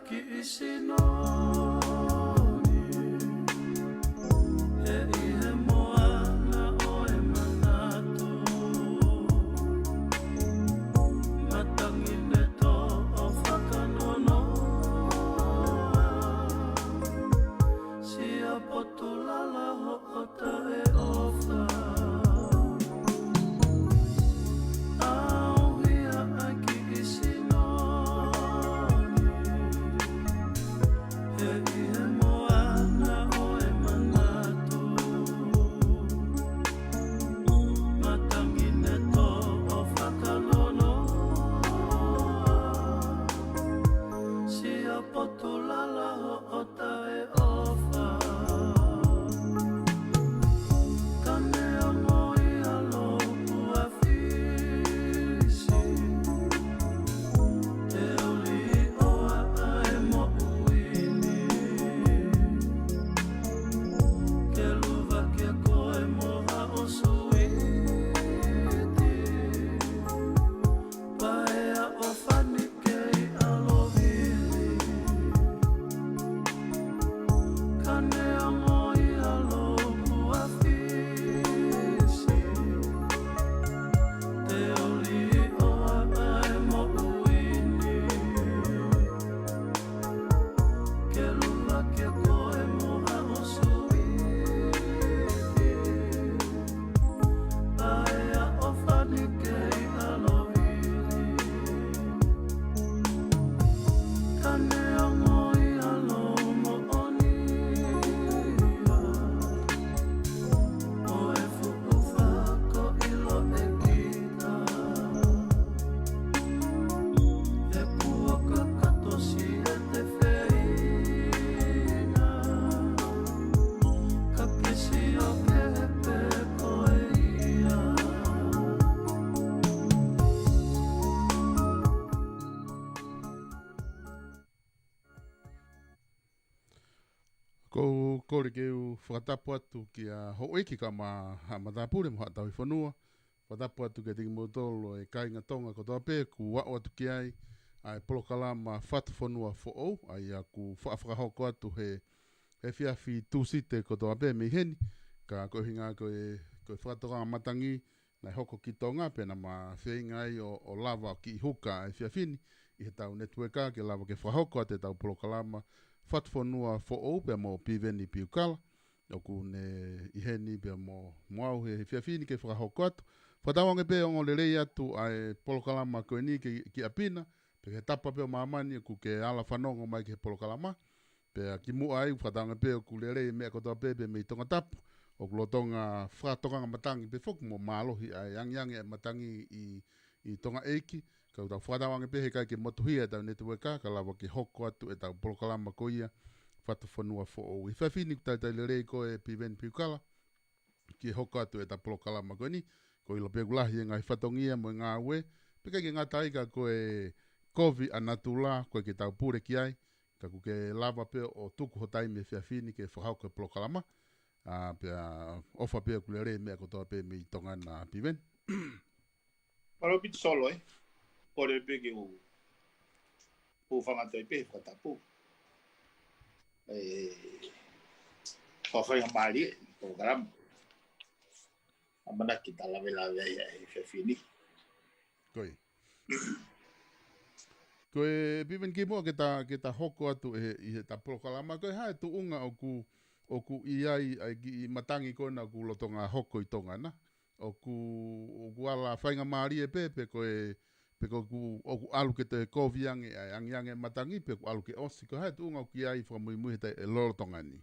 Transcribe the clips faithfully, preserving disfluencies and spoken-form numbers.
Kiʻi sino ni, he ʻi he moana ʻo e manatu, matangi ne toʻo fakanonoa, sia potu lala hoʻo taʻeʻofa. ʻAuhia ʻaki ʻi sino ni, he ʻi he moana ʻo e manatu, matangi ne toʻo fakanonoa, sia potu lala hoʻo taʻeʻofa. Ka neongo ia lopua Fisi, te u liʻoa ʻa e moʻui ni, ke luvaki koe mo haʻo suiti. Paea ʻo fani kei ʻalovili. Ka neongo ia lopua Fisi, te u liʻoa ʻa e moʻui ni, ke luvaki koe mo haʻo suiti. Paea ʻo fani kei ʻalovili. Ka neongo ia lou moʻoni ia, ʻo e fuʻu fako ʻilo ʻe kita. He kuo kakato siʻete feinga, ka ke sio kehe pē koe ia. Ko u kole ke u fakatapu atu kia houʻeiki kae ʻumaʻā haʻa matāpule mo haʻa tauhi fonua. Fakatapu atu kiate kimoutolu ʻa e kāinga Tonga kotoa pē kuo aʻu atu ki ai ʻa e polokalama Fatu Fonua Foʻou, ʻa ia ʻoku faʻa fakahoko atu he, he efiafi Tūsite kotoa pē mei heni, ka ko e ʻuhinga ko e, ko e fakatokanga matangi naʻe hoko ki Tonga, pea naʻa ma feinga ai ʻo, ʻo lava ʻo kiʻi huka ʻa e efiafi ni ʻi heʻetau netiueka ke lava ke fakahoko atu ʻetau polokalama Fatu Fonua Foʻou pea mo Piveni Piukala, ʻoku ne ʻi heni pea mo, mo au he, he efiafi ni ke fakahoko atu. Fakatauange pē ʻoku ongo lelei atu ʻa e polokalama ko eni ki, ki ʻapi na, pea ki he tapa pē ʻo māmani ʻoku ke ala fanongo mai ki he polokalama. Pea kimuʻa ai, fakatauange pē ʻoku lelei e meʻa kotoa pē, pea mei Tongatapu, ʻoku lolotonga fakatokanga matangi pē foki mo mālohi ʻa e angiangi ʻa e matangi ʻi, ʻi Tonga ʻeiki. Ka ʻoku tau fakatauange pē he ʻikai ke motuhia ʻetau netiueka, ka lava ke hoko atu ʻetau polokalama ko ia, Fatu Fonua Foʻou. He efiafi ni ʻoku talitali lelei koe Piveni Piukala ke hoko atu ʻeta polokalama ko eni. Ko e ʻilo pē ʻoku lahi e ngaahi fatongia mo e ngāue, pea ʻikai ke ngata ai ka ko e kovi ʻa natula, ʻoku ʻikai ke tau pule ki ai, ka ʻoku ke lava pē ʻo tuku ho taimi he efiafi ni ke fakahoko e polokalama. ʻA, pea ʻofa pē ʻoku lelei e meʻa kotoa pē mei Tonga na Piveni. Mālō ʻaupito Solo, ē. Kole pē ke u, u fanga toi pē he fakatapu. ʻE, fakafaingamālie, polokalama. ʻAmanaki ke ta lavelave ai he efiafi ni. Ko ia. Ko e Piveni kimuʻa ke ta, ke ta hoko atu ʻi he, ʻi heʻeta polokalama. Ko e hā e tuʻunga ʻoku, ʻoku ʻi ai ʻa e kiʻi matangi ko ena ʻoku lolotonga hoko ʻi Tonga na. ʻOku, ʻoku ala faingamālie pē, pe ko e, pe ko ʻoku, ʻoku ʻalu ke toe kovi ange ʻa e angiangi e matangi, pe ʻoku ʻalu ke ʻosi, ko e hā e tuʻunga ʻoku ʻi ai fakamuimui he taimi lolotonga ni.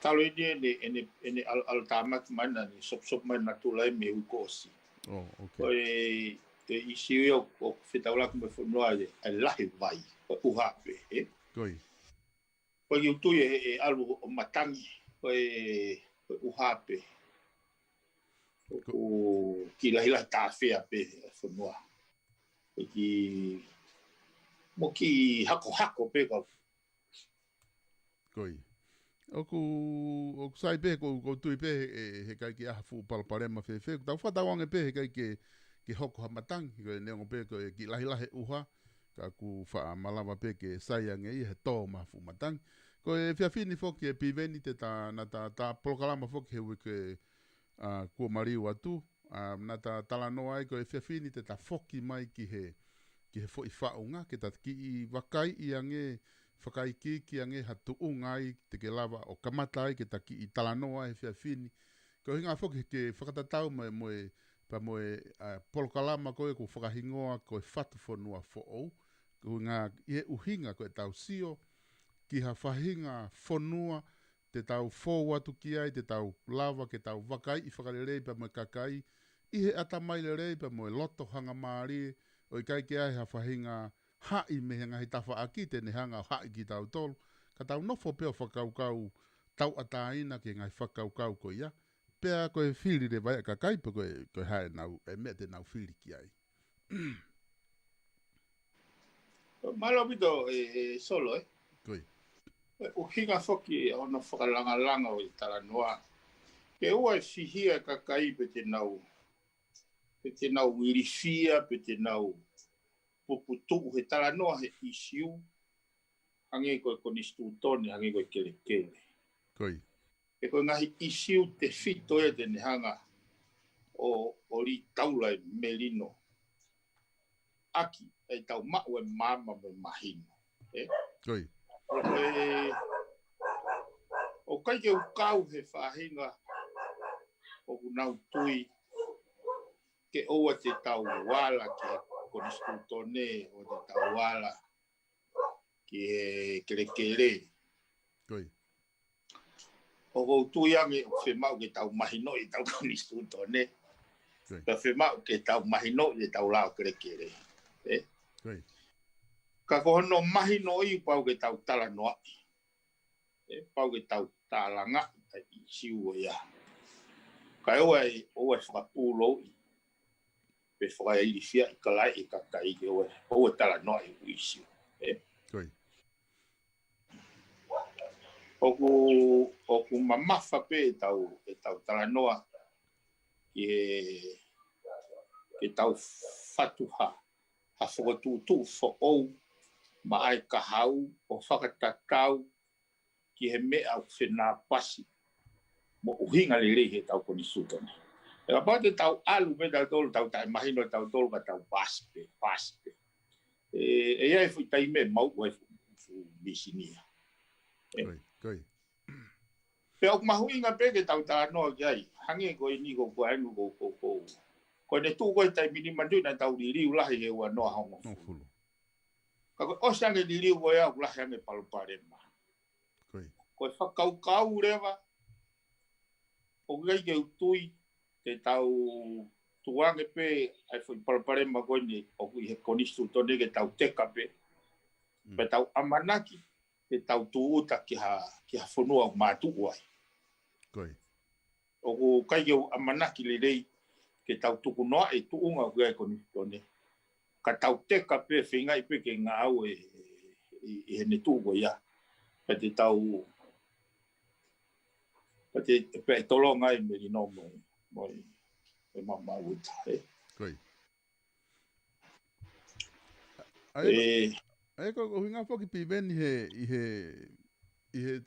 Talu eni ʻene, ʻene, ʻene ʻalu, ʻalu tāmaki mai na ni, sopisopisi mai natula ʻi he uike kuo ʻosi. Oh, okay. Ko e, e ʻīsiu ia ʻoku, ʻoku fetaulaki mo e fonua ʻa e, ʻa e lahi vai, ko e ʻuha pē, ē? Ko ia. Ko e kiʻi tui ʻe, ʻe ʻalu ʻo matangi, ko e, ko e ʻuha pē. Ko ʻoku kiʻi lahilahi tāfea pē e fonua. Ko e kiʻi, mo e kiʻi hakohako pē ka. Ko ia. ʻOku, ʻoku sai pē, ko, ko e tui pē, ʻe, he ʻikai ke ʻi ai ha fuʻu palopalema fēfē. Tau fakatauange pē, he ʻikai ke, ke hoko ha matangi, ko e neongo pē, ko e kiʻi lahilahi e ʻuha, Ka ʻoku faʻa malava pē ke sai ange ia he tō mafu matangi. Ko e efiafi ni foki ʻe Piveni te ta, naʻa ta, ta polokalama foki he uike, ʻa, kuo maliu atu. ʻA, naʻa ta talanoa ai ko e efiafi ni te ta foki mai ki he, ki he foʻi faʻunga, ke ta kiʻi vakaiʻi ange, fakaikiiki ange ha tuʻunga ai, te ke lava ʻo kamata ai ke ta kiʻi talanoa he efiafi ni. Ko e ʻuhinga foki ke fakatatau mo e, mo e, pea mo e, ʻa, polokalama ko ē ʻoku fakahingoa ko e Fatu Fonua Foʻou. Ko e ʻuhinga, ʻi he ʻuhinga ko e tau sio, ki ha faʻahinga fonua, te tau fou atu ki ai, te tau lava, ke tau vakaiʻi fakalelei pea mo e kakai, ʻi he ʻatamai lelei pea mo e loto hangamālie, ʻo ʻikai ke ai ha faʻahinga haʻi mei he ngaahi tafaʻaki, te ne hanga ʻo haʻi kitautolu, ka tau nofo pē ʻo fakakaukau tauʻatāina ki he ngaahi fakakaukau ko ia, pea ko e fili leva ia ʻa e kakai, pe ko e, ko e hā ʻenau, e meʻa te nau fili ki ai. Mālō ʻaupito, ʻe, ʻe Solo, ē? Ko ia. ʻUhinga foki ʻo hono fakalangalanga ʻo e talanoa. Ke ʻoua ʻe fihia e kakai pe te nau, pe te nau ilifia, pe te nau puputuʻu he talanoa he ʻisiū, hangē ko e konisitūtone, hangē ko e kelekele. Ko ia. He ko e ngaahi ʻisiū tefito ia te ne hanga ʻo, ʻo lī taula e melino ʻaki, ʻe tau maʻu e maama mo e mahino. Ē? Ko ia. ʻO e, ʻoku ʻikai ke u kau he faʻahinga ʻoku nau tui ke ʻoua te tau ala ki he konisitūtone, ʻoua te tau ala ki he kelekele. Ko ia. ʻOku ou tui ange ʻoku fiemaʻu ke tau mahinoʻi ʻetau konisitūtone. Ko ia. Pea fiemaʻu ke tau mahinoʻi ʻetau lao kelekele. Ē? Ko ia. Ka ko hono mahinoʻi pau ke tau talanoaʻi. Ē, pau ke tau tālangaʻi ʻa e ʻisiū ia. Kae ʻoua ʻe, ʻoua ʻe fakapūlouʻi pe fakailifiaʻi kalai e kakai ke ʻoua, ʻoua ʻe talanoaʻi e ʻisiū. Ē? Ko ia. ʻOku, ʻoku mamafa pē ʻetau, ʻetau talanoa ki he, ke tau fatu ha, ha fokotuʻutuʻu foʻou, maʻa e kahaʻu ʻo fakatatau ki he meʻa ʻoku fenāpasi mo ʻuhinga lelei heʻetau konisitūtone. Ē, kapau te tau ʻalu pē tautolu, tau taʻemahino tautolu ka tau pasi pē, pasi pē. Ē, ʻe ʻi ai e foʻi taimi ʻe mauʻu ai e fuʻu, fuʻu mīsini ia. Ē. Ko ia, ko ia. Pea ʻoku mahuʻinga pē ke tau talanoa ki ai, hangē ko eni ko, ko eni ko, ko, ko. Ko ʻene tuʻu ko e taimi ni manatuʻi naʻa tau liliu lahi he ua noa hongofulu. Hongofulu. Ka ko e ʻosi ange liliu ko ia ʻoku lahi ange palopalema. Ko ia. Ko e fakakaukau leva, ʻoku ʻikai ke u tui, te tau tuʻu ange pē ʻa e foʻi palopalema ko eni ʻoku ʻi he konisitūtone ke tau teka pē. Mm. Pea tau ʻamanaki, ke tau tūʻuta ki ha, ki ha fonua ʻoku mātuʻu ai. Ko ia. ʻOku ʻikai ke u ʻamanaki lelei ke tau tukunoaʻi e tuʻunga ʻoku ʻi ai e konisitūtone. Ka tau teka pē, feingaʻi pē ke ngāue ʻi, ʻi heʻene tuʻu ko ia. Pea te tau, pea te, pea ʻe tolonga ai e melino mo, mo e, e maama uta, ē. Ko ia. ʻA ia ko, ē, ʻa ia ko, ko e ʻuhinga foki Piveni he, ʻi he, ʻi he,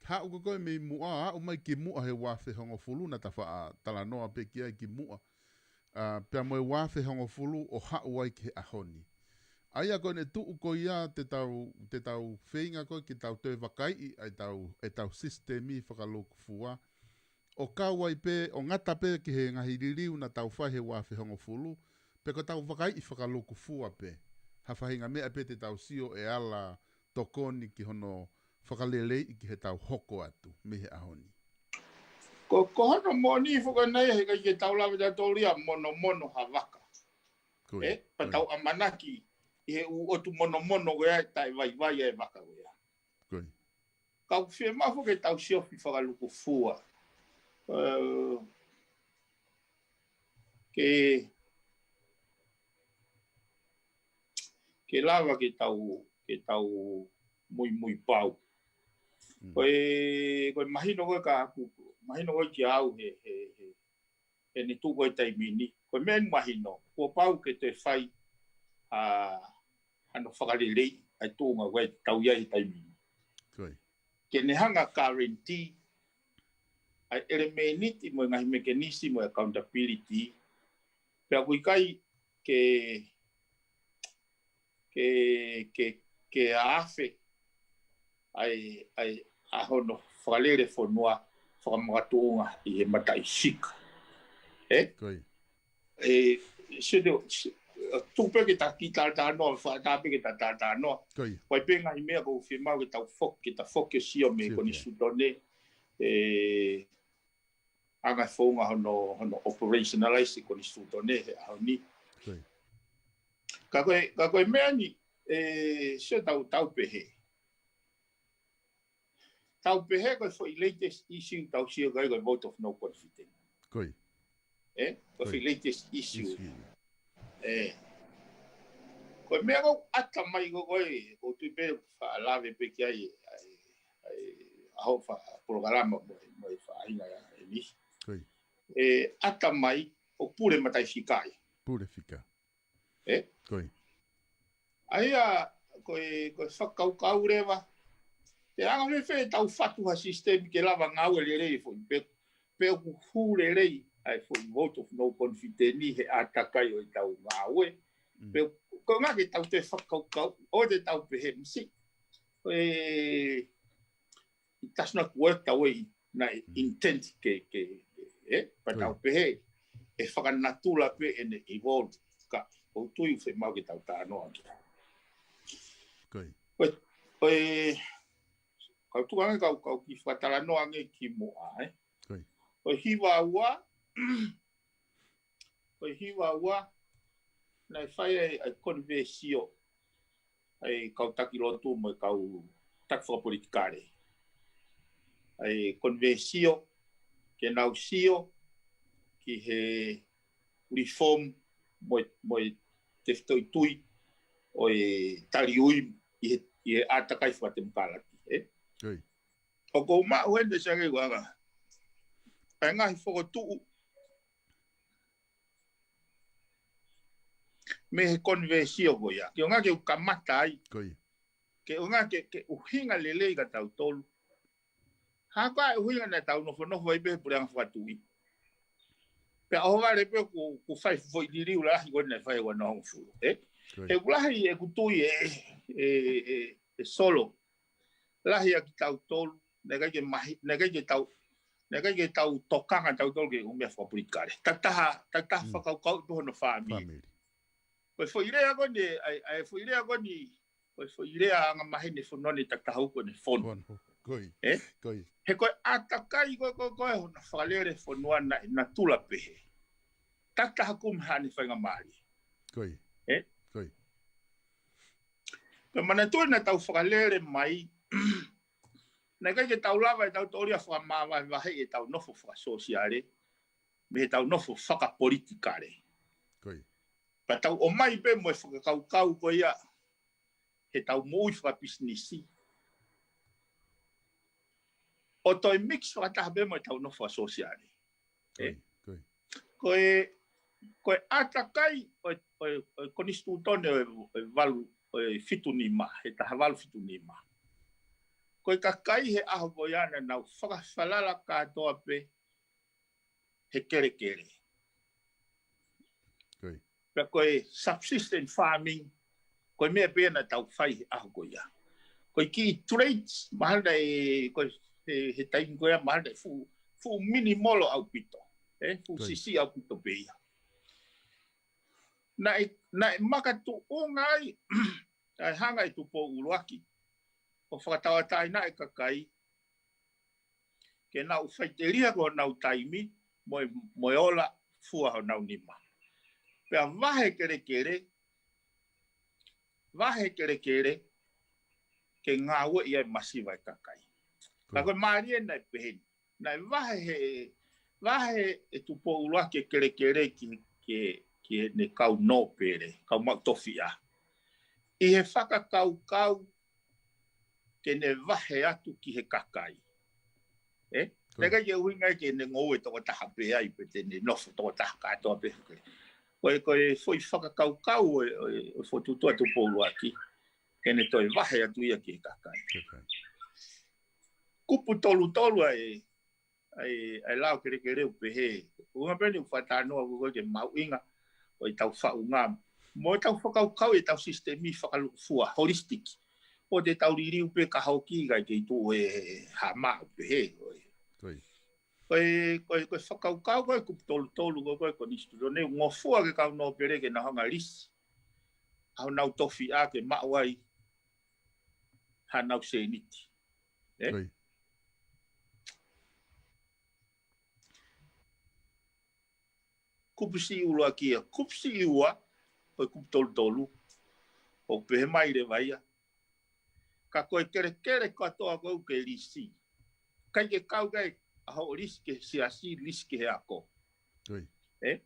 haʻu ko ē mei muʻa, haʻu mai ki muʻa he ua afe hongofulu naʻa ta faʻa talanoa pē ki ai ki muʻa. ʻA, pea mo e ua afe hongofulu ʻo haʻu ai ki he ʻaho ni. ʻA ia ko ʻene tuʻu ko ia te tau, te tau feinga ko ē ke tau toe vakaiʻi ʻa ʻetau, ʻetau sisitemi fakalūkufua. ʻO kau ai pē, ʻo ngata pē ki he ngaahi liliu naʻa tau fai he ua afe hongofulu, pe ko ʻetau vakaiʻi fakalūkufua pē. Ha faʻahinga meʻa pē te tau sio ʻe ala tokoni ki hono fakaleleiʻi ki heʻetau hoko atu mei he ʻaho ni. Ko, ko hono moʻoni foki ʻana ia he ʻikai ke tau lave tautolu ia monomono ha vaka. Ko ia, ē, pea ko ia. Tau ʻamanaki ʻi he ʻū ʻotu monomono ko ia ʻe taʻevaivai ai e vaka ko ia. Ko ia. Ka ʻoku fiemaʻu foki ke tau siofi fakalūkufua. Ē, ke, ke lava ke tau, ke tau muimui pau. Mm. Ko e, ko e mahino ko ē kiate au, mahino ko ē kiate au he, he, he, heʻene tuʻu ko ē taimi ni. Ko e meʻa ʻoku mahino, kuo pau ke toe fai ha, fakalelei ʻa e tuʻunga ko ē ʻoku tau ʻi ai he taimi ni. Ke ne hanga guarantee ʻa e ʻelemēniti mo e ngaahi mekenisi mo e accountability. Pea ʻoku ʻikai ke, ke, ke, ke afe ʻa e, ʻa e, ʻa hono fakalele fonua fakamakatuʻunga ʻi he mataʻi fika. ʻE? Sio te, tuku pē ke ta kiʻi talatalanoa, fakatātā pē ke ta talatalanoa. ʻOku ʻi ai pē ngaahi meʻa ʻoku fiemaʻu ke tau foki, ke ta foki ʻo sio mei he konisitūtone, ʻe, anga e founga hono, hono operationalize e konisitūtone he ʻaho ni. Ka ko e, ka ko e meʻa ni, ʻe, sio tau, tau pehē. Tau pehē ko e foʻi latest issue tau sio ki ai ko e vote of no confidence. ʻE, ko e foʻi latest issue. ʻE. Ko e meʻa ʻoku ʻata mai ko ē, ʻoku ou tui pē faʻa lave pē ki ai, ʻa e, ʻa e, ʻa hoʻo faʻa polokalama mo e, mo e faʻahinga ʻa e ni. ʻE, ʻata mai ʻo pule mataʻi fika ia. Pule fika. ʻE? ʻA ia, ko e, ko e fakakaukau leva. Te anga fēfē ʻetau fatu ha sisitemi ke lava ngāue lelei e foʻi pe, pe ʻoku hū lelei ʻa e foʻi vote of no confidence ni he ʻātakai ʻo ʻetau ngāue. Pe ko e ʻuhinga ke tau toe fakakaukau, ʻoua te tau pehē misi. ʻE, it does not work that way. Naʻe intent ke, ke, ke, ʻe, pea tau pehē, ʻe fakanatula pē ʻene evolve. Ka, ʻoku ou tui ʻoku fiemaʻu ke tau talanoa ki ai. Ko e, ko e, kau tuku ange kau, kau kiʻi fakatalanoa ange kimuʻa, ʻe. Ko e hiva ua, ko e hiva ua, naʻe fai ai ʻa e konivēsio ʻa e kau taki lotu mo e kau taki fakapolitikale. ʻA e konivēsio, ke nau sio ki he reform mo e, mo e tefitoʻi tui ʻo e taliui ʻi he, ʻi he ʻātakai fakatemokalati, ʻe? ʻOku ou maʻu heni ʻe Sange Uanga ʻa e ngaahi fokotuʻu mei he konivēsio ko ia. Ke ʻuhinga ke u kamata ai. Ke ʻuhinga ke, ke ʻuhinga lelei kia tautolu. Hā koā e ʻuhinga naʻa tau nofonofo ai pē he puleʻanga fakatuʻi. Pea ʻoho vale pē ʻoku, ʻoku fai foʻi liliu lahi ko ē naʻe fai ua noa hongofulu, ʻe? He ʻoku lahi ʻeku tui ʻe, ʻe, ʻe, ʻe Solo. Lahi ʻa kitautolu, naʻe ʻikai ke mahi, naʻe ʻikai ke tau, naʻe ʻikai ke tau tokanga tautolu ki he ʻū meʻa fakapolitikale. Takitaha, takitaha fakakaukau pē hono fāmili. Ko e foʻi lea ko eni, ʻa e, ʻa e foʻi lea ko eni, ko e foʻi lea angamaheni e fonua ni takitaha ʻoku ne fonu. ʻE? He ko e ʻātakai ko ē, ko ē, ko ē hono fakalele fonua naʻe natula pehē. Takitaha kumi haʻane faingamālie. ʻE? Pea manatuʻi naʻa tau fakalele mai, naʻe ʻikai ke tau lava ʻe tautolu ia fakamavahevaheʻi ʻetau nofo fakasōsiale mei heʻetau nofo fakapolitikale. Pea tau ʻomai pē mo e fakakaukau ko ia heʻetau moʻui fakapisinisi ʻo toe mix fakataha pē mo ʻetau nofo fakasōsiale. ʻE? Ko e, ko e ʻātakai ʻo e, ʻo e, ʻo e konisitūtone ʻo e, ʻo e valu, ʻo e fitu nima, he taha valu fitu nima. Ko e kakai he ʻaho ko ia naʻa nau fakafalala kātoa pē he kelekele. Pea ko e subsistence farming, ko e meʻa pē ia naʻa tau fai he ʻaho ko ia. Ko e kiʻi trades, mahalo naʻe, ko e, he, he taimi ko ia, mahalo naʻe fuʻu, fuʻu minimolo ʻaupito. ʻE, fuʻu siʻisiʻi ʻaupito pē ia. Naʻe, naʻe makatuʻunga ai, ʻa e hanga ʻe Tupou ʻUluaki ʻo fakatauʻatāinaʻi e kakai, ke nau faʻiteliha ko honau taimi, mo e, mo e ola fua honau nima. Pea vahe kelekele, vahe kelekele, ke ngāueʻi ai masiva e kakai. Ka ko e mālie naʻe pehē ni. Naʻe vahe he, vahe ʻe Tupou ʻUluaki e kelekele ki, ki, ki heʻene kau nōpele, kau maʻu tofiʻa. ʻI he fakakaukau ke ne vahe atu ki he kakai. ʻE? Naʻe ʻikai ke ʻuhinga ke ne ngoue tokotaha pē ai pe te ne nofo tokotaha kātoa pē. Ko e, ko e foʻi fakakaukau ʻo e, ʻo e, ʻo e fokotuʻutuʻu ʻa Tupou ʻUluaki. ke ne toe vahe atu ia ki he kakai. Kupu tolu tolu ʻa e, ʻa e, ʻa e lao kelekele ʻoku pehē. Ko e ʻuhinga pē ʻeni ʻoku fakatalanoa ko ē ki he mahuʻinga ʻo ʻetau faʻunga mo ʻetau fakakaukau ʻetau sisitemi fakalūkufua, holistic. ʻOua te tau liliu pē ka hoki kae kei tuʻu ʻi ha maʻu pehē. Ko e, ko e, ko e fakakaukau ko ē kupu tolu tolu ko ē ko e konisitūtone ʻoku ngofua ki he kau nōpele ke nau hanga ʻo lisi ʻa honau tofiʻa ke maʻu ai hanau sēniti. ʻE? Kupu siʻi ʻuluaki ia, kupu siʻi ua, ko e kupu tolu tolu, ʻoku pehē mai leva ia. Ka ko e kelekele kātoa ko ē ʻoku ke lisi. ʻIkai ke kau ki ai ʻa hoʻo lisi ki he siasi, lisi ki he ako. ʻE?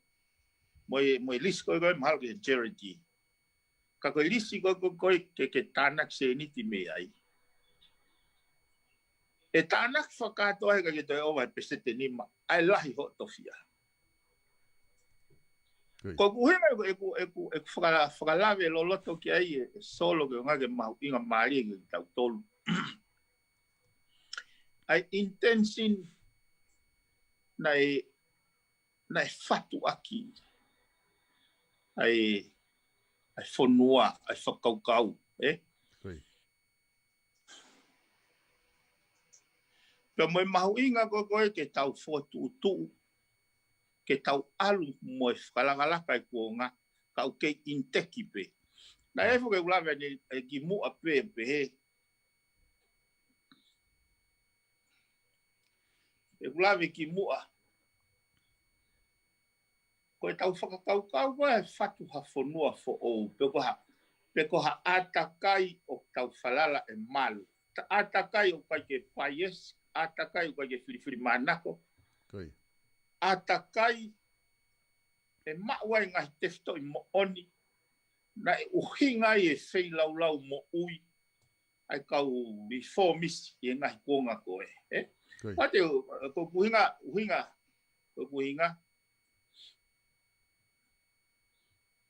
Mo e, mo e lisi ko ē ko ē mahalo ki he charity. Ka ko e lisi ko ē ko ē ko ē ke, ke tānaki sēniti mei ai. ʻE tānaki fakakātoa he ʻikai ke toe ʻova he peseti ʻe nima, ʻa e lahi hoʻo tofiʻa. Ko e ʻuhinga ʻeku, ʻeku, ʻeku, ʻeku fakala-, fakalave loloto ki ai ʻe, ʻe Solo ke ʻuhinga ki he mahuʻinga mālie kiate kitautolu. ʻA e intention naʻe, naʻe fatu ʻaki ʻa e, ʻa e fonua, ʻa e fakakaukau, ʻe? Pea mo e mahuʻinga ko ē ko ē ke tau fokotuʻutuʻu, ke tau ʻalu mo e fakalakalaka ʻi he kuonga, ka ʻoku kei inteki pē. Naʻe foki ʻeku lave ʻanenai ki muʻa pē, pehē. ʻEku lave ki muʻa. Ko ʻetau fakakaukau ko ē fatu ha fonua foʻou, pe ko ha, pe ko ha ʻātakai ʻoku tau falala ʻe malu. Ta-, ʻātakai ʻoku ʻikai ke bias, ʻātakai ʻoku ʻikai ke filifilimānako. ʻAtakai ʻe maʻu ai ngaahi tefitoʻi moʻoni, naʻe ʻuhinga ai e feilaulau moʻui ʻa e kau reformist ʻi he ngaahi kuonga ko ē, ʻe? Pea te, ko e ʻuhinga, ʻuhinga, ko e ʻuhinga,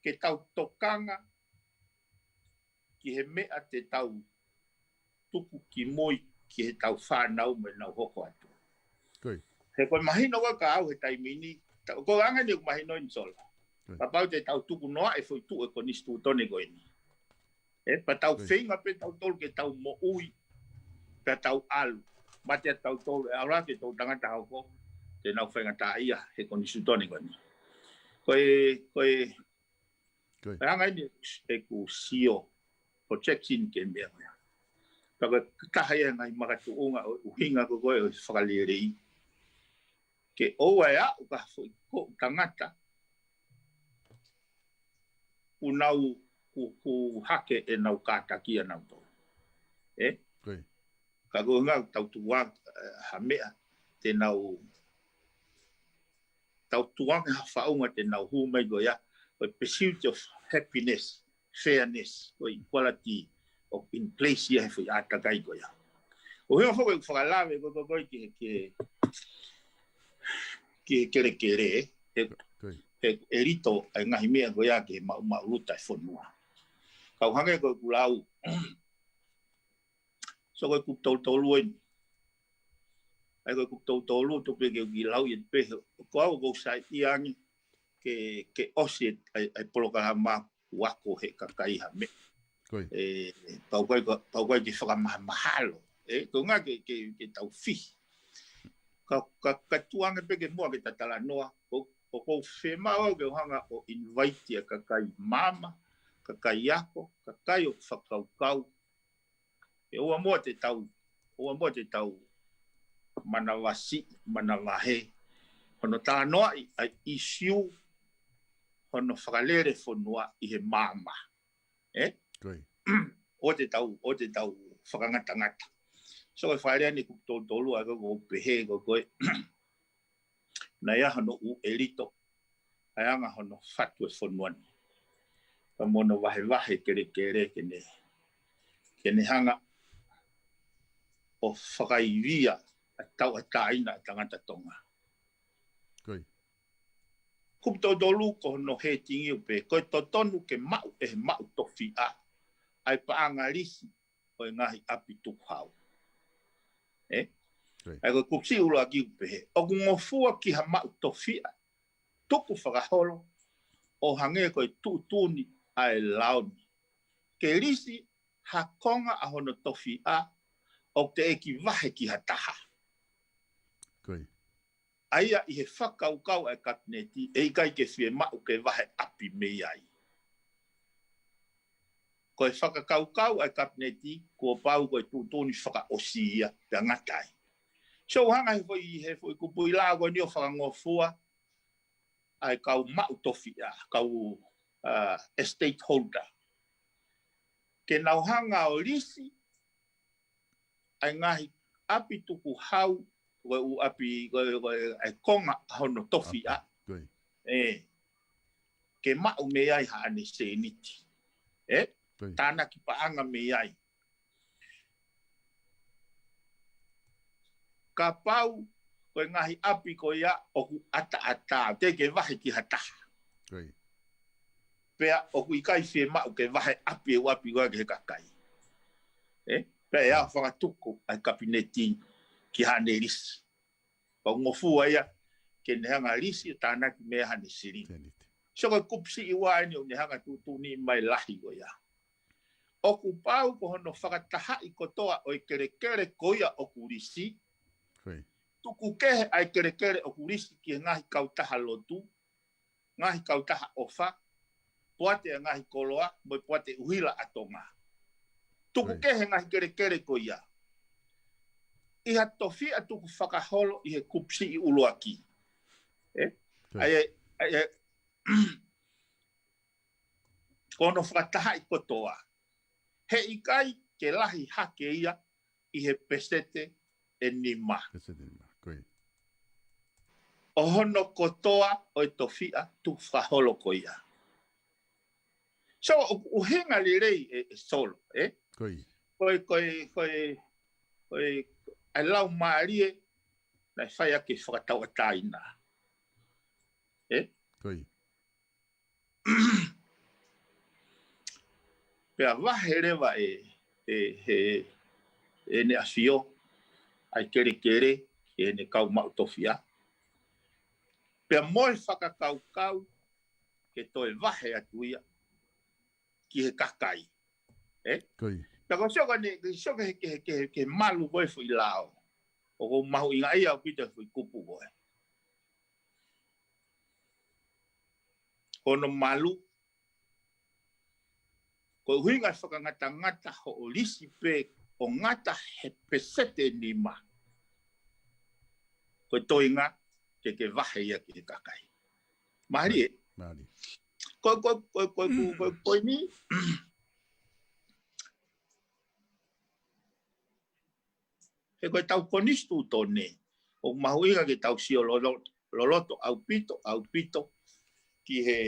ke tau tokanga ki he meʻa te tau tuku ki mui ki heʻetau fānau mo ʻenau hoko atu. He ko e mahino ko ē ka au he taimi ni, ta-, ko e anga ʻeni ʻeku mahino ʻeni Solo. Kapau te tau tuku noa e foʻi tuʻu e konisitūtone ko eni. ʻE, pea tau feinga pē tautolu ke tau moʻui, pea tau ʻalu. Mate ʻa tautolu ʻe ʻalu ake ʻetau tangata hoko, te nau faingataʻaʻia he konisitūtone ko eni. Ko e, ko e, ko e anga ʻeni ʻeku sio, projection ki he meʻa ko ia. Pea ko e taha ia e ngaahi makatuʻunga ʻo e ʻuhinga ko ē ko ē ʻo e fakalelei. Ke ʻoua ʻe aʻu ki ha foʻi koʻu tangata ʻoku nau ku, ku hake ʻenau kātaki ʻanautolu. ʻE? Ka ko e ʻuhinga tau tukuange, ʻe, ha meʻa, te nau, tau tukuange ha faʻunga te nau hū mai ko ia, ko e pursuit of happiness, fairness, ko e equality ʻoku in place ia he foʻi ʻātakai ko ia. ʻUhinga foki ʻeku fakalave ko ē ko ē ko ē ki he, ki he, ki he kelekele, he, he ʻelito ʻa e ngaahi meʻa ko ia ki he maʻumaʻuluta e fonua. Kau hangē ko ʻeku lau, Solo, ko e kupu tolu tolu eni. ʻA ia ko e kupu tolu tolu, tuku pē ke u kiʻi lau ia pē, ko au ʻoku ou saiʻia ange ke, ke ʻosi e, ʻa e, ʻa e polokalama ʻoku ako he kakai ha meʻa. ʻE, pau ko ē, pau ko ē ke fakamahamahalo. ʻE, ko e ʻuhinga ke, ke, ke tau fihi. Ka, ka, ka tukuange pē ke muʻa ke ta talanoa, ʻoku, ʻoku ou fiemaʻu au ke u hanga ʻo invite ʻa e kakai maama, kakai ako, kakai ʻoku fakakaukau, ʻe ʻoua muʻa te tau, ʻoua muʻa te tau manavasiʻi, manavahē hono talanoaʻi ʻa e ʻisiū hono fakalele fonua ʻi he maama. ʻE? ʻOua te tau, ʻoua te tau fakangatangata. Solo, ko e fakalea ʻeni kupu tolu tolu, ʻa ia ko ʻeku pehē ko ē ko ē. Naʻe ʻi ai hono ʻū ʻelito, ʻa e anga hono fatu e fonua ni. Pea mo hono vahevahe kelekele ke ne, ke ne hanga ʻo fakaivia ʻa e tauʻatāina ʻa e tangata Tonga. Kupu tolu tolu ko hono heading ia ʻoku pehē, ko e totonu ke maʻu ʻe he maʻu tofiʻa ʻa e paʻanga lisi ʻo e ngaahi ʻapi tukuhau. ʻE? ʻA e ko e kupusiʻi ʻuluaki ʻoku pehē, ʻoku ngofua ki ha maʻu tofiʻa tukufakaholo ʻo hangē ko e tuʻutuʻuni ʻa e lao ni, ke lisi ha konga ʻa hono tofiʻa ʻoku teʻeki vahe ki ha taha. ʻA ia ʻi he fakakaukau ʻa e kapineti, ʻe ʻikai ke fiemaʻu ke vahe ʻapi mei ai. Ko e fakakaukau ʻa e kapineti, kuo pau ko e tuʻutuʻuni fakaʻosi ia, pea ngata ai. So hanga he foʻi, he foʻi kupuʻi lao ko eni ʻo fakangofua ʻa e kau maʻu tofiʻa, kau, uh, estate holder, ke nau hanga ʻo lisi ʻa e ngaahi ʻapi tukuhau, ko e ʻū ʻapi, ko e, ko e, ʻa e konga hono tofiʻa. ʻE, ke maʻu mei ai haʻane sēniti. ʻE, tānaki paʻanga mei ai. Kapau ko e ngaahi ʻapi ko ia ʻoku ʻataʻatā, teʻeki vahe ki ha taha. Pea ʻoku ʻikai fiemaʻu ke vahe ʻapi e ʻū ʻapi ko ia ki he kakai. ʻE? Pea ʻe ʻa fakatuku ʻa e kapineti ki haʻane lisi. Pea ʻoku ngofua ia ke ne hanga lisi ʻo tānaki mei haʻane sēniti. So ko e kupusiʻi ua eni ʻoku ne hanga tuʻutuʻuni mai lahi ko ia. ʻOku pau ko hono fakatahaʻi kotoa ʻo e kelekele ko ia ʻoku lisi. Tuku kehe ʻa e kelekele ʻoku lisi ki he ngaahi kautaha lotu, ngaahi kautaha ʻofa, poate ʻa e ngaahi koloa, mo e poate ʻuhila ʻa Tonga. Tuku kehe ngaahi kelekele ko ia. ʻI ha tofiʻa tukufakaholo ʻi he kupusiʻi ʻuluaki. ʻE? ʻA e, ʻa e, ko hono fakatahaʻi kotoa. He ʻikai ke lahi hake ia ʻi he peseti ʻe nima. ʻO hono kotoa ʻo e tofiʻa tukufakaholo ko ia. So, ʻoku ʻuhinga lelei ʻe, ʻe Solo, ʻe? Ko e, ko e, ko e, ko e, ʻa e laumālie, naʻe fai ʻaki e fakatauʻatāina. ʻE? Pea vahe leva ʻe, ʻe, ʻe, ʻEne ʻAfio ʻa e kelekele ki heʻene kau maʻu tofiʻa. Pea mo e fakakaukau ke toe vahe atu ia ki he kakai. ʻE? Pea ko e sio ko eni, sio ki he, ki he, ki he, ki he malu ko e foʻi lao. ʻOku mahuʻinga ia ʻaupito e foʻi kupu ko e. Ko hono malu, ko e ʻuhinga fakangatangata hoʻo lisi pē ʻo ngata he peseti ʻe nima. Ko e toenga ke ke vahe ia ki he kakai. Mālie? Ko, ko, ko, ko, ko, ko e poini. He ko e tau konisitūtone, ʻoku mahuʻinga ke tau sio lolo-, loloto ʻaupito, ʻaupito, ki he,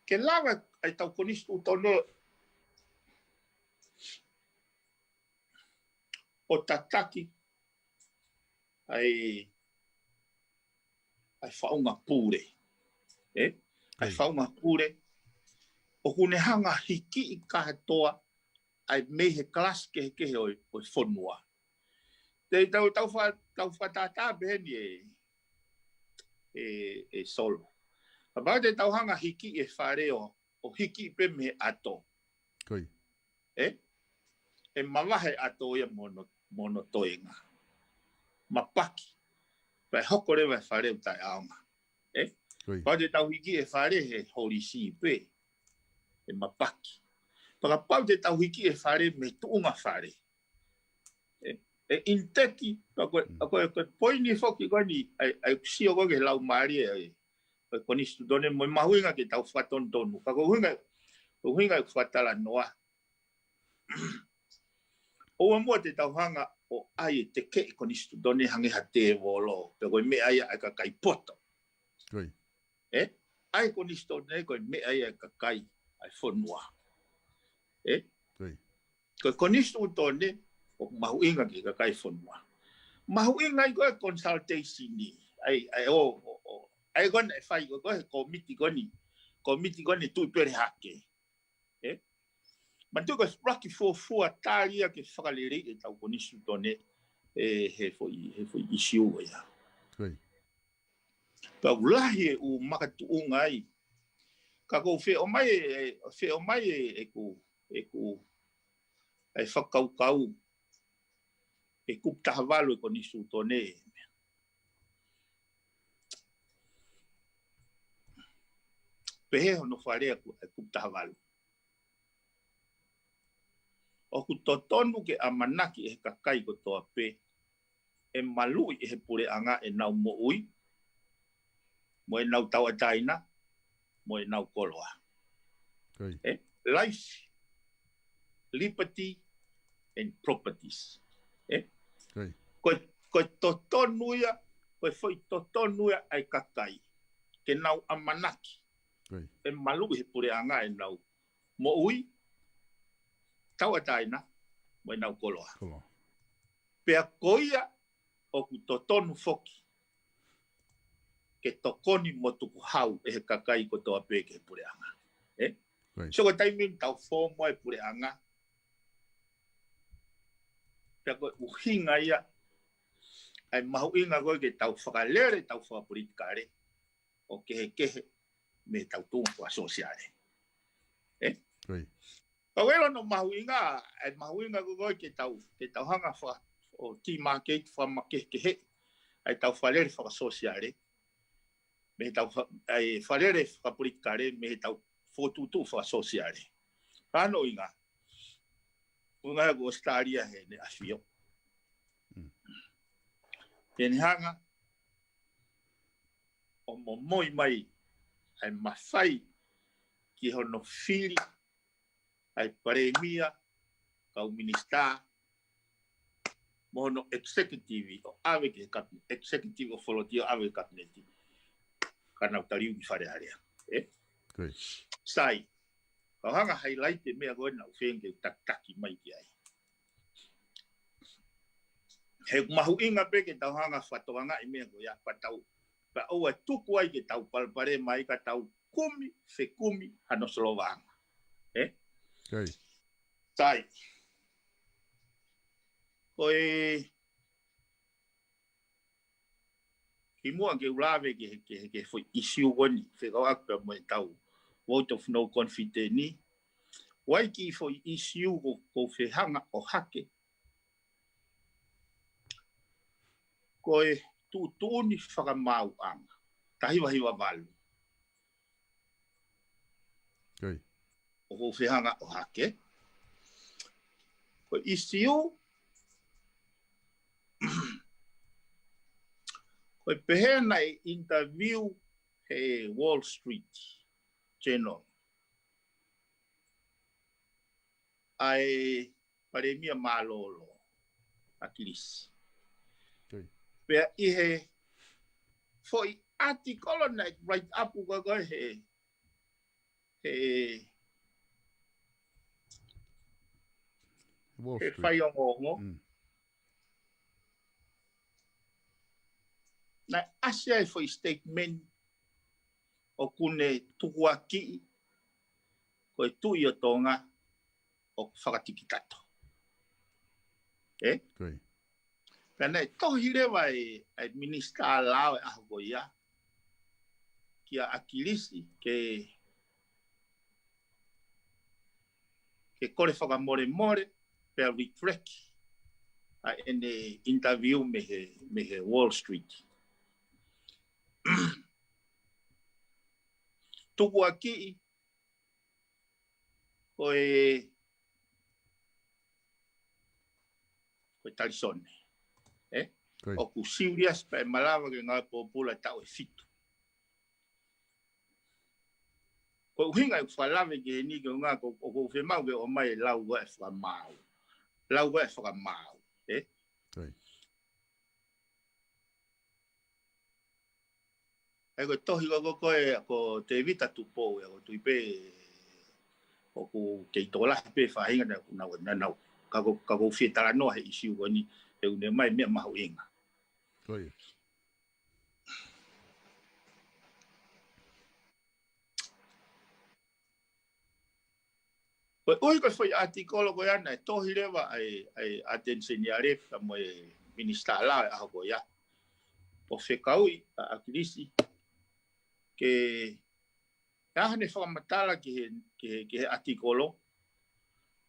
ke lava ʻa e tau konisitūtone ʻo tataki ʻa e, ʻa e faʻunga pule. ʻE? ʻA e faʻunga pule. ʻOku ne hanga hikiʻi kātoa ʻa e mei he kalasi kehekehe ʻo e, ʻo e fonua. Te tau, tau fa-, tau fakatātā pehē ni ʻe, ʻe, ʻe Solo. Kapau te tau hanga hikiʻi e fale ʻo, ʻo hikiʻi pē mei he ʻato. ʻE? ʻE mavahe ʻato ia mo hono, mo hono toenga. Mapaki. Pea ʻe hoko leva e fale ʻo taʻeʻaonga. ʻE? Pau te tau hikiʻi e fale he holisi pē. ʻE mapaki. Pea kapau te tau hikiʻi e fale mei tuʻunga fale. ʻE, ʻe inteki, pea ko e, ko e, ko e poini foki ko eni, ʻa e, ʻa e sio ko e ki he laumālie ʻa e, ʻa e konisitūtone mo e mahuʻinga ke tau fakatonutonu. Ka ko e ʻuhinga, ko e ʻuhinga e fakatalanoa. ʻOua muʻa te tau hanga ʻo ʻai e tekeʻi konisitūtone hangē ha tēvolo, pe ko e meʻa ia ʻa e kakai poto. ʻE? ʻAi konisitūtone ko e meʻa ia ʻa e kakai ʻa e fonua. ʻE? Ko e konisitūtone ʻoku mahuʻinga ki he kakai fonua. Mahuʻinga ai ko e consultation ni. ʻAi, ʻai ʻo, ʻo, ʻo, ʻA ia ko ena ʻe fai ko ē ko e kōmiti ko eni, kōmiti ko eni Tuʻipelehake. Ē? Manatuʻi ko e ʻuluaki fuofua tali ia ke fakaleleiʻi ʻetau konisitūtone ʻe he foʻi, he foʻi ʻīsiu ia. Pea ʻoku lahi e ʻū makatuʻunga ai. Ka ʻoku ou feʻomai e, feʻomai e, ʻeku, ʻeku, ʻa e fakakaukau, ʻe kupu taha valu e konisitūtone. Pehē hono fakalea ʻa e kupu taha valu. ʻOku totonu ke ʻamanaki ʻe he kakai kotoa pē ʻe maluʻi ʻe he puleʻanga ʻenau moʻui, mo ʻenau tauʻatāina, mo ʻenau koloa. Ē? Life, liberty, and properties. Ē? Ko e, ko e totonu ia, ko e foʻi totonu ia ʻa e kakai ke nau ʻamanaki ʻe maluʻi ʻe he puleʻanga ʻenau moʻui, tauʻatāina, mo ʻenau koloa. Pea ko ia ʻoku totonu foki ke tokoni mo tukuhau ʻe he kakai kotoa pē ki he puleʻanga. Ē? Sio ko e taimi ʻoku tau fō mo e puleʻanga, pea ko e ʻuhinga ia ʻa e mahuʻinga ko ē ke tau fakalele ʻetau fakapolitikale ʻo kehekehe mei heʻetau tuʻunga fakasōsiale. Ē? Ka ʻoku ʻi ai hono mahuʻinga, ʻa e mahuʻinga ko ē ke tau, ke tau hanga fa-, ʻo tī maketi fakamakehekehe ʻa ʻetau fakalele fakasōsiale mei heʻetau fa-, ʻa e fakalele fakapolitikale mei heʻetau fokotuʻutuʻu fakasōsiale. Ka hono ʻuhinga, ʻuhinga ia ko ʻAositelēlia heʻene ʻafio. Heʻene hanga ʻo momoi mai ʻa e mafai ki hono fili ʻa e palēmia, kau minisitā, mo hono executive ʻo ʻave ki he kapineti, executive authority ʻo ʻave ki he kapineti, ka nau taliu ki Fale Alea. Ē? Sai, kau hanga highlight e meʻa ko ē naʻa ku feinga ke takitaki mai ki ai. He ʻoku mahuʻinga pē ke tau hanga fakatokangaʻi e meʻa ko ia pea tau, pea ʻoua ʻe tuku ai ke tau palepale mai ka tau kumi, fekumi hano solovaʻanga. Ē? Sai. Ko e kimuʻa ke u lave ki he, ki he, ki he foʻi ʻīsiu ko eni, fekauʻaki pea mo ʻetau vote of no confidence ni. ʻOku ʻi ai e kiʻi foʻi ʻīsiu ʻoku, ʻoku ou fie hanga ʻo hake. Ko e tuʻutuʻuni fakamaauʻanga. Taha hiva hiva valu. ʻOku ou fie hanga ʻo hake. Ko e ʻīsiu, ko e pehē naʻe interview he Wall Street Journal ʻa e palēmia mālōlō ʻAkilisi. Pea ʻi he foʻi ʻātikolo naʻe write up ko ē he, he, he faiongoongo. Naʻe ʻasi ai e foʻi statement ʻoku ne tukuakiʻi ko e Tuʻi ʻo Tonga ʻoku fakatikitato. Ē? Pea naʻe tohi leva e, e minisitā lao e ʻaho ko ia kia ʻAkilisi ke, ke kole fakamolemole pea retract ʻa ʻene interview mei he, mei he Wall Street. Tukuakiʻi ko e, ko e talisone. Ē? ʻOku serious pea ʻe malava ke ngāue pōpula taʻu ʻe fitu. Ko e ʻuhinga ʻeku fakalave ki heni ko e ʻuhinga ko, ʻoku ou fiemaʻu ke ʻomai e lau ko ē fakamaau. Lau ko ē fakamaau. Ē? ʻA ia ko e tohi ko ē ko, ko ē ko Tēvita Tupou, ʻa ia ʻoku ou tui pē ʻoku kei tokolahi pē faʻahinga naʻa nau, naʻa nau, ka ʻoku, ka ʻoku ou fie talanoa he ʻīsiu ko eni, he ʻoku ne ʻomai e meʻa mahuʻinga. Ko ia. Ko e ʻuhi ko e foʻi ʻatikolo ko ia naʻe tohi leva ʻe he, ʻe he ʻAteni Seniale pea mo e Minisitā Lao ʻi he ʻaho ko ia. ʻO fekauʻi ʻa ʻAkilisi ke ʻi ai haʻane fakamatala ki he, ki he, ki he ʻatikolo,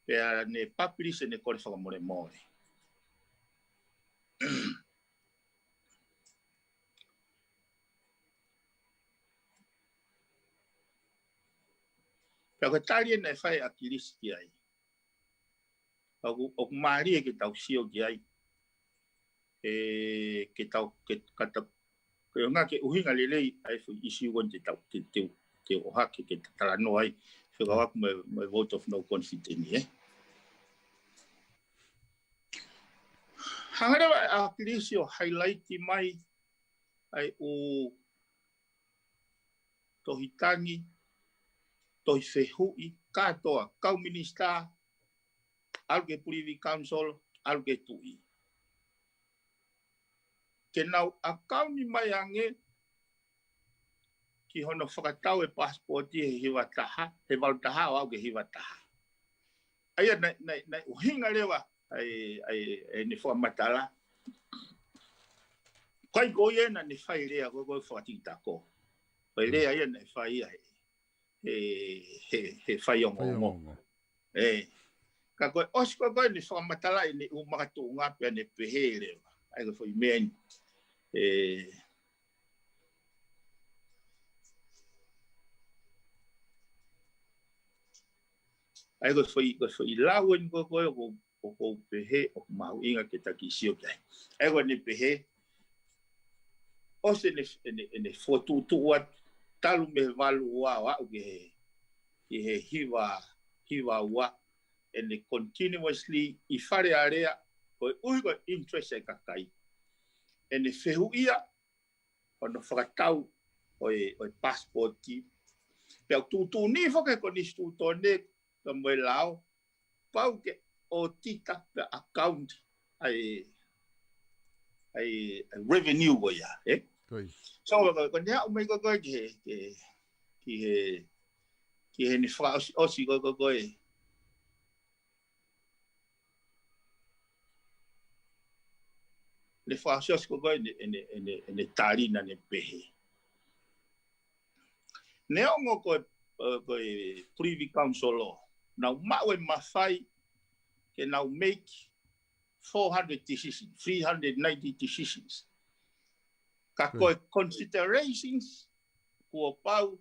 pea ne papilisi ʻene kole fakamolemole. Pea ko e tali eni naʻe fai ʻe ʻAkilisi ki ai. ʻOku, ʻoku mālie ke tau sio ki ai. ʻE, ke tau, ke, ka tau, ke ʻuhinga, ke ʻuhinga lelei ʻa e foʻi ʻisiū ko eni te tau, te, te, te ʻohake, ke ta talanoa ai. Fekauʻaki mo e, mo e vote of no confidence, ē. Hanga leva ʻe ʻAkilisi ʻo highlight mai ʻa e ʻū tohi tangi, tohi fehuʻi, kātoa, kau minisitā, ʻalu ki he Privy Council, ʻalu ki he tuʻi. Ke nau ʻakauni mai ange ki hono fakatau e passport he hiva taha, he valu taha ʻo aʻu ki he hiva taha. ʻA ia naʻe, naʻe, naʻe ʻuhinga leva ʻa e, ʻa e, ʻa ʻene fakamatala. Ko ia ko ia naʻa ne fai lea ko ē ko e fakatikitako. Ko e lea ia naʻe fai ia he, he, he, he faiongoongo. Faiongoongo. Ē. Ka ko e ʻosi ko ē ko ē ʻene fakamatala ʻene ʻū makatuʻunga pea ne pehē leva. ʻA ia ko e foʻi meʻa eni. Ē. ʻA ia ko e foʻi, ko e foʻi lau eni ko ē ko ē ʻoku, ʻoku ou pehē ʻoku mahuʻinga ke ta kiʻi sio ki ai. ʻA ia ko ʻene pehē, ʻosi ʻene, ʻene, ʻene fokotuʻutuʻu atu, talu mei he valu ua ʻo aʻu ki he, ki he hiva, hiva ua, ʻene continuously ʻi Fale Alea, ko e ʻuhi ko e interest ʻa e kakai. ʻEne fehuʻia, hono fakatau ʻo e, ʻo e passport. Pea ʻoku tuʻutuʻuni foki he konisitūtone pea mo e lao, pau ke ʻōtita pea account ʻa e, ʻa e, ʻa e revenue ko ia, ē? Ko ia. So, ko, ko ʻene aʻu mai ko ē ko ē ki he, ki he, ki he, ki heʻene fakaʻosiʻosi ko ē ko ē ko ē, ʻene fakaʻosiʻosi ko ē ko ē ʻene, ʻene, ʻene, ʻene tali naʻa ne pehē. Neongo ko e, ē, ko e Privy Council ʻoku nau maʻu e mafai ke nau make four hundred decisions, three hundred ninety decisions. Ka ko e considerations kuo pau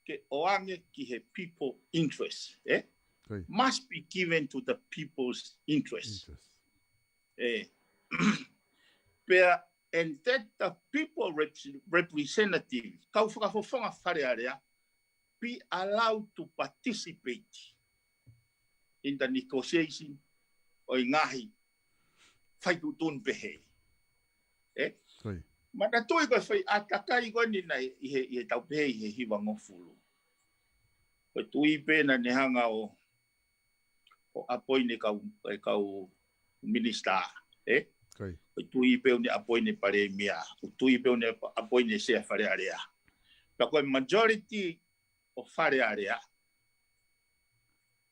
ke ʻoange ki he people interest, ē? Ko ia. Must be given to the people's interest. Interest. Ē. Pea, and that the people rep-, representative, kau fakafofonga Fale Alea, be allowed to participate in the negotiation ʻo e ngaahi fai tuʻutuʻuni pehē. Ē? Ko ia. Manatuʻi ko e fai ʻātakai ko eni naʻe ʻi he, ʻi he tau pehē ʻi he hivangofulu. Ko e tuʻi pē naʻa ne hanga ʻo, ʻo appoint e kau, e kau minisitā, ē? Ko ia. Ko e tuʻi pē ʻoku ne appoint e palēmia, ko e tuʻi pē ʻoku ne appoint e sea Fale Alea. Pea ko e majority ʻo Fale Alea,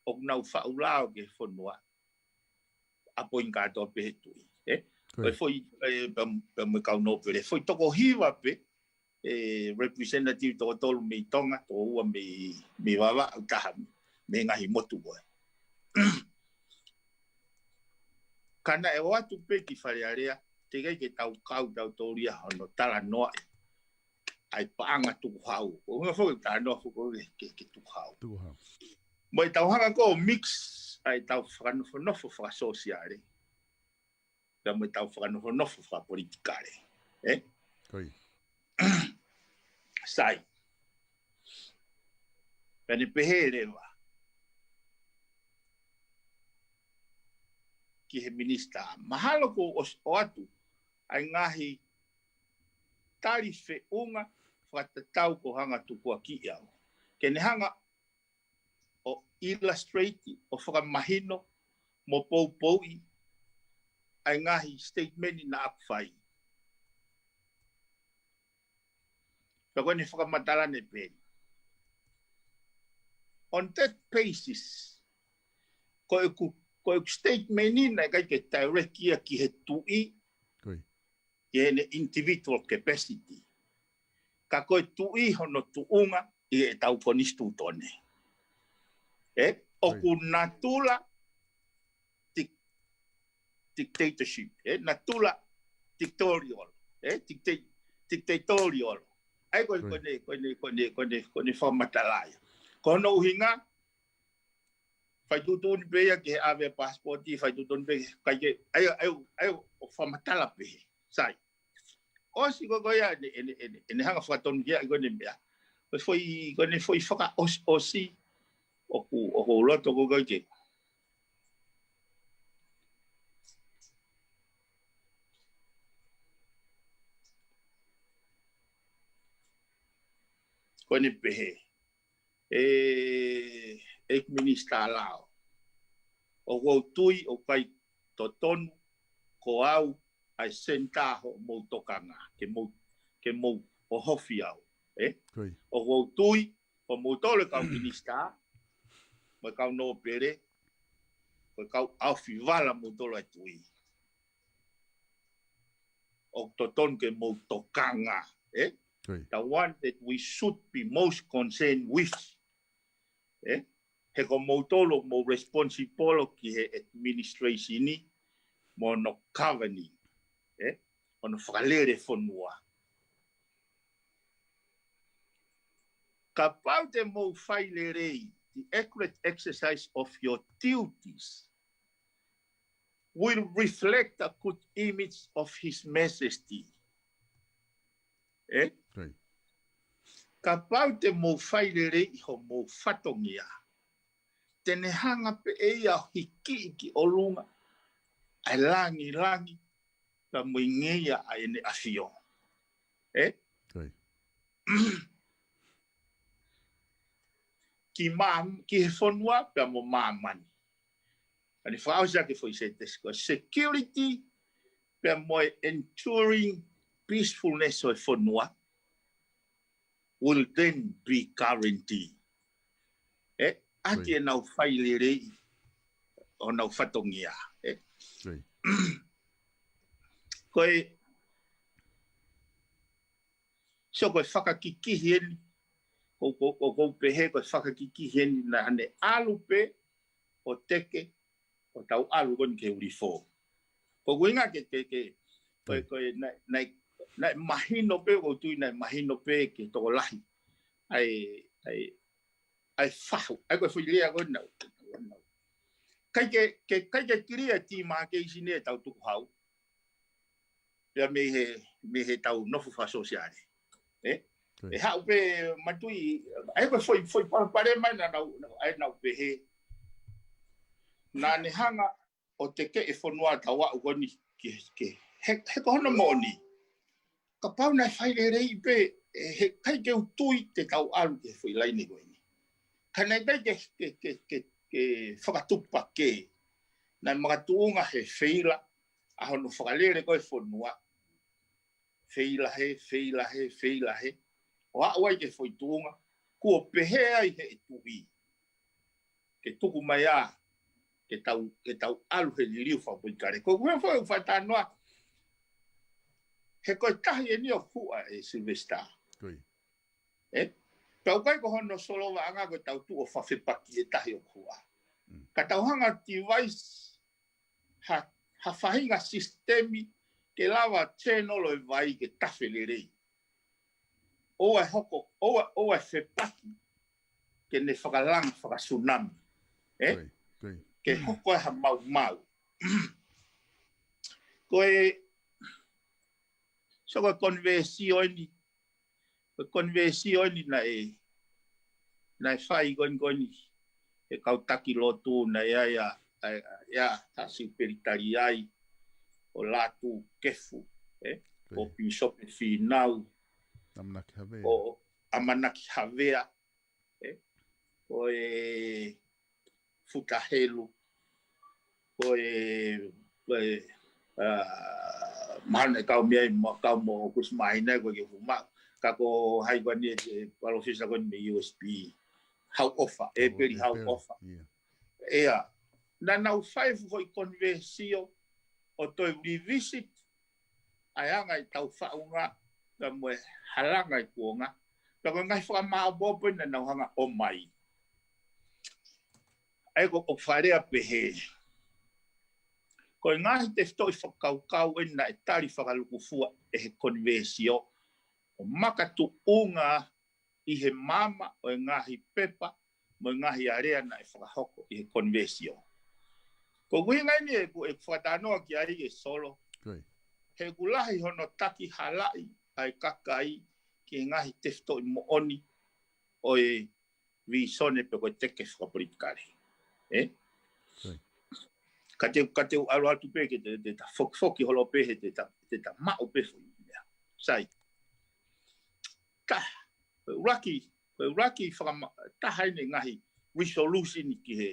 ʻoku nau faʻu lao ki he fonua, appoint kātoa pē he tuʻi, ē? Ko ia. Ko e foʻi, ē, pea, pea mo e kau nōpele, foʻi toko hiva pē, ē, representative toko tolu mei Tonga, toko ua mei, mei Vavaʻu, taha mei he ngaahi motu ko ē. Ka naʻe ō atu pē ki Fale Alea, teʻeki ai ke tau kau tautolu ia hono talanoaʻi ʻa e paʻanga tukuhau. ʻOku ʻuhinga foki talanoa foki ke, ke, ke tukuhau. Tukuhau. Mo e tau hanga ko ē ʻo mix ʻa e tau fakanofonofo fakasōsiale. Pea mo e tau fakanofonofo fakapolitikale. Ē? Ko ia. Sai. Pea ne pehē leva ki he minisitā. Mahalo kuo ʻosi ʻoatu ʻa e ngaahi tali feʻunga fakatatau kuo hanga tukuakiʻi au. Ke ne hanga ʻo illustrate, ʻo fakamahino, mo poupouʻi ʻa e ngaahi statement naʻa ku fai. Pea ko ʻene fakamatala ne pehē ni. On that basis, ko ʻeku, ko ʻeku statement ni naʻe ʻikai ke direct ia ki he tuʻi, ki heʻene individual capacity. Ka ko e tuʻi hono tuʻunga ʻi heʻetau konisitūtone. ʻE, ʻoku natula dictatorship, ʻe, natula dictatorial, ʻe, dictatorial. ʻAi ko e, ko ʻene, ko ʻene, ko ʻene, ko ʻene fakamatala ia. Ko hono ʻuhinga, fai tuʻutuʻuni pē ia ke ʻave passport, fai tuʻutuʻuni pē, ʻikai ke, ʻai, ʻai, ʻai ʻo fakamatala pē, sai. ʻOsi ko ko ia, ʻene, ʻene, ʻene, ʻene hanga fakatonu ia, ko ʻene meʻa. Ko e foʻi, ko ʻene foʻi fakaʻosiʻosi, ʻoku, ʻoku ou loto ko ko ke. Ko ʻene pehē. ʻE, ʻEiki Minisitā Lao. ʻOku ou tui ʻoku ʻikai totonu ko au ʻa e senitā hoʻomou tokanga, ke mou, ke mou ʻohofi au. ʻE? ʻOku ou tui, ko moutolu e kau minisitā, mo e kau nōpele, ko e kau ʻaofivala moutolu ʻa e tuʻi. ʻOku totonu ke mou tokanga, ʻe? The one that we should be most concerned with. ʻE? He ko moutolu ʻoku mou responsible ki he administration ni, mo hono governing, ʻe? Hono fakalele fonua. Kapau te mou fai lelei, the accurate exercise of your duties will reflect a good image of His Majesty. ʻE? Kapau te mou fai lelei ʻi hoʻomou fatongia, te ne hanga pē ʻe ia ʻo hikiʻi ki ʻolunga ʻa e langilangi, pea mo e ngeia ʻa ʻEne ʻAfio. ʻE? Ki mā-, ki he fonua pea mo māmani. Ka ne fakaʻosi ʻaki e foʻi sētesi ko e security, pea mo e enduring peacefulness ʻo e fonua will then be guaranteed. ʻE, ʻaki ʻenau fai lelei ʻo nau fatongia. ʻE. Ko e, so ko e fakakikihi eni, ko, ko, ko, ko pehē ko e fakakikihi eni naʻa ne ʻalu pē ʻo teke ʻo tau ʻalu ko eni ke ulifo. Ko e ʻuhinga ke, ke, ke, ko e, ko e, naʻe, naʻe, naʻe mahino pē, ʻoku ou tui naʻe mahino pē ke tokolahi. ʻAi, ʻai, ʻai fahu, ʻai ko e foʻi lea ko ena. ʻIkai ke, ke, ʻikai ke kilia e tīmākeisi ʻetau tukuhau. Pea mei he, mei heʻetau nofo fakasōsiale. ʻE? ʻE haʻu pē matui, ʻai ko e foʻi, foʻi palopalema naʻa nau, ʻai nau pehē. Naʻa ne hanga ʻo teke e fonua tau aʻu ko eni ki, ki, he, he ko hono moʻoni. Kapau naʻe fai lelei pē, ʻe, he ʻikai ke u tui te tau ʻalu ki he foʻi laine ko eni. Ka naʻe ʻikai ke, ke, ke, ke, ke fakatupu pē ke. Naʻe makatuʻunga he feila, ʻa hono fakalele ko e fonua. Feila he, feila he, feila he. ʻO aʻu ai ki he foʻi tuʻunga, kuo pehē ai he tuʻi. Ke tuku mai ā, ke tau, ke tau ʻalu he liliu fakapolitikale. Ko e ʻuhinga foʻi ʻoku ou fakatalanoa. He ko e tahi eni ʻoku huʻa ʻe Sylvester. ʻE? Pea ʻoku ʻikai ko hono solovaʻanga ko e tau tuʻu ʻo fakafepaki e tahi ʻoku huʻa. Ka tau hanga device ha, ha faʻahinga sisitemi ke lava channel ʻo e vai ke tafe lelei. ʻOua ʻe hoko, ʻoua, ʻoua ʻe fepaki ke ne fakalanga fakasunami. ʻE? Ke hoko ai ha maumau. Ko e, so ko e konivesio eni, ko e konivesio eni naʻe, naʻe fai ko eni ko eni, he kau taki lotu naʻe ʻi ai ʻa, ʻa, ʻa, ʻa Siupeli Taliai, ʻo Lātū Kefu, ʻe? ʻO Pīsope Fīnau, ʻo ʻAmanaki Havea, ʻe? Ko e Futa Helu, ko e, ko e, ʻa, mahalo naʻe kau mei ai mo, kau mo Kusi Maina ko e ke fuma. Ka ko hai ko eni e palōfesa ko eni mei U S P. Hauʻofa, ʻEpeli Hauʻofa. ʻIa. naʻa nau fai e fuʻu foʻi konivesio ʻo toe revisit ʻa e anga ʻetau faʻunga, pea mo e halanga ʻo e kuonga, pea ko e ngaahi fakamāʻopoʻopo eni naʻa nau hanga ʻo ʻomai. ʻA ia ko, ʻoku fakalea pehē, ko e ngaahi tefitoʻi fakakaukau eni naʻe tali fakalūkufua ʻe he konivesio ʻo makatuʻunga ʻi he maama ʻo e ngaahi pepa mo e ngaahi alea naʻe fakahoko ʻi he konivesio. Ko e ʻuhinga eni ʻeku, ʻeku fakatalanoa ki ai, ʻe Solo. Ko ia. He ʻoku lahi hono takihalaʻi ʻa e kakai ki he ngaahi tefitoʻi moʻoni ʻo e vīsone pe ko e teke fakapolitikale. Ē? Ko ia. Ka te, ka te u ʻalu atu pē ke te, te ta fokifoki holo pē he te ta, te ta maʻu pē foʻi meʻa. Sai. Ka, ko e ʻuluaki, ko e ʻuluaki fakama-, taha eni e ngaahi resolution ki he,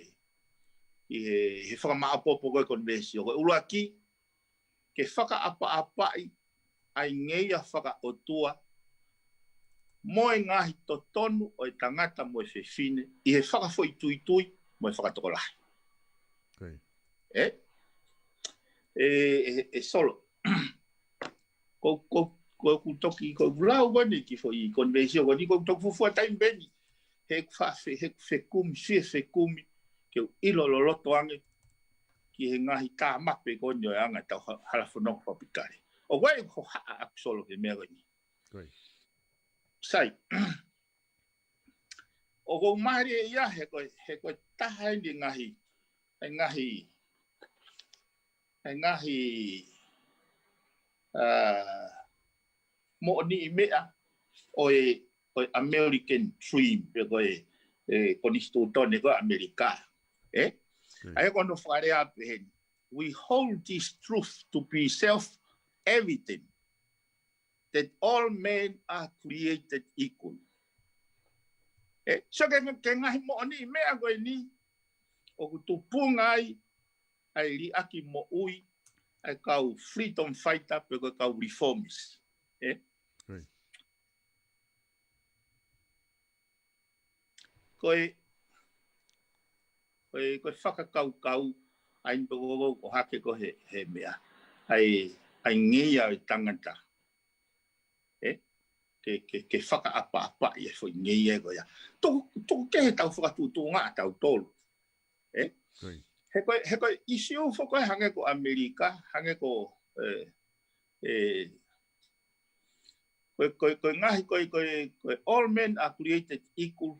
ki he, he fakamāʻopoʻopo ko e konivesio. Ko e ʻuluaki, ke fakaʻapaʻapaʻi ʻa e ngeia fakaʻotua mo e ngaahi totonu ʻo e tangata mo e fefine ʻi he fakafoʻituitui mo e fakatokolahi. Ko ia. Ē? ʻE, ʻe, ʻe Solo. Ko, ko, ko ʻeku toki, ko ʻeku lau ko eni ki he foʻi konivesio ko eni, ko ʻeku toki fuofua taimi pē eni he ʻeku faʻa fe-, he ʻeku fekumi, fie fekumi ke u ʻilo loloto ange ki he ngaahi tāmape ko eni ʻo e anga ʻetau ha-, hala fononga fakapolitikale. ʻOku ʻi ai hoʻo haʻa ʻaku, Solo, ki he meʻa ko eni. Ko ia. Sai. ʻOku ou mālieʻia he ko e, he ko e taha eni e ngaahi, e ngaahi, e ngaahi, ā, moʻoniʻi meʻa ʻo e, ʻo e American Dream, pe ko e, e konisitūtone ko ē ʻAmelika. Ē? Hmm. ʻA ia ko hono fakalea pehē ni, "We hold this truth to be self-evident, that all men are created equal." Ē? So ko e, ko e ngaahi moʻoniʻi meʻa ko eni ʻoku tupunga ai ʻa e liʻaki moʻui ʻa e kau freedom fighter pe ko e kau reformist. Ē? Right. Ko e, ko e, ko e fakakaukau ʻa eni pe ko, ko, ko hake ko he, he meʻa. ʻA e, ʻa e ngeia ʻo e tangata. Ē? Ke, ke, ke fakaʻapaʻapaʻi e foʻi ngeia ko ia. Tuku, tuku kehe ʻetau fakatuʻutuʻunga ʻatautolu. Ē? Ko ia. He ko e, he ko e ʻīsiu foki ko ē hangē ko ʻAmelika, hangē ko, ē, ē, ko e, ko e, ko e ngaahi, ko e, ko e, ko e all men are created equal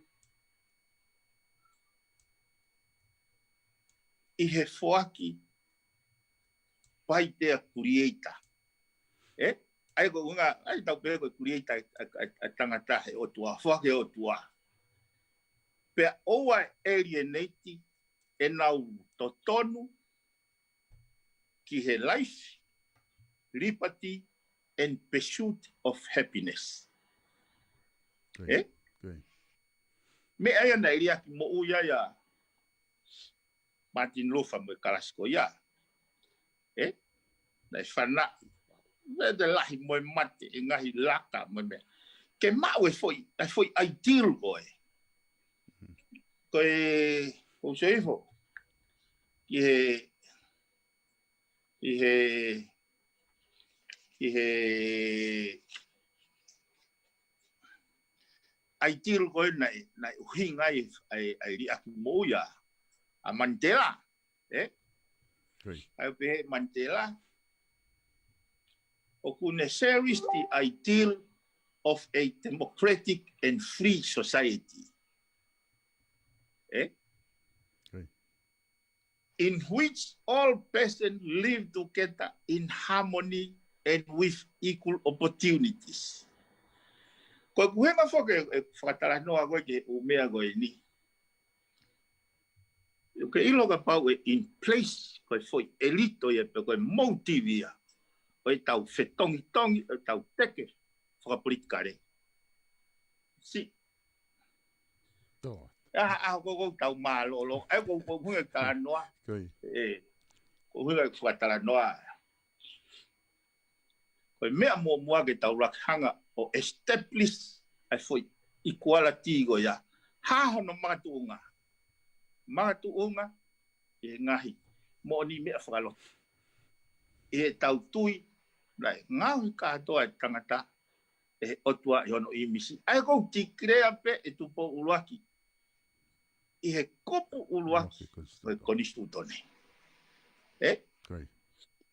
ʻi he foaki by their creator. Ē? ʻA ia ko e ʻuhinga, ʻa ia ʻoku tau pehē ko e creator ʻa, ʻa, ʻa e tangata he ʻOtua, foaki he ʻOtua. Pea ʻoua ʻe alienate ʻenau totonu ki he life, liberty, and pursuit of happiness. Ko ia. Ē? Ko ia. Meʻa ia naʻe liʻaki moʻui ai ʻa Martin Luther mo e kalasi ko ia. Ē? Naʻe fanaʻi. Naʻe lahi mo e mate, e ngaahi laka mo e meʻa. Ke maʻu e foʻi, e foʻi ideal ko ē. Ko e, ʻoku ou sio hifo ki he, ki he, ki he ideal ko ē naʻe, naʻe ʻuhinga ai ʻa e, ʻa e liʻaki moʻui ʻa, ʻa Mandela. Ē? Ko ia. ʻA ia pehē ʻe Mandela, ʻoku ne cherish the ideal of a democratic and free society. Ē? Ko ia. In which all persons live together in harmony and with equal opportunities. Ko ʻeku ʻuhinga foki ʻeku fakatalanoa ko ē ki he ʻū meʻa ko eni. ʻOku ke ʻilo kapau ʻe in place ko e foʻi ʻelito ia pe ko e motive ia ʻo ʻetau fetongitongi, ʻo ʻetau teke fakapolitikale. Si. Tō. ʻA, ʻa, ko, ko ʻetau mālōlō, ʻa, ko, ko, ko e talanoa. Ko ia. Ē, ko e fakatalanoa. Ko e meʻa muʻomuʻa ke tau laki hanga ʻo establish ʻa e foʻi equality ko ia. Hā hono makatuʻunga. Makatuʻunga ʻi he ngaahi moʻoni meʻa fakalotu. ʻI heʻetau tui, naʻe ngaohi kātoa e tangata ʻe he ʻOtua ʻi hono ʻīmisi. ʻA ia ʻoku ou tikilea pē ʻe Tupou ʻUluaki ʻi he kupu ʻuluaki ʻo e konisitūtone. ʻE?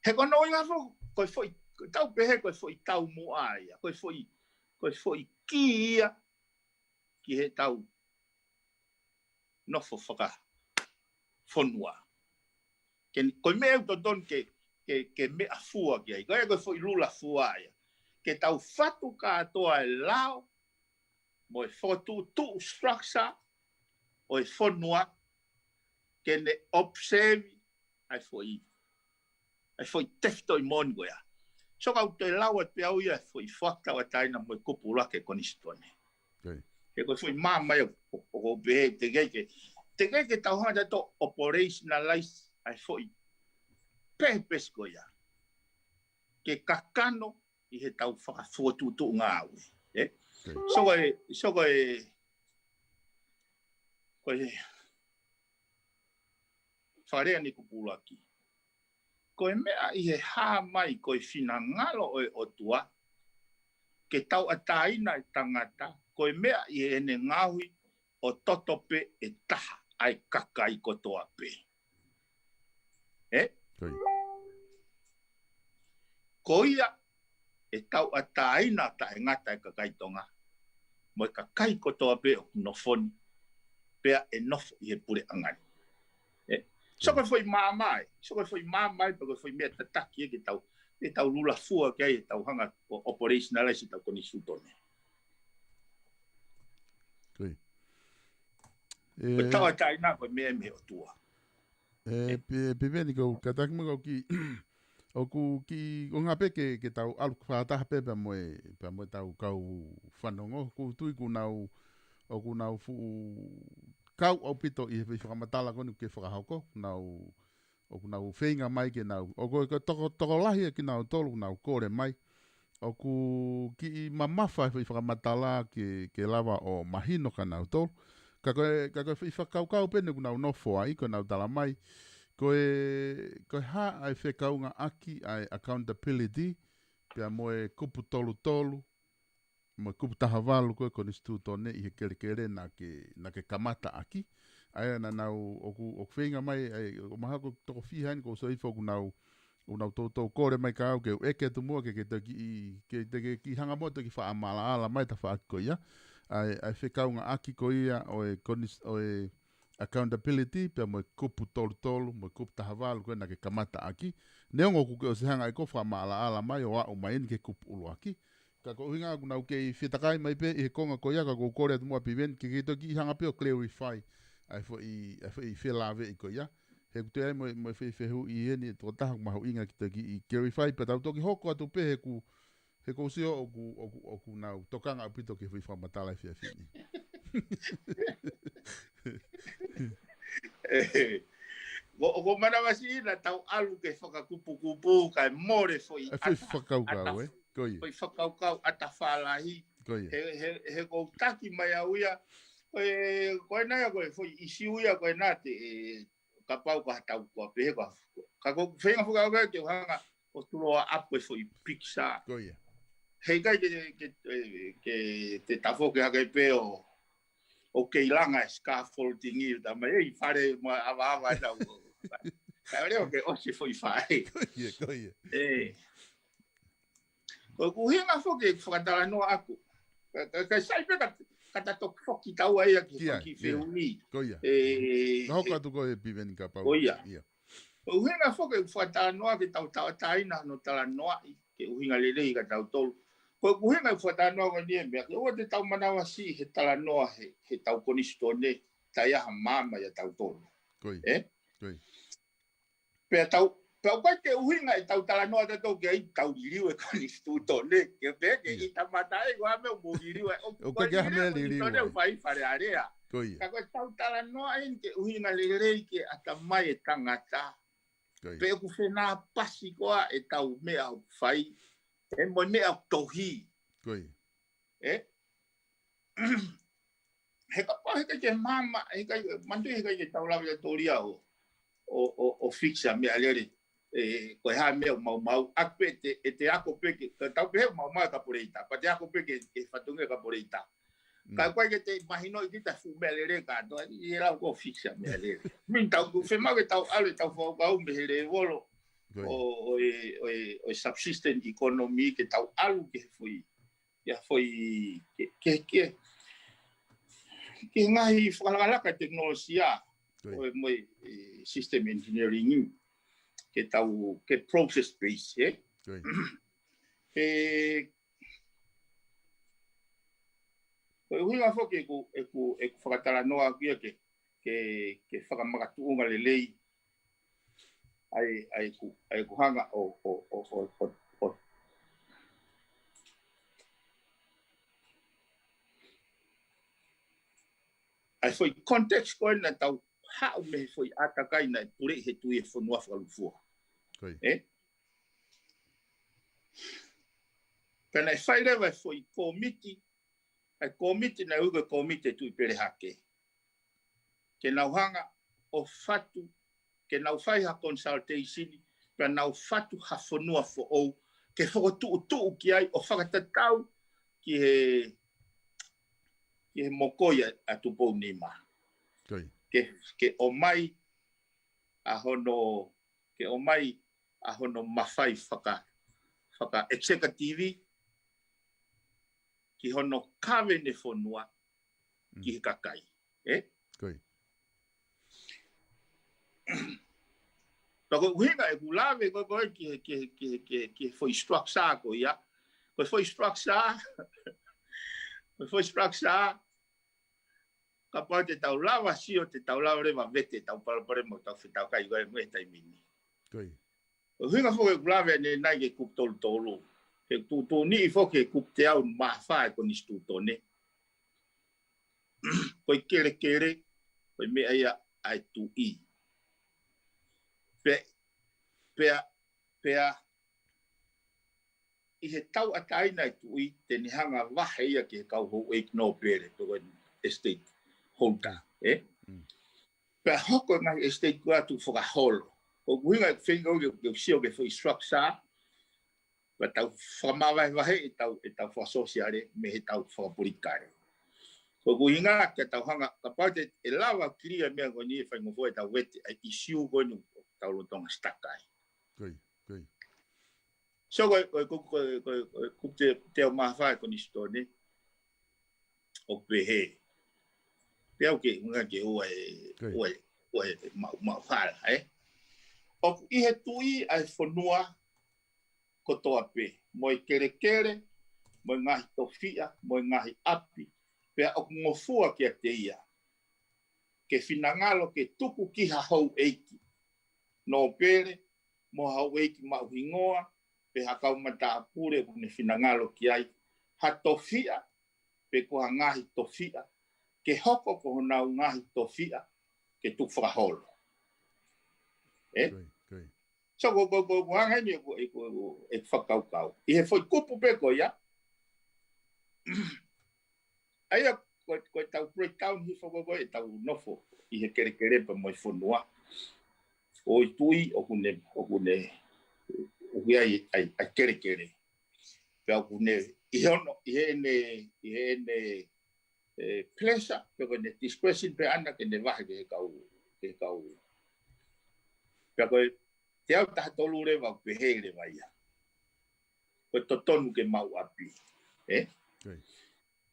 He ko hono ʻuhinga foki, ko e foʻi, tau pehē ko e foʻi taumuʻa ia, ko e foʻi, ko e foʻi kī ia ki heʻetau nofo fakafonua. Ke, ko e meʻa ʻoku totonu ke, ke, ke meʻa fua ki ai, ko e, ko e foʻi lula fua ia. Ke tau fatu kātoa e lao, mo e fokotuʻutuʻu structure ʻo e fonua, ke ne observe ʻa e foʻi, ʻa e foʻi tefitoʻi moʻoni ko ia. So ka u toe lau atu pē au ia e foʻi fakatauʻatāina mo e kupu ʻuluaki e konisitūtone. He ko e foʻi māmā ia ʻoku ou pehē teʻeki ke, teʻeki ke tau hanga ʻo operationalize ʻa e foʻi purpose ko ia. Ke kakano ʻi heʻetau fakafokotuʻutuʻu ngāue. ʻE? So ko e, so ko e, ko e fakalea ʻeni kupu ʻuluaki. Ko e meʻa ʻi he hā mai ko e finangalo ʻo e ʻOtua, ke tauʻatāina e tangata, ko e meʻa ʻi heʻene ngaohi ʻo toto pē ʻe taha ʻa e kakai kotoa pē. ʻE? Ko ia ʻe tauʻatāina taʻengata e kakai Tonga, mo e kakai kotoa pē ʻoku nofo ni, pea ʻe nofo ʻi he puleʻanga ni. ʻE? So ko e foʻi māmā ē, so ko e foʻi māmā ē, pe ko e foʻi meʻa tataki ē ke tau, ke tau lula fua ki ai ʻetau hanga ʻo operationalize ʻetau konisitūtone. Ko e tauʻatāina ko e meʻa mei he ʻOtua. ʻE, Pi-, Piveni, ko e kātaki mo e kau ki, ʻoku kiʻi, ʻo ngā pē ke, ke tau ʻalu fakataha pē pea mo e, pea mo e tau kau fanongo, ʻoku ou tui ʻoku nau, ʻoku nau fuʻu kau ʻaupito ʻi he foʻi fakamatala ko eni ke fakahoko, nau, ʻoku nau feinga mai ke nau, ʻoku, ko e toko, tokolahi ʻa kinautolu, ʻoku nau kole mai, ʻoku kiʻi mamafa e foʻi fakamatala ke, ke lava ʻo mahino kia nautolu. Ka ko e, ka ko e foʻi fakakaukau pē ʻeni ʻoku nau nofo ai, ʻoku nau tala mai, ko e, ko e hā ʻa e fekaungāʻaki ʻa e accountability, pea mo e kupu tolu tolu, mo e kupu taha valu ko e konisitūtone ʻi he kelekele naʻa ke, naʻa ke kamata ʻaki. ʻA ia naʻa nau ʻoku, ʻoku feinga mai, ʻa ia, ʻoku mahalo ko e toko fiha ʻeni ʻoku ou sio hifo ʻoku nau, ʻoku nau toutou kole mai kia au ke u ʻeke atu muʻa ke, ke toki, ke, ke, ke hanga muʻa toki faʻa maʻalaʻala mai tafaʻaki ko ia. ʻA e, ʻa e fekaungāʻaki ko ia ʻo e konis-, ʻo e accountability, pea mo e kupu tolu tolu, mo e kupu taha valu ko ē naʻa ke kamata ʻaki. Neongo ʻoku ke ʻosi hanga ʻe koe ʻo faʻa maʻalaʻala mai ʻo aʻu mai ʻeni ki he kupu ʻuluaki. Ka ko e ʻuhinga ʻoku nau kei fetakai mai pē ʻi he konga ko ia, ka ʻoku ou kole atu muʻa Piveni ke, ke toki hanga pē ʻo clarify ʻa e foʻi, ʻa e foʻi felāveʻi ko ia. He ʻoku toe ʻi ai mo e, mo e foʻi fehuʻi ʻeni ʻe toko taha ʻoku mahuʻinga ke toki clarify, pea tau toki hoko atu pē he ʻoku, he ʻoku ou sio ʻoku, ʻoku, ʻoku nau tokanga ʻaupito ki he foʻi fakamatala efiafi ni. ʻE, ʻoku, ʻoku ou manavasiʻi naʻa tau ʻalu ki he fakakupukupu, kae mole foʻi ʻa e foʻi ʻata, fakakaukau, ʻata, ē? Ko ia. Foʻi fakakaukau ʻata fālahi. Ko ia. He, he, he ʻoku ou taki mai au ia, ko e, ko ena ia ko e foʻi ʻisiū ia ko ena te, ʻe, kapau ko ha tau ko ē pehē ko ē. Ka ʻoku ou feinga foki au ke u hanga ʻo tuloa ʻapu e foʻi pikisa. Ko ia. Heʻikai ke, ke, ke, ke te tafoki hake pē ʻo, ʻo kei langa e scaffolding ʻi he tamai, ʻe, ʻi fale mo e ʻavaʻava ʻe tau. Kae ʻoua ke ʻosi foʻi fai. Ko ia, ko ia. ʻE. Ko ʻeku ʻuhinga foki ʻeku fakatalanoa ʻaku. Ka, ka, ka sai pē ka, ka ta toki foki taua ia ki he, ki ai, ki he, ia, fehuʻi. Ko ia. ʻE, ka hoko atu ko e Piveni kapau. Ko ia. Ia. Ko e ʻuhinga foki ʻeku fakatalanoa ke tau tauʻatāina hono talanoaʻi, ke ʻuhinga lelei kia tautolu. Ko ʻeku ʻuhinga ʻeku fakatalanoa ko eni ʻe meʻa, ke ʻoua te tau manavasiʻi he talanoa he, heʻetau konisitūtone, taʻe ʻi ai ha maama ʻia tautolu. Ko ia. ʻE? Ko ia. Pea tau, pea ʻoku ʻikai ke ʻuhinga ʻetau talanoa tautolu ke ʻai tau liliu e konisitūtone, ke pehē ke, ia, ʻi he kamata ʻe ʻi ai ha meʻa ʻoku mou liliu ai, ʻoku, ʻoku ʻikai ke ʻi ai ha meʻa liliu, liliu konisitūtone ai. Fai Fale Alea. Ko ia. Ka ko ʻetau talanoa ʻeni ke ʻuhinga lelei ki he ʻatamai e tangata. Ko ia. Pe ʻoku fenāpasi koā ʻetau meʻa ʻoku fai, ʻe mo e meʻa ʻoku tohi. Ko ia. ʻE? He kapau heʻikai ke maama, heʻikai, manatuʻi heʻikai ke tau lave ʻa Tolia ʻo, ʻo, ʻo, ʻo fix ʻa meʻalele, ē, ko e hā e meʻa ʻoku maumau, ʻa pē te, ʻe te ako pē ke, ka tau pehē ʻoku maumau e kapuleita, pea te ako pē ke, ke fatongia e kapuleita. Ka ʻoku ʻikai ke te mahinoʻi kita e fuʻu meʻalele kātoa, ʻi he lau ko e fix ʻa meʻalele. Meʻa tau, ʻoku fiemaʻu ke tau ʻalu ʻetau fakakaukau mei he lēvolo ʻo, ʻo e, ʻo e, ʻo e subsistence economy ke tau ʻalu ki he foʻi, ki he foʻi, ki he, ki he, ki he ngaahi fakalakalaka tekinolosia ʻo e mo e, ē, system engineering ke tau, ke process base, ē? He, ko e ʻuhinga foki ʻeku, ʻeku, ʻeku fakatalanoa ʻaku ia ke, ke, ke fakamakatuʻunga lelei ʻa e, ʻa ʻeku, ʻa ʻeku hanga ʻo, ʻo, ʻo, ʻo, ʻo, ʻo, ʻa e foʻi context ko ē naʻa tau haʻu mei he foʻi ʻātakai naʻe puleʻi he tuʻi e fonua fakalūkufua. Ē? Pea naʻe fai leva e foʻi kōmiti, ʻa e kōmiti naʻe ui ko e kōmiti ʻa e Tuʻi Pele Hake. Ke nau hanga ʻo fatu, ke nau fai ha consultation, pea nau fatu ha fonua foʻou, ke fokotuʻutuʻu ki ai ʻo fakatatau ki he, ki he mokoi ʻa, ʻa Tupou Nima. Ke, ke ʻomai ʻa hono, ke ʻomai ʻa hono mafai faka, faka executive ki hono kavene fonua ki he kakai. Ē? Pea ko e ʻuhinga ʻeku lave ko ē ki he, ki he, ki he, ki he, ki he foʻi structure ko ia. Ko e foʻi structure, ko e foʻi structure, kapau te tau lava sio, te tau lava leva vete ʻetau palopalema ʻoku tau fetauʻaki ko ē mo e taimi ni. Ko e ʻuhinga foki ʻeku lave ʻanenai ki he kupu tolu tolu. He tuʻutuʻuni foki he kupu teau mā fā e Konisitūtone. Ko e kelekele, ko e meʻa ia ʻa e tuʻi. Pea, pea, pea, ʻi he tauʻatāina e tuʻi, te ne hanga vahe ia ki he kau houʻeiki nōpele, pe ko e estate holder, ē? Pea hoko e ngaahi estate ko ia ʻo tuʻu fakaholo. Ko e ʻuhinga ʻeku feinga ke, ke sio ki he foʻi structure, pea tau fakamavahevahe ʻetau, ʻetau fakasōsiale mei heʻetau fakapolitikale. Ko e ʻuhinga ke tau hanga, kapau te, ʻe lava clear e meʻa ko eni ʻe faingofua ʻetau vete ʻa e issue ko eni ʻoku tau lolotonga stuck ai. So, ko e, ko e, ko e, ko e, ko e kupu te, teau mā fā e Konisitūtone, ʻoku pehē. Pea ʻoku ke, ʻuhinga ke ua e, ua e, ua e mau, mau hala, ē? ʻOku ʻi he tuʻi ʻa e fonua kotoa pē, mo e kelekele, mo e ngaahi tofiʻa, mo e ngaahi ʻapi, pea ʻoku ngofua kiate ia ke finangalo ke tuku ki ha houʻeiki nōpele, mo ha houʻeiki maʻuhingoa, pe ha kau matāpule ʻoku ne finangalo ki ai, ha tofiʻa, pe ko ha ngaahi tofiʻa, ke hoko ko honau ngaahi tofiʻa, ke tuku fakaholo. Ē? So, ko, ko, ko, ko e anga eni ʻeku, ʻeku, ʻeku fakakaukau. ʻI he foʻi kupu pē ko ia, ʻa ia ko, ko ʻetau breakdown hifo ko, ko ʻetau nofo ʻi he kelekele pea mo e fonua. ʻO e tuʻi ʻoku ne, ʻoku ne, ʻoku ʻi ai, ʻai, ʻai kelekele. Pea ʻoku ne, ʻi he ono, ʻi heʻene, ʻi heʻene, ē, pleasure, pe ko ʻene discretion pē ʻana ke ne vahe ki he kau, ki he kau. Pea ko e teau taha tolu leva ʻoku pehē leva ia. Ko e totonu ke maʻu ʻapi. Ē?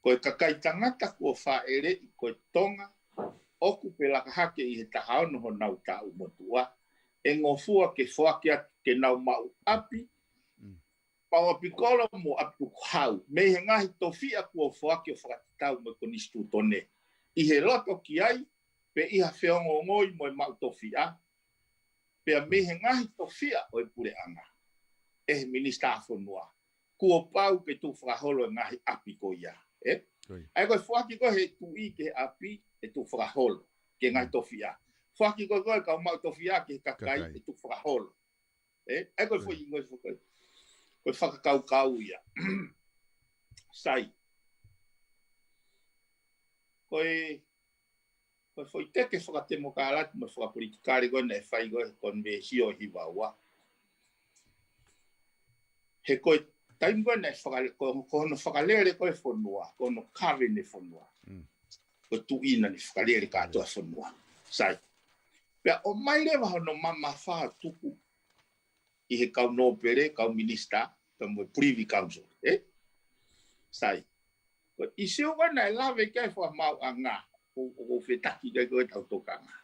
Ko e kakai tangata kuo fāʻeleʻi ko e Tonga, ʻoku pē laka hake ʻi he taha ono honau taʻu motuʻa, ʻe ngofua ke foaki atu ke nau maʻu ʻapi, maʻu ʻapi kolo mo ʻapi tukuhau, mei he ngaahi tofiʻa kuo foaki ʻo fakatatau mo e Konisitūtone, ʻi he loto ki ai, pe ʻi ha feongoongoi mo e maʻu tofiʻa, pea mei he ngaahi tofiʻa ʻo e puleʻanga, ʻe he Minisitā Fonua, kuo pau ke tuku fakaholo e ngaahi ʻapi ko ia, ē? ʻA ia ko e foaki ko ē he tuʻi ki he ʻapi ʻe tuku fakaholo, ki he ngaahi tofiʻa. Foaki ko ē ko e kau maʻu tofiʻa ki he kakai ʻe tuku fakaholo. Ē? ʻA ia ko e foʻi, ko e foʻi, ko e fakakaukau ia. Sai. Ko e ko e foʻi teke fakatemokalati mo e fakapolitikale ko ē naʻe fai ko ē he konivesio ʻe hiva ua. He ko e taimi ko ē naʻe fakale-, ko, ko hono fakalele ko ē fonua, ko hono kavene fonua. Mm. Ko e tuʻi naʻa ne fakalele kātoa fonua. Sai. Pea ʻomai leva hono mamafa tuku ʻi he kau nōpele, kau minisitā, pea mo e Privy Council, ē? Sai. Ko e ʻīsiu ko ē naʻe lave ki ai e fakamaauʻanga, ʻoku, ʻoku ou fetaki ki ai ko ē ʻetau tokanga.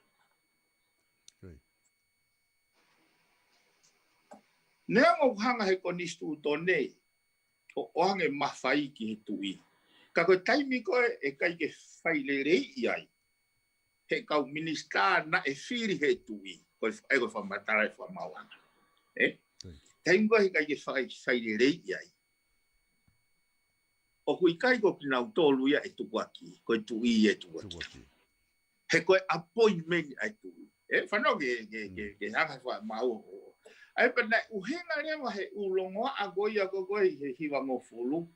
Neongo ʻoku hanga he konisitūtone ʻo, ʻo ʻoange mafai ki he tuʻi. Ka ko e taimi ko ē ʻe ʻikai ke fai lelei ai he kau minisitā naʻe fili he tuʻi, ko e, ʻa ia ko e fakamatala e fakamaauʻanga. Ē? Taimi ko ē ʻikai ke fai, fai lelei ai, ʻoku ʻikai ko kinautolu ia ʻe tukuakiʻi, ko e tuʻi ia ʻe tukuakiʻi. He ko e appointment ʻa e tuʻi. Ē, fanongo ke, ke, ke, ke hanga fakamaau. ʻA ia pea naʻe ʻuhinga leva he ʻū longoaʻa ko ia ko ē he hivangofulu,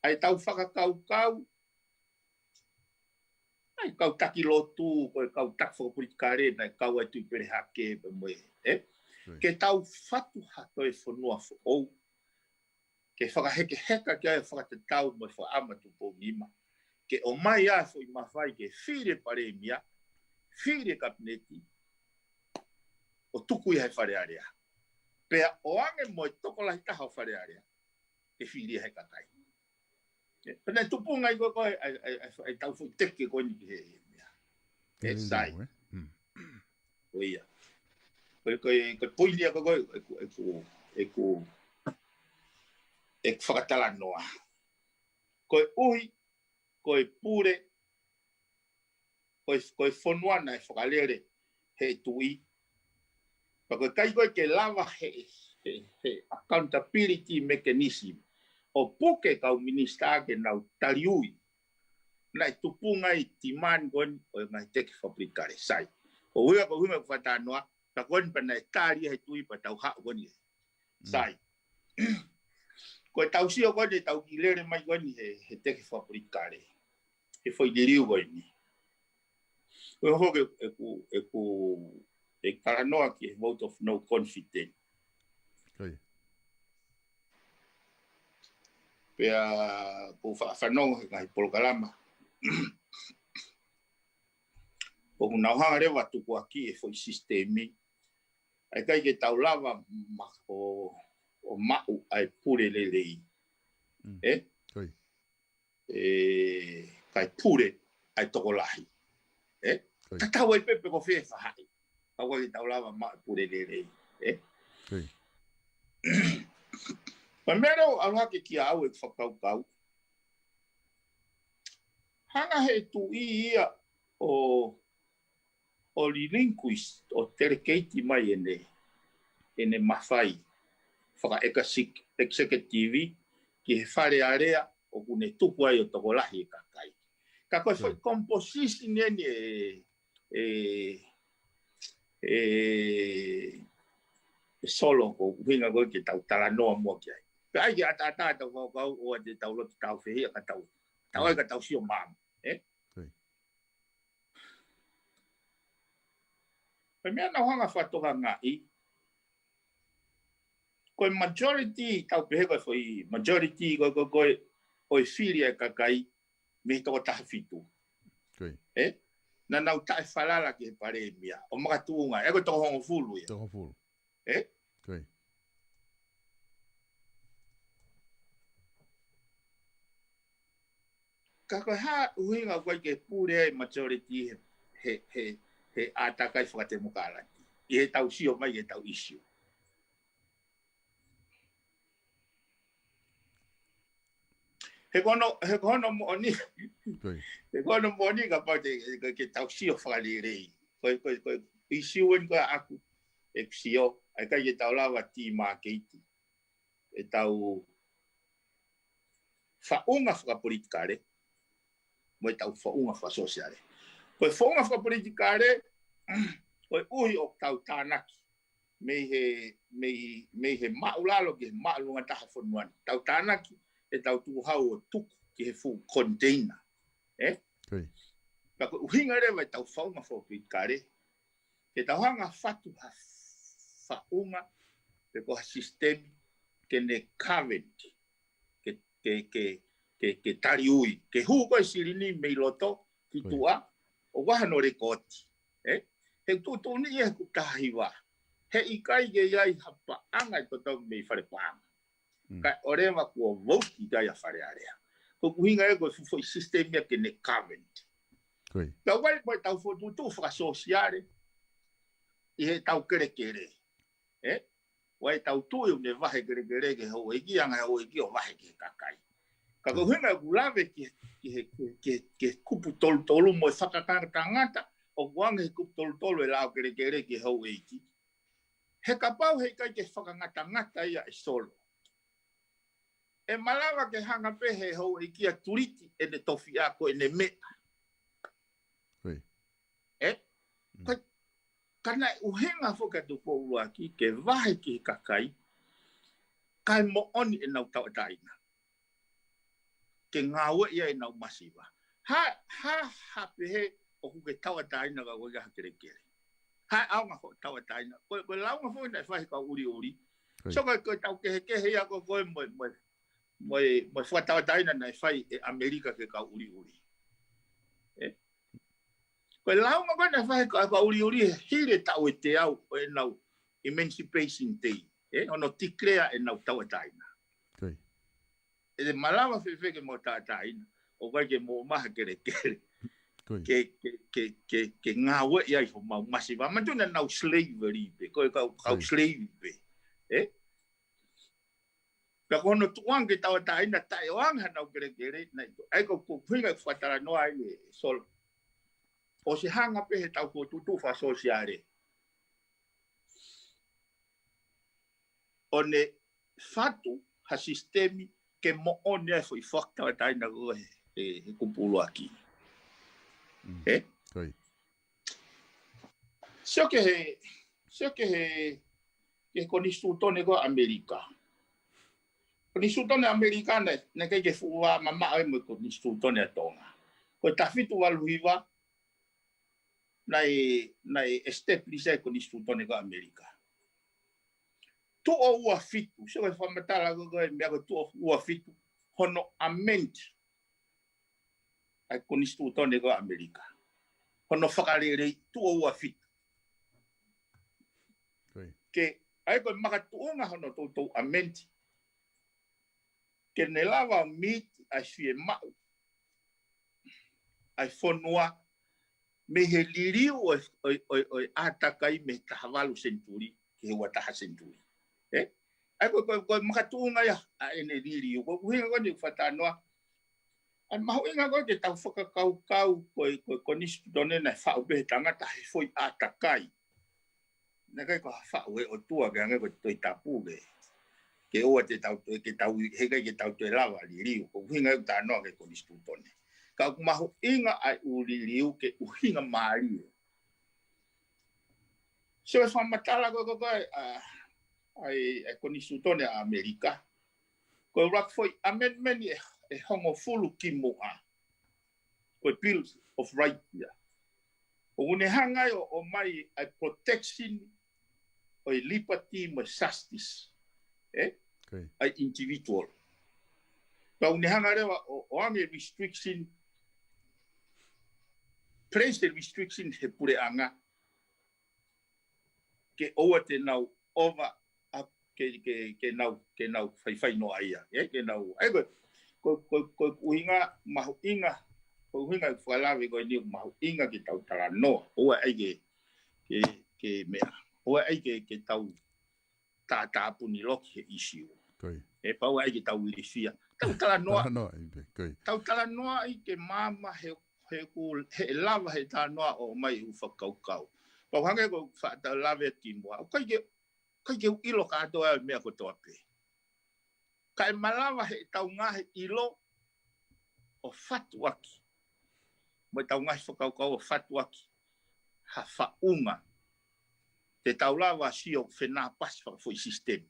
ʻa ʻetau fakakaukau, ʻa e kau taki lotu, ko e kau taki fakapolitikale, naʻe kau ai Tuʻipelehake pea mo e, ē? Ke tau fatu ha toe fonua foʻou, ke fakahekeheka ki ai e fakatatau mo e fakaʻamu ʻa Tupou Nima. Ke ʻomai ʻa e foʻi mafai ke fili e palēmia, fili e kapineti, ʻo tuku ia he Fale Alea. Pea ʻoange mo e tokolahi taha ʻo Fale Alea ke fili ia he kakai. Ē, pea naʻe tupunga ai ko ē, ko ē, ʻa e, ʻa e, ʻa e, ʻa e tau foʻi teke ko eni ki he, he meʻa. Ē, sai. Ko ia. Ko e, ko e, ko e poini ia ko ē, ʻeku, ʻeku, ʻeku, ʻeku fakatalanoa. Koeʻuhi, ko e pule, ko e, ko e fonua naʻe fakalele he tuʻi. Pea ko e ʻikai ko ē ke lava he, he, he accountability mechanism ʻo puke kau minisitā ke nau taliui. Naʻe tupunga ai e demand ko eni ʻo e ngaahi teke fakapolitikale, sai. Ko e ʻuhinga, ko e ʻuhinga ʻeku fakatalanoa, pea ko eni pea naʻe tali he tuʻi pea tau haʻu ko eni. Sai. Ko e tau sio ko eni, tau kiʻi lele mai ko eni he, he teke fakapolitikale. He foʻi liliu ko eni. Ko e hoko ʻeku, ʻeku, ʻeku talanoa ki he vote of no confidence. Pea ʻoku ou faʻa fanongo he ngaahi polokalama ʻoku nau hanga leva ʻo tukuakiʻi e foʻi sisitemi. ʻA ia ʻikai ke tau lava ma-, ʻo, ʻo maʻu ʻa e pule lelei. Ē? Ē, kae pule ʻa e tokolahi. Ē? Tatau ai pē pe ko fē faʻahi. Ka ʻoku ʻikai ke tau lava maʻu e pule lelei. Ē? Pea meʻa leva ʻalu hake kiate au ʻeku fakakaukau. Hanga he tuʻi ia ʻo, ʻo relinquish, ʻo delegate mai ʻene, ʻene mafai faka-exec-, executive ki he Fale Alea ʻoku ne tuku ai ʻo tokolahi e kakai. Ka ko e foʻi composition eni ʻe, ʻe, ʻe, ʻe Solo, ko e ʻuhinga ko ē ke tau talanoa muʻa ki ai. Pea ʻai ke ʻataʻatā ʻetau fakakaukau ʻoua te tau loto tāufehiʻa ka tau, tau ʻai ka tau sio maama, ē? Pea meʻa naʻa ku hanga ʻo fakatokangaʻi, ko e majority, tau pehē ko e foʻi majority ko e, ko e, ko e, ʻo e fili ʻa e kakai mei he toko taha fitu. Ē? Naʻa nau taʻefalala ki he palēmia ʻo makatuʻunga, ē, ko e toko hongofulu ia. Ē? Ka ko e hā ʻuhinga ʻoku ʻikai ke pule ai e majority he, he, he, he ʻātakai fakatemokalati ʻi heʻetau sio mai ki heʻetau issue? He ko hono, he ko hono moʻoni, he ko hono moʻoni kapau te, ke, ke tau sio fakalelei. Ko e, ko e, ko e issue eni ko ē ʻaʻaku ʻeku sio, ʻa ia ʻikai ke tau lava ʻo demarcate ʻetau faʻunga fakapolitikale mo ʻetau faʻunga fakasōsiale. Ko e faʻunga fakapolitikale, koeʻuhi ʻoku tau tānaki mei he, mei, mei he māʻulalo ki he māʻolunga taha fonua ni. Tau tānaki ʻetau tukuhau ʻo tuku ki he fuʻu container. Ē? Ka ko e ʻuhinga leva ʻetau faʻunga fokifokale, ke tau hanga ʻo fatu ha faʻunga pe ko ha sisitemi ke ne govern, ke, ke, ke, ke, ke taliui, ke hū ko ē silini mei loto ki tuʻa, ʻo ʻi ai hano lekooti. Ē? He tuʻutuʻuni ia he kupu taha hiva. He ʻikai ke ʻi ai ha paʻanga ʻe totonu mei fale paʻanga. Kae ʻoua leva kuo vouti ki ai ʻa Fale Alea. Ko e ʻuhinga ia ko e fuʻu foʻi sisitemi ia ke ne govern. Ka ʻoku ʻi ai mo ʻetau fokotuʻutuʻu fakasōsiale ʻi heʻetau kelekele. Ē? ʻOku ʻi ai ʻetau tuʻi ʻoku ne vahe kelekele ki he houʻeiki, anga houʻeiki ʻo vahe ki he kakai. Ka ko e ʻuhinga ʻeku lave ki, ki he, ki he, ki he, ki he kupu tolutolu mo e fakatangata, ʻoku ʻoange he kupu tolutolu e lao kelekele ki he houʻeiki. He kapau he ʻikai ke fakangatangata ia ʻe Solo, ʻe malava ke hanga pē he houʻeiki ʻo tuliti ʻene tofiʻa ko ʻene meʻa. Ē? Ka, ka naʻe ʻuhinga foki ʻa Tupou ʻUluaki ke vahe ki he kakai, kae moʻoni ʻenau tauʻatāina. Ke ngāueʻi ai ʻenau masiva. Ha, ha, ha pehē ʻoku ke tauʻatāina ka ʻoku ʻikai ha kelekele. Ha ʻaonga hoʻo tauʻatāina. Ko e, ko e lāunga foki naʻe fai he kau ʻuliʻuli. So ko e, ko ʻetau kehekehe ia ko ē ko ē mo e, mo e, mo e, mo e fakatauʻatāina naʻe fai ʻe ʻAmelika ki he kau ʻuliʻuli. Ē? Ko e lāunga ko ē naʻe fai he kau, kau ʻuliʻuli he hili e taʻu ʻe teau ʻo ʻenau Emancipation Day. Ē? Hono declare ʻenau tauʻatāina. ʻE malava fēfē ke mau tauʻatāina, ʻo ʻikai ke mau maʻu ha kelekele. Ke, ke, ke, ke, ke ngāueʻi ai homau masiva. Manatuʻi naʻa nau slavery pē, ko e kau, kau slave pē. Ē? Ka ko hono tuʻu ange ke tauʻatāina taʻeʻoange hanau kelekele, naʻe ʻi ai ko e ʻuhinga ʻeku fakatalanoa ai ʻe Solo. ʻOsi hanga pē heʻetau fokotuʻutuʻu fakasōsiale ʻo ne fatu ha sisitemi ke moʻoni ai e foʻi fakatauʻatāina ko ē he, he, he kupu ʻuluaki. Ē? Sio ki he, sio ki he, ki he konisitūtone ko ē ʻAmelika. Konisitūtone ʻAmelika naʻe, naʻe ʻikai ke fuʻu vā mamaʻo ia mo e konisitūtone ʻa Tonga. Ko e taha fitu valu hiva, naʻe, naʻe establish ai e konisitūtone ko ē ʻAmelika. Tuʻo ua fitu, sio ki he fakamatala ko ē ko e meʻa ko e tuʻo ua fitu, hono amend ʻa e konisitūtone ko ē ʻAmelika. Hono fakalelei tuʻo ua fitu. Ke, ʻa ia ko e makatuʻunga hono toutou amend. Ke ne lava ʻo meet ʻa e fiemaʻu ʻa e fonua mei he liliu ʻo e, ʻo e, ʻo e, ʻo e ʻātakai mei he taha valu senituli ki he ua taha senituli. Ē? ʻA ia ko e, ko e, ko e makatuʻunga ia ʻa ʻene liliu. Ko e ʻuhinga ko eni ʻeku fakatalanoa. ʻA ia mahuʻinga ko ē ke tau fakakaukau ko e, ko e konisitūtone naʻe faʻu pē he tangata he foʻi ʻātakai. Naʻe ʻikai ko ha faʻu ʻe he ʻOtua ke hangē ko e Tohi Tapu ke, ke ʻoua te tau toe, ke tau, he ʻikai ke tau toe lava liliu. Ko e ʻuhinga ʻeku talanoa ki he konisitūtone. Ka ʻoku mahuʻinga ʻa e ʻū liliu ke ʻuhinga mālie. Sio ki he fakamatala ko ē ko ē ko ē ʻa, ʻa e, ʻa e konisitūtone ʻa ʻAmelika. Ko e ʻuluaki foʻi amendment ʻe, ʻe hongofulu kimuʻa. Ko e Bill of Rights ia. ʻOku ne hanga ai ʻo, ʻomai ʻa e protection ʻo e liberty mo e justice. Ē? ʻA e individual. Pea ʻoku ne hanga leva ʻo, ʻoange restriction, place the restriction he puleʻanga. Ke ʻoua te nau over, ke, ke, ke nau, ke nau faifai noa ia. Ē, ke nau, ʻa ia ko e, ko e, ko e, ko e ʻuhinga mahuʻinga, ko e ʻuhinga ʻeku fakalave ko eni mahuʻinga ke tau talanoa. ʻOua ʻai ke, ke, ke meʻa. ʻOua ʻai ke, ke tau tātāpuni loki he ʻīsiu. Ē, pea ʻoua ʻai ke tau ilifia. Tau talanoa. Tau talanoa ai ke maama he, he ʻoku, he lava he talanoa ʻo ʻomai ʻū fakakaukau. Pea ʻoku hangē ko e faʻa tau lave atu kimuʻa. ʻOku ʻikai ke, ʻikai ke u ʻilo kātoa e meʻa kotoa pē. Ka ʻe malava heʻetau ngaahi ʻilo ʻo fatuʻaki. Mo ʻetau ngaahi fakakaukau ʻo fatuʻaki ha faʻunga te tau lava sio fenāpasi fakafoʻi sisitemi.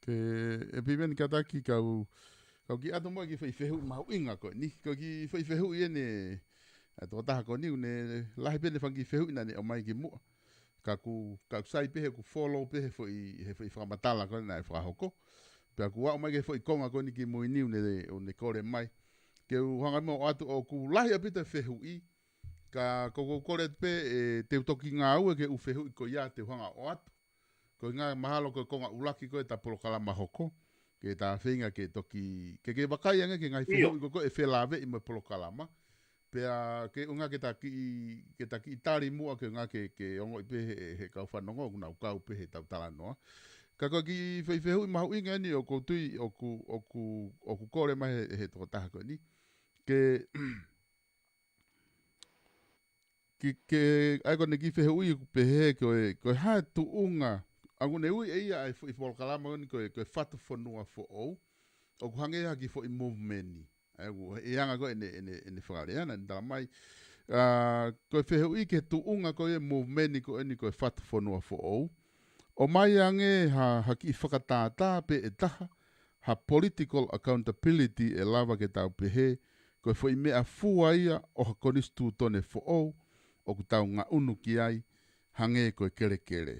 Ke ʻe piveni kataki kau Kau kiʻi ʻatu mai ki he foʻi fehuʻi mahuʻinga ko eni. Ko e kiʻi foʻi fehuʻi eni ʻa e tokotaha ko eni, ʻoku ne lahi pē ʻene fanga kiʻi fehuʻi naʻa ne ʻomai ki muʻa. Ka ʻoku, ka ʻoku sai pē he ʻoku follow pē he foʻi, he foʻi fakamatala ko eni naʻe fakahoko. Pea ʻoku aʻu mai ki he foʻi konga ko eni kimui ni ʻoku ne, ʻoku ne kole mai. Ke u hanga muʻa ʻo ʻatu ʻoku lahi ʻaupito e fehuʻi. Ka ko ʻeku kole pē ʻe te u toki ngāue ki he ʻū fehuʻi ko ia te u hanga ʻo ʻatu. Ko e ʻuhinga mahalo ko e konga ʻuluaki ko ē ʻeta polokalama hoko. Ke ta feinga ke toki, ke, ke vakai ange ki he ngaahi ʻIo. fehuʻi ko ē ʻe felāveʻi mo e polokalama. Pea ke ʻuhinga ke ta kiʻi, ke ta kiʻi tali muʻa ke ʻuhinga ke, ke ongoʻi pē he, he kau fanongo, ʻoku nau kau pē he ʻetau talanoa. Ka ko e kiʻi foʻi fehuʻi mahuʻinga eni ʻoku ou tui, ʻoku, ʻoku, ʻoku kole mai he, he tokotaha ko eni. Ke, ke, ke, ʻa ia ko ʻene kiʻi fehuʻi ʻoku pehē ko e, ko e hā e tuʻunga, ʻoku ne ui ʻe ia ʻa e foʻi polokalama ko eni ko e, ko e Fatu Fonua Foʻou, ʻoku hangē ha kiʻi foʻi movement. ʻA ia ʻoku, ʻi he anga ko ē ʻene, ʻene, ʻene fakalea naʻa ne tala mai. ʻA, ko e fehuʻi ki he tuʻunga ko e movement ko eni ko e Fatu Fonua Foʻou. ʻOmai ange ha, ha kiʻi fakatātā pē ʻe taha, ha political accountability ʻe lava ke tau pehē, ko e foʻi meʻafua ia ʻo ha konisitūtone foʻou, ʻoku tau ngaʻunu ki ai, hangē ko e kelekele.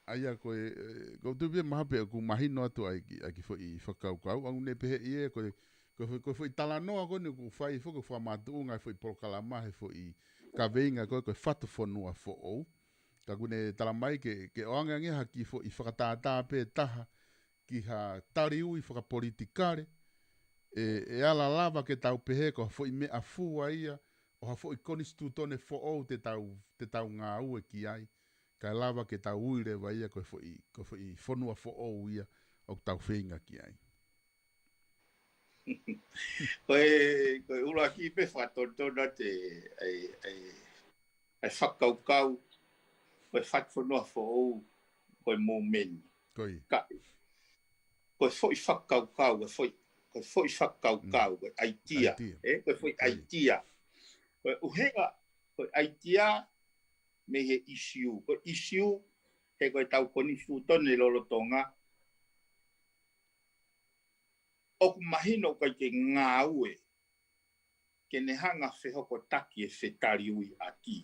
ʻA ia ko e, ʻe, ʻoku ou tui pē mahalo pē ʻoku mahino atu ʻa e kiʻi, ʻa e kiʻi foʻi fakakaukau, ʻoku ne pehē ʻe ia ko e, ko e foʻi, ko e foʻi talanoa ko eni ʻoku fai foki ʻoku fakamatuʻunga e foʻi polokalama he foʻi kaveinga ko e, ko e Fatu Fonua Foʻou. Ka ʻoku ne tala mai ke, ke ʻoange ange ha kiʻi foʻi fakatātā pē ʻe taha ki ha taliui fakapolitikale, ʻe, ʻe ala lava ke tau pehē ko ha foʻi meʻafua ia, ʻo ha foʻi konisitūtone foʻou te tau, te tau ngāue ki ai, kae lava ke tau ui leva ia ko e foʻi, ko e foʻi fonua foʻou ia ʻoku tau feinga ki ai. Ko e, ko e ʻuluaki pē fakatonutonu atu e, e, e, e fakakaukau, ko e Fatu Fonua Foʻou, ko e movement. Ko ia. Ka, ko e foʻi fakakaukau, ko e foʻi, ko e foʻi fakakaukau, ko e idea, Idea. ʻe, ko e foʻi Ko ia. idea. Ko e ʻuhinga, ko e idea mei he issue, ko e issue, he ko ʻetau konisitūtone lolotonga, ʻoku mahino ʻoku ʻikai ke ngāue, ke ne hanga fehokotaki e fetaliuiʻaki.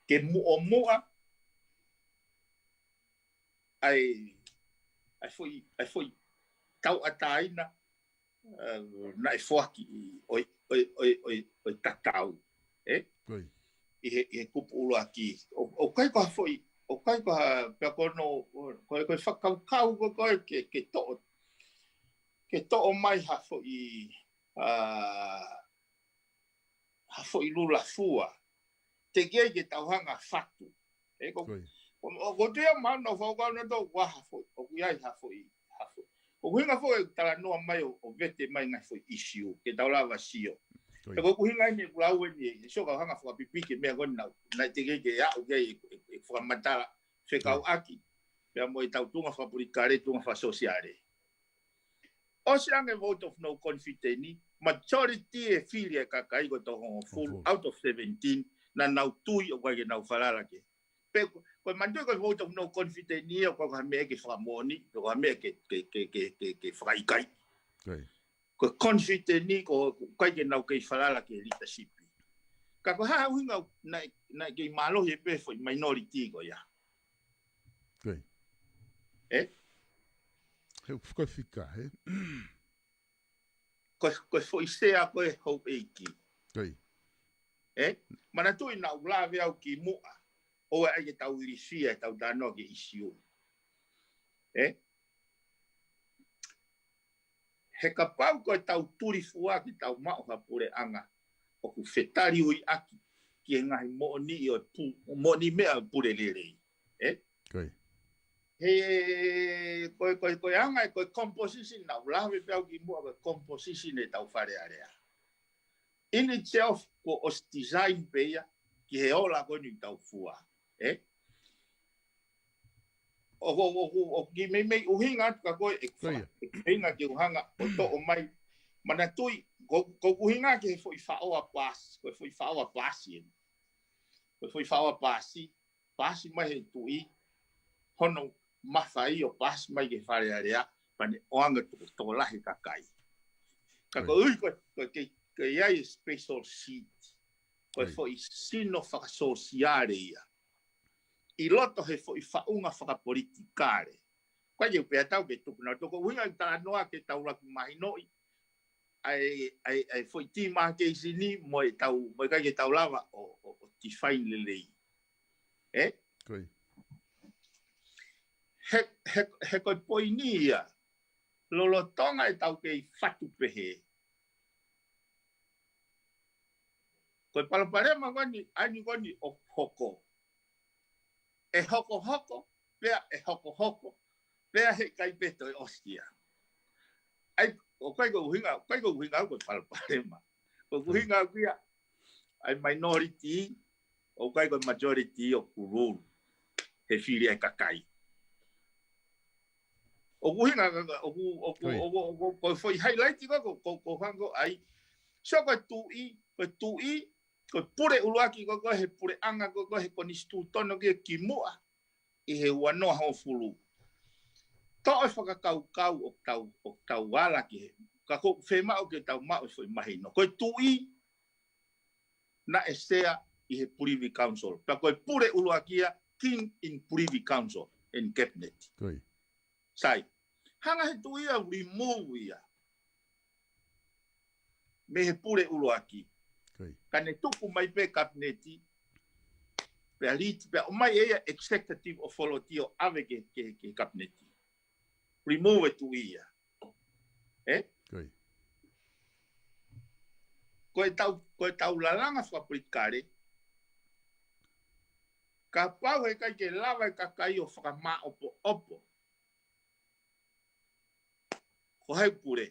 Ke muʻomuʻa, ʻa e, ʻa e foʻi, ʻa e foʻi tauʻatāina, ʻa, naʻe foaki ʻi, ʻo e, ʻo e, ʻo e, ʻo e, ʻo e tatau, ʻe? Ko ia. ʻI he, ʻi he kupu ʻuluaki. ʻO, ʻoku ʻikai ko ha foʻi, ʻoku ʻikai ko ha, pea ko hono, ko e, ko e fakakaukau ko ē ke, ke toʻo, ke toʻo mai ha foʻi, ʻa, ha foʻi lula fua. Teʻeki ai ke tau hanga fatu. ʻE, ko, Ko ia. ko, ko, ko te ia mana o fau kau na tau wa ha foʻi. ʻOku ʻi ai ha foʻi, ha foʻi. ʻOku ʻuhinga foʻi e talanoa mai ʻo, ʻo vete mai ngaahi foʻi issue. Ke tau lava sio. Ko ia. Pea ko e ʻuhinga eni ʻeku lau eni, ʻe sio kau hanga fakapipiki e meʻa ko ena, naʻe teʻeki ke aʻu ki ai e, e, e fakamatala fekauʻaki. Pea mo ʻetau tuʻunga fakapolitikale, tuʻunga fakasōsiale. ʻOsi ange vote of no confidence, majority e fili e kakai ko e toko hongofulu Hongofulu. out of seventeen, naʻa nau tui ʻoku ʻikai ke nau falala ki ai. Pe ko, ko e manatuʻi ko e vote of no confidence ia, ʻoku ʻikai ko ha meʻa ke fakamoʻoni, pe ko ha meʻa ke, ke, ke, ke, ke, ke fakaʻikaiʻi. Ko ia. Ko e confidence ko, ʻoku ʻikai ke nau kei falala ki he leadership. Ka ko e hā e ʻuhinga naʻe, naʻe kei mālohi pē foʻi minority ko ia. Ko ia. ʻE? He ʻoku fika, he? Ko, ko e foʻi sea ko e houʻeiki. Ko ia. ʻE? Manatuʻi naʻa ku lave au ki muʻa. ʻOua ʻe ʻai ke tau ilifia ʻetau talanoa ki he issue. ʻE? He kapau ko ʻetau tulifua ke tau maʻu ha puleʻanga ʻoku fetaliuiʻaki ki he ngaahi moʻoniʻi ʻo e pu-, moʻoniʻi meʻa ʻo e pule lelei. ʻE? Ko ia. He, ko e, ko e, ko e anga, ko e composition naʻa ku lave pē au ki muʻa ko e composition ʻetau Fale Alea. In itself, kuo ʻosi design pē ia ki he ola ko eni ʻoku tau fua. ʻE? ʻO, ʻo, ʻo, ʻo, ʻoku kiʻi meimei ʻuhinga atu ka ko e, ʻe Ko ia. ʻuhinga ke u hanga ʻo toʻo mai. Manatuʻi, ko, ko ʻeku ʻuhinga ki he foʻi faʻoa paasi, ko e foʻi faʻoa paasi eni. Ko e foʻi faʻoa paasi, paasi mai he tuʻi, hono mafai ʻo paasi mai ki he Fale Alea, Pea ne ʻoange toko, tokolahi e kakai. Ka ko e ui ko, ko, ke, ke ʻi ai e special seat. Ko e foʻi sino fakasōsiale ia. ʻI loto he foʻi faʻunga fakapolitikale. Ko ia pea tau ke tuku na toko ʻuhinga ʻi talanoa ke tau laki mahinoʻi. ʻA e, ʻa e, ʻa e foʻi tīmā keisi ni mo e tau, mo e kai ke tau lava ʻo, ʻo, ʻo define lelei. ʻE? Ko ia. He, he, he ko e poini ia, lolotonga e tau kei fatu pehē. Ko e palopalema ko eni, ʻa eni ko eni ʻoku hoko. ʻE hokohoko, pea ʻe hokohoko, pea heʻikai pē toe ʻosi ia. ʻAi, ʻoku ʻikai ko e ʻuhinga, ʻoku ʻikai ko e ʻuhinga ko e palopalema. Ko e ʻuhinga ko ia, ʻa e minority, ʻoku ʻikai ko e majority ʻoku rule he fili ʻa e kakai. ʻOku ʻuhinga, ʻoku, ʻoku, ʻoku, ʻoku, ko e foʻi highlight ko, ko, ko, ko hangē ko ʻai. So ko e tuʻi, ko e tuʻi, ko e pule ʻuluaki ko, ko e he puleʻanga ko, ko e he konisitūtone ki, ki muʻa, ʻi he ua noa hongofulu. Toʻo e fakakaukau ʻoku tau, ʻoku tau ala ki he, ka ko e fiemaʻu ke tau maʻu e foʻi mahino. Ko e tuʻi, naʻe sea ʻi he Privy Council. Pea ko e pule ʻuluaki ia, King in Privy Council, in Cabinet. Ko ia. Sai. Hanga he tuʻi ia ʻo remove ia. Mei he pule ʻuluaki. Ko ia. Ka ne tuku mai pē Kapineti. Pea liti, pea ʻomai ʻe ia executive authority ʻo ʻave ke, ke, ke Kapineti. Remove e tuʻi ia. ʻE? Ko ia. Ko e tau, ko e tau lalanga fakapolitikale. Kapau heʻikai ke lava e kakai ʻo fakamāʻopoʻopo. Ko hai pule.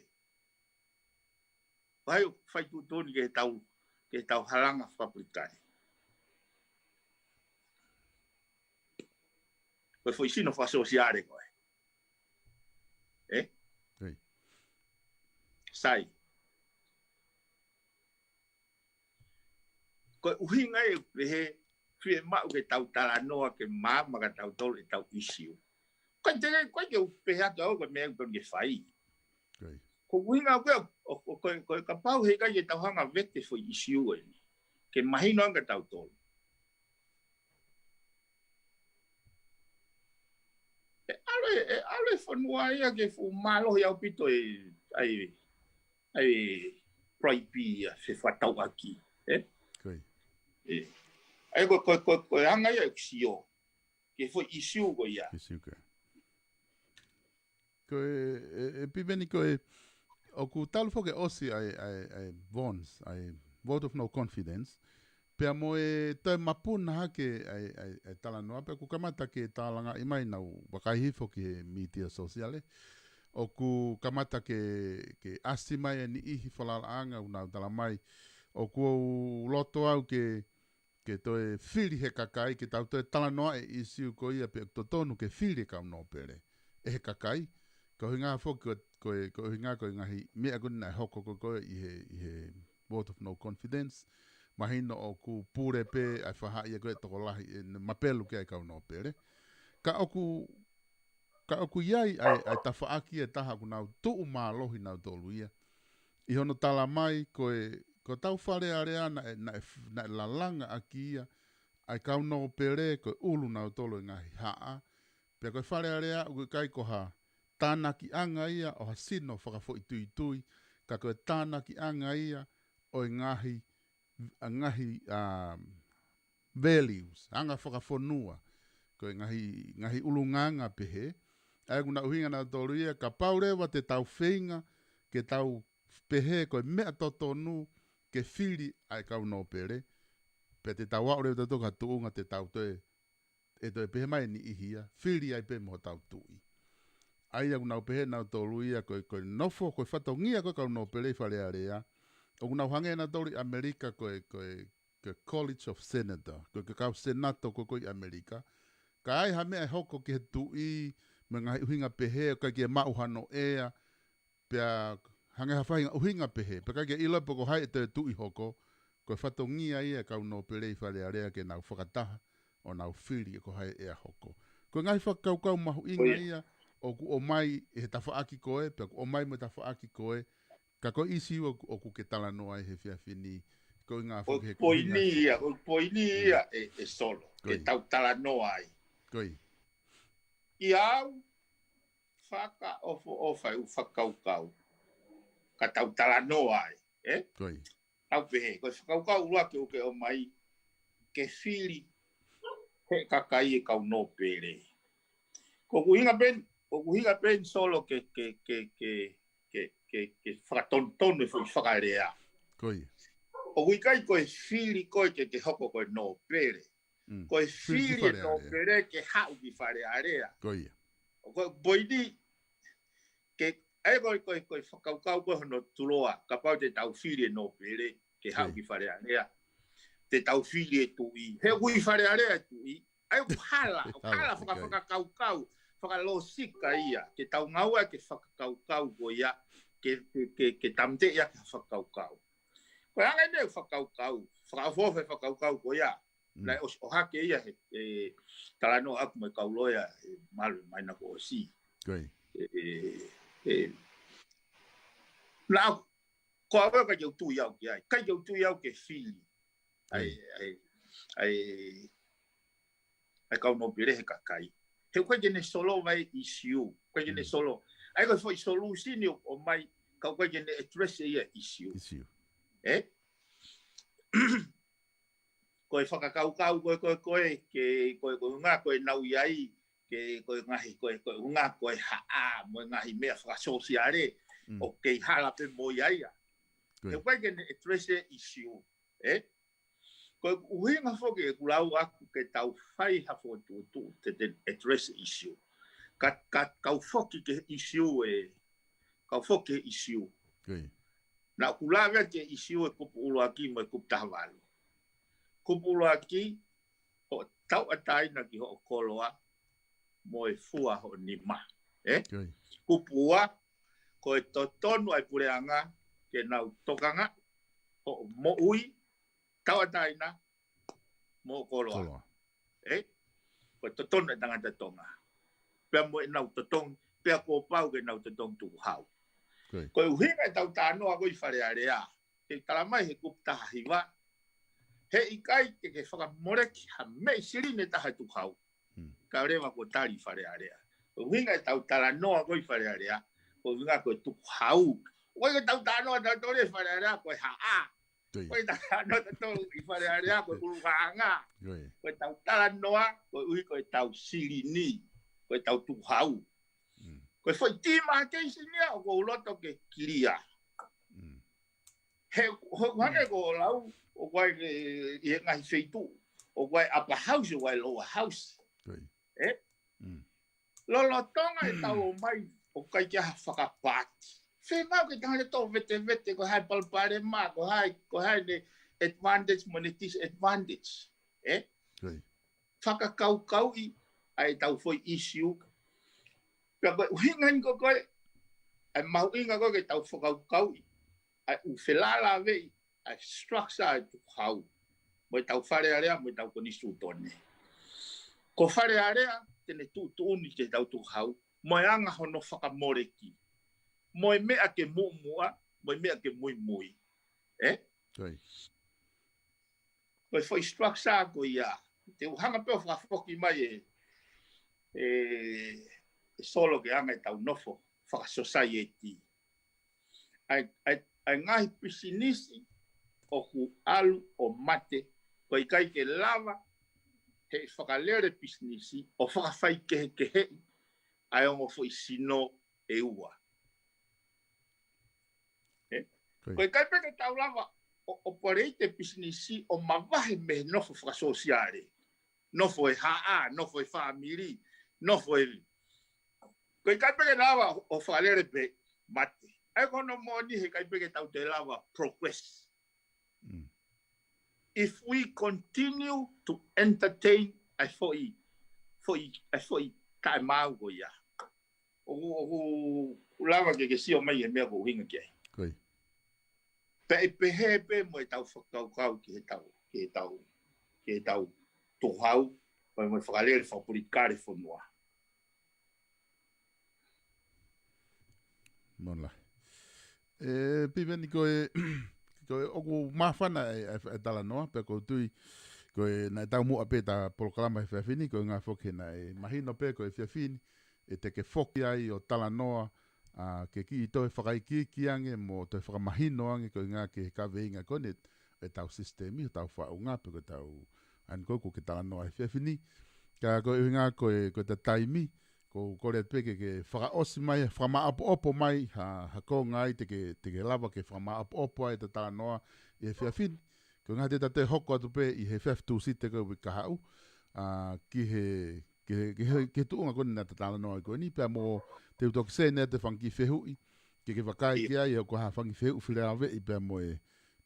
Ko hai ʻoku fai tuʻutuʻuni ke tau, ke tau halanga fakapolitikale. Ko e foʻi sino fakasōsiale ko ē. ʻE? Ko ia. Sai. Ko e ʻuhinga ʻe pehē fiemaʻu ke tau talanoa ke maama ka tau tolu e tau ʻisiū. Ko e teke, ko e ke u pehē atu au ko e meʻa ʻoku tonu ke fai. Ko ia. Ko e ʻuhinga ko ē, ʻo, ʻo, ko e, ko e kapau heʻikai ke tau hanga vete foʻi ʻisiū eni. Ke mahino ange ka tau tolu. ʻE ʻalu e, ʻe ʻalu e fonua ia ke fuʻu mālohi ʻaupito e, ʻai, ʻai, private ia, fefatauʻaki, ʻe? Ko ia. ʻE. ʻAi ko, ko, ko, ko e anga ia ʻeku sio, ke foʻi ʻisiū ko ia. ʻIsiū ko ia. Ko e, ʻe, ʻe Piveni ko e, ʻoku talu foki ʻosi ʻa e, ʻa e, ʻa e Vons, ʻa e vote of no confidence. Pea mo e toe mapuna hake ʻa e, ʻa e, ʻa e talanoa, pea ʻoku kamata ke tālangaʻi mai nau vakai hifo ki he mītia sōsiale. ʻOku kamata ke, ke ʻasi mai e niʻihi falalaʻanga ʻoku nau tala mai. ʻOku ou loto au ke, ke toe fili he kakai, ke tau toe talanoa e ʻisiū ko ia pe ʻoku totonu ke fili e kau nōpele ʻe he kakai. Ko e ʻuhinga foki ko, ko e, ko e ʻuhinga ko e ngaahi meʻa ko eni naʻe hoko ko, ko ē ʻi he, ʻi he vote of no confidence. Mahino ʻoku pule pē ʻa e fahaʻi ia ko e tokolahi ʻe ne mapelu ki ai e kau nōpele. Ka ʻoku, ka ʻoku ʻi ai ʻa e, ʻa e tafaʻaki ʻe taha ʻoku nau tuʻu mālohi nautolu ia. ʻI hono tala mai ko e, ko e tau Fale Alea naʻe, naʻe, naʻe lalanga ʻaki ia, ʻa e kau nōpele ko e ʻulu nautolu e ngaahi haʻa. Pea ko e Fale Alea ʻoku ʻikai ko ha tānakiʻanga ia ʻo ha sino fakafoʻituitui, ka ko e tānakiʻanga ia ʻo e ngaahi, ʻa e ngaahi, um, values, anga fakafonua, ko e ngaahi, ngaahi ʻulungaanga pehē, ʻa ia ʻoku na ʻuhinga nautolu ia, kapau leva te tau feinga, ke tau pehē ko e meʻa totonu, ke fili ʻa e kau nōpele, pea te tau aʻu leva tautolu ki ha tuʻunga te tau toe, ʻe toe pehē mai e niʻihi ia, fili ai pē mo hotau tuʻi. ʻA ia ʻoku nau pehē nautolu ia ko e, ko e nofo, ko e fatongia ko e kau nōpele ʻi Fale Alea. ʻOku nau hangē nautolu ʻi ʻAmelika ko e, ko e, ko e College of Senator, ko e, ko e kau senato ko ē ko ē ʻi ʻAmelika. Ka ai ha meʻa ʻe hoko ki he tuʻi, mo e ngaahi ʻuhinga pehē, ʻoku ʻikai ke maʻu hano ʻea, pea hangē ha faʻahinga ʻuhinga pehē, pea ʻikai ke ʻilo pe ko hai e toe tuʻi hoko, ko e fatongia ia e kau nōpele ʻi Fale Alea ke nau fakataha, ʻo nau fili ko hai e ʻea hoko. Ko e ngaahi fakakaukau mahuʻinga ia, ʻoku ʻomai he tafaʻaki ko ē, pea ʻoku ʻomai mo e tafaʻaki ko ē, ka ko e ʻīsiu ʻoku, ʻoku ke talanoa ai he efiafi ni, ko e ngaahi Ko foki he e poini ia, ko e poini ia e, e Solo, Ko ke ia. tau talanoa ai. Ko ia. ʻIa au, fakaʻofoʻofa e ʻū fakakaukau, ka tau talanoa ai, ē? Ko ia. Tau pehē, ko e fakakaukau ʻuluaki ʻoku ke ʻomai, ke fili he kakai e kau nōpele. Ko ʻeku ʻuhinga pē ni, ko ʻeku ʻuhinga pē ni Solo ke, ke, ke, ke, ke, ke, ke fakatonutonu e foʻi fakalea. Ko ia. ʻOku ʻikai ko e fili koe ke, ke hoko ko e nōpele. Mm. Ko e Fili ki fili e Fale Alea. nōpele ke haʻu ki Fale Alea. Ko ia. ʻO ko e poini, ke, ʻa ia ko e, ko e, ko e fakakaukau ko ē hono tuloa, kapau te tau fili e nōpele, ke haʻu Ko ia. ki Fale Alea. Te tau fili e tuʻi. He ʻoku ʻi Fale Alea e tuʻi. ʻA ia ʻoku hala, ʻoku Hala, hala faka, ko ia. fakakaukau, fakalōsika ia. Ke tau ngāue ke fakakaukau ko ia, ke, ke, ke, ke tāmateʻi ʻaki e fakakaukau. Ko e anga ʻeni e fakakaukau, fakaʻofoʻofa e fakakaukau ko ia. Mm. Naʻe ʻosi ʻohake ia he, e, talanoa ʻaku mo e kau loea, e, malu mai na ko ʻosi. Ko ia. E, e, e, na, ko au ʻikai ke u tui au ki ai, ʻikai ke u tui au ke fili. ʻAi, Mm. ʻai, ʻai, ʻai kau nōpele he kakai. He ʻoku ʻikai ke ne solova e issue, ʻoku ʻikai ke ne Mm. solo. ʻA ia ko e foʻi solution ʻoku ʻomai, ka ʻoku ʻikai ke ne address e ia issue. Issue. Ē? Ko e fakakaukau ko e, ko e, ko e, ke, ko e, ko e ngā, ko e nau i ai, ke, ko e ngaahi, ko e, ko e ngā, ko e haʻa, mo e ngaahi meʻa fakasōsiale, Mm. ʻoku kei hala pē mo ia ia. Ko ia. He ʻoku ʻikai ke ne address e issue, ē? Ko e ʻuhinga foki ʻeku lau ʻaku ke tau fai ha fokotuʻutuʻu te te address e issue. Ka, ka, kau foki ki he issue ē, kau foki ki he issue. Ko ia. Naʻa ku lave ki he issue e kupu ʻuluaki mo e kupu taha valu. Kupu ʻuluaki, hoʻo tauʻatāina ki hoʻo koloa, mo e fua hoʻo nima. Ē? Ko ia. Kupu ua, ko e totonu ʻa e puleʻanga, ke nau tokanga, hoʻo moʻui, tauʻatāina, mo hoʻo koloa. Koloa. Ē? Ko e totonu e tangata Tonga. Pea mo ʻenau totongi, pea kuo pau ke nau totongi tukuhau. Ko ia. Ko e ʻuhinga e tau talanoa ko ē ʻi Fale Alea. Ke tala mai he kupu taha hiva. He ʻikai ke ke fakamoleki ha meʻi silini ʻe taha e tukuhau. Mm. Ka leva ko tali Fale Alea. Ko e ʻuhinga e tau talanoa ko ē ʻi Fale Alea. Ko e ʻuhinga ko e tukuhau. Ko e tau talanoa tau tole Fale Alea ko e haʻa. Ko ia. Ko e tau talanoa tau tole ʻi Fale Alea ko e ʻuluhanga. Ko ia. Ko e tau talanoa, ko e ʻuhi ko e tau silini. Ko e tau tukuhau. Mm. Ko e foʻi tīma ke isi nia ʻoku ou loto ke kilia. Mm. He, ho, hane ko lau, ʻoku ʻi ai e, ʻi he ngaahi feituʻu, ʻoku ʻi ai upper house, ʻoku ʻi ai lower house. Ko ia. Ē? Mm. Lolotonga e tau ō mai, ʻoku ʻikai ke ʻi ai ha fakapaati. Fēfē ke tau hanga ʻo vetevete, ko e hā e palopalema, ko e hā, ko e hā ʻene advantage mo ʻene disadvantage. Ē? Ko ia. Fakakaukauʻi ʻa e tau foʻi issue. Pea ko e ʻuhinga ʻeni ko ē, ʻa e mahuʻinga ko ē ke tau fakakaukauʻi ʻa e ʻū felālāveʻi ʻa e structure ʻa e tukuhau. Mo e tau Fale Alea, mo e tau konisitūtone. Ko Fale Alea, te ne tuʻutuʻuni ki he tau tukuhau, mo e anga hono fakamoleki. Mo e meʻa ke muʻomuʻa, mo e meʻa ke muimui. Ē? Ko ia. Ko e foʻi structure ko ia. Te u hanga pē ʻo fakafoki mai e, e, e Solo ki he anga e tau nofo fakasosaieti. ʻA e, ʻa e, ʻa e ngaahi pisinisi ʻoku ʻalu ʻo mate, ko e ʻikai ke lava he fakalele pisinisi ʻo fakafaikehekeheʻi ʻa e ongo foʻi sino ʻe ua. Ē? Ko ia. Ko e ʻikai pē ke tau lava ʻo, ʻo operate e pisinisi ʻo mavahe mei he nofo fakasōsiale. Nofo e haʻa, nofo e fāmili, nofo e. Ko e ʻikai pē ke lava ʻo, ʻo fakalele pē mate. ʻA ia ko hono moʻoni he ʻikai pē ke tau toe lava progress. Mm. If we continue to entertain ʻa e foʻi, foʻi, ʻa e foʻi taʻemaau ko ia. ʻOku, ʻoku lava ke ke sio mai he meʻa ʻoku ou ʻuhinga ki ai. Ko ia. Pea ʻe pehē pē mo e tau fakakaukau ki he tau, ki he tau, ki he tau tukuhau, mo e, mo e fakalele fakapolitikale fonua. Monla. E, Piveni, ko e, ko e ʻoku māfana e, e, e talanoa, pea ʻoku ou tui, ko e naʻe taumuʻa pē ʻeta polokalama he efiafi ni, ko e ngaahi foki naʻe mahino pē ko e efiafi ni, ʻe te ke foki ai ʻo talanoa, ʻa, ke kiʻi toe fakaikiiki ange, mo toe fakamahino ange, ko e ngaahi kaveinga ko eni ʻetau sisitemi, ʻetau faʻunga, pe ko ʻetau, ʻa eni ko ē ʻoku ke talanoa he efiafi ni. Ka ko e ʻuhinga ko e, ko ʻeta taimi, ʻoku ou kole atu pē ke, ke fakaʻosi mai, fakamāʻopoʻopo mai, ha, ha konga ai te ke, te ke lava ke fakamāʻopoʻopo ai ʻeta talanoa ʻi he efiafi ni. Ko e ngaahi te ta toe hoko atu pē ʻi he efiafi Tūsite ko e uike kahaʻu, ʻa, ki he, ki he, ki he, ki he tuʻunga ko eni naʻa ta talanoa ai ko eni, pea mo te u toki send atu e fanga kiʻi fehuʻi, ke ke vakai ki ai, ʻoku ʻi ai ha fanga kiʻi fehuʻi felāveʻi pea mo e,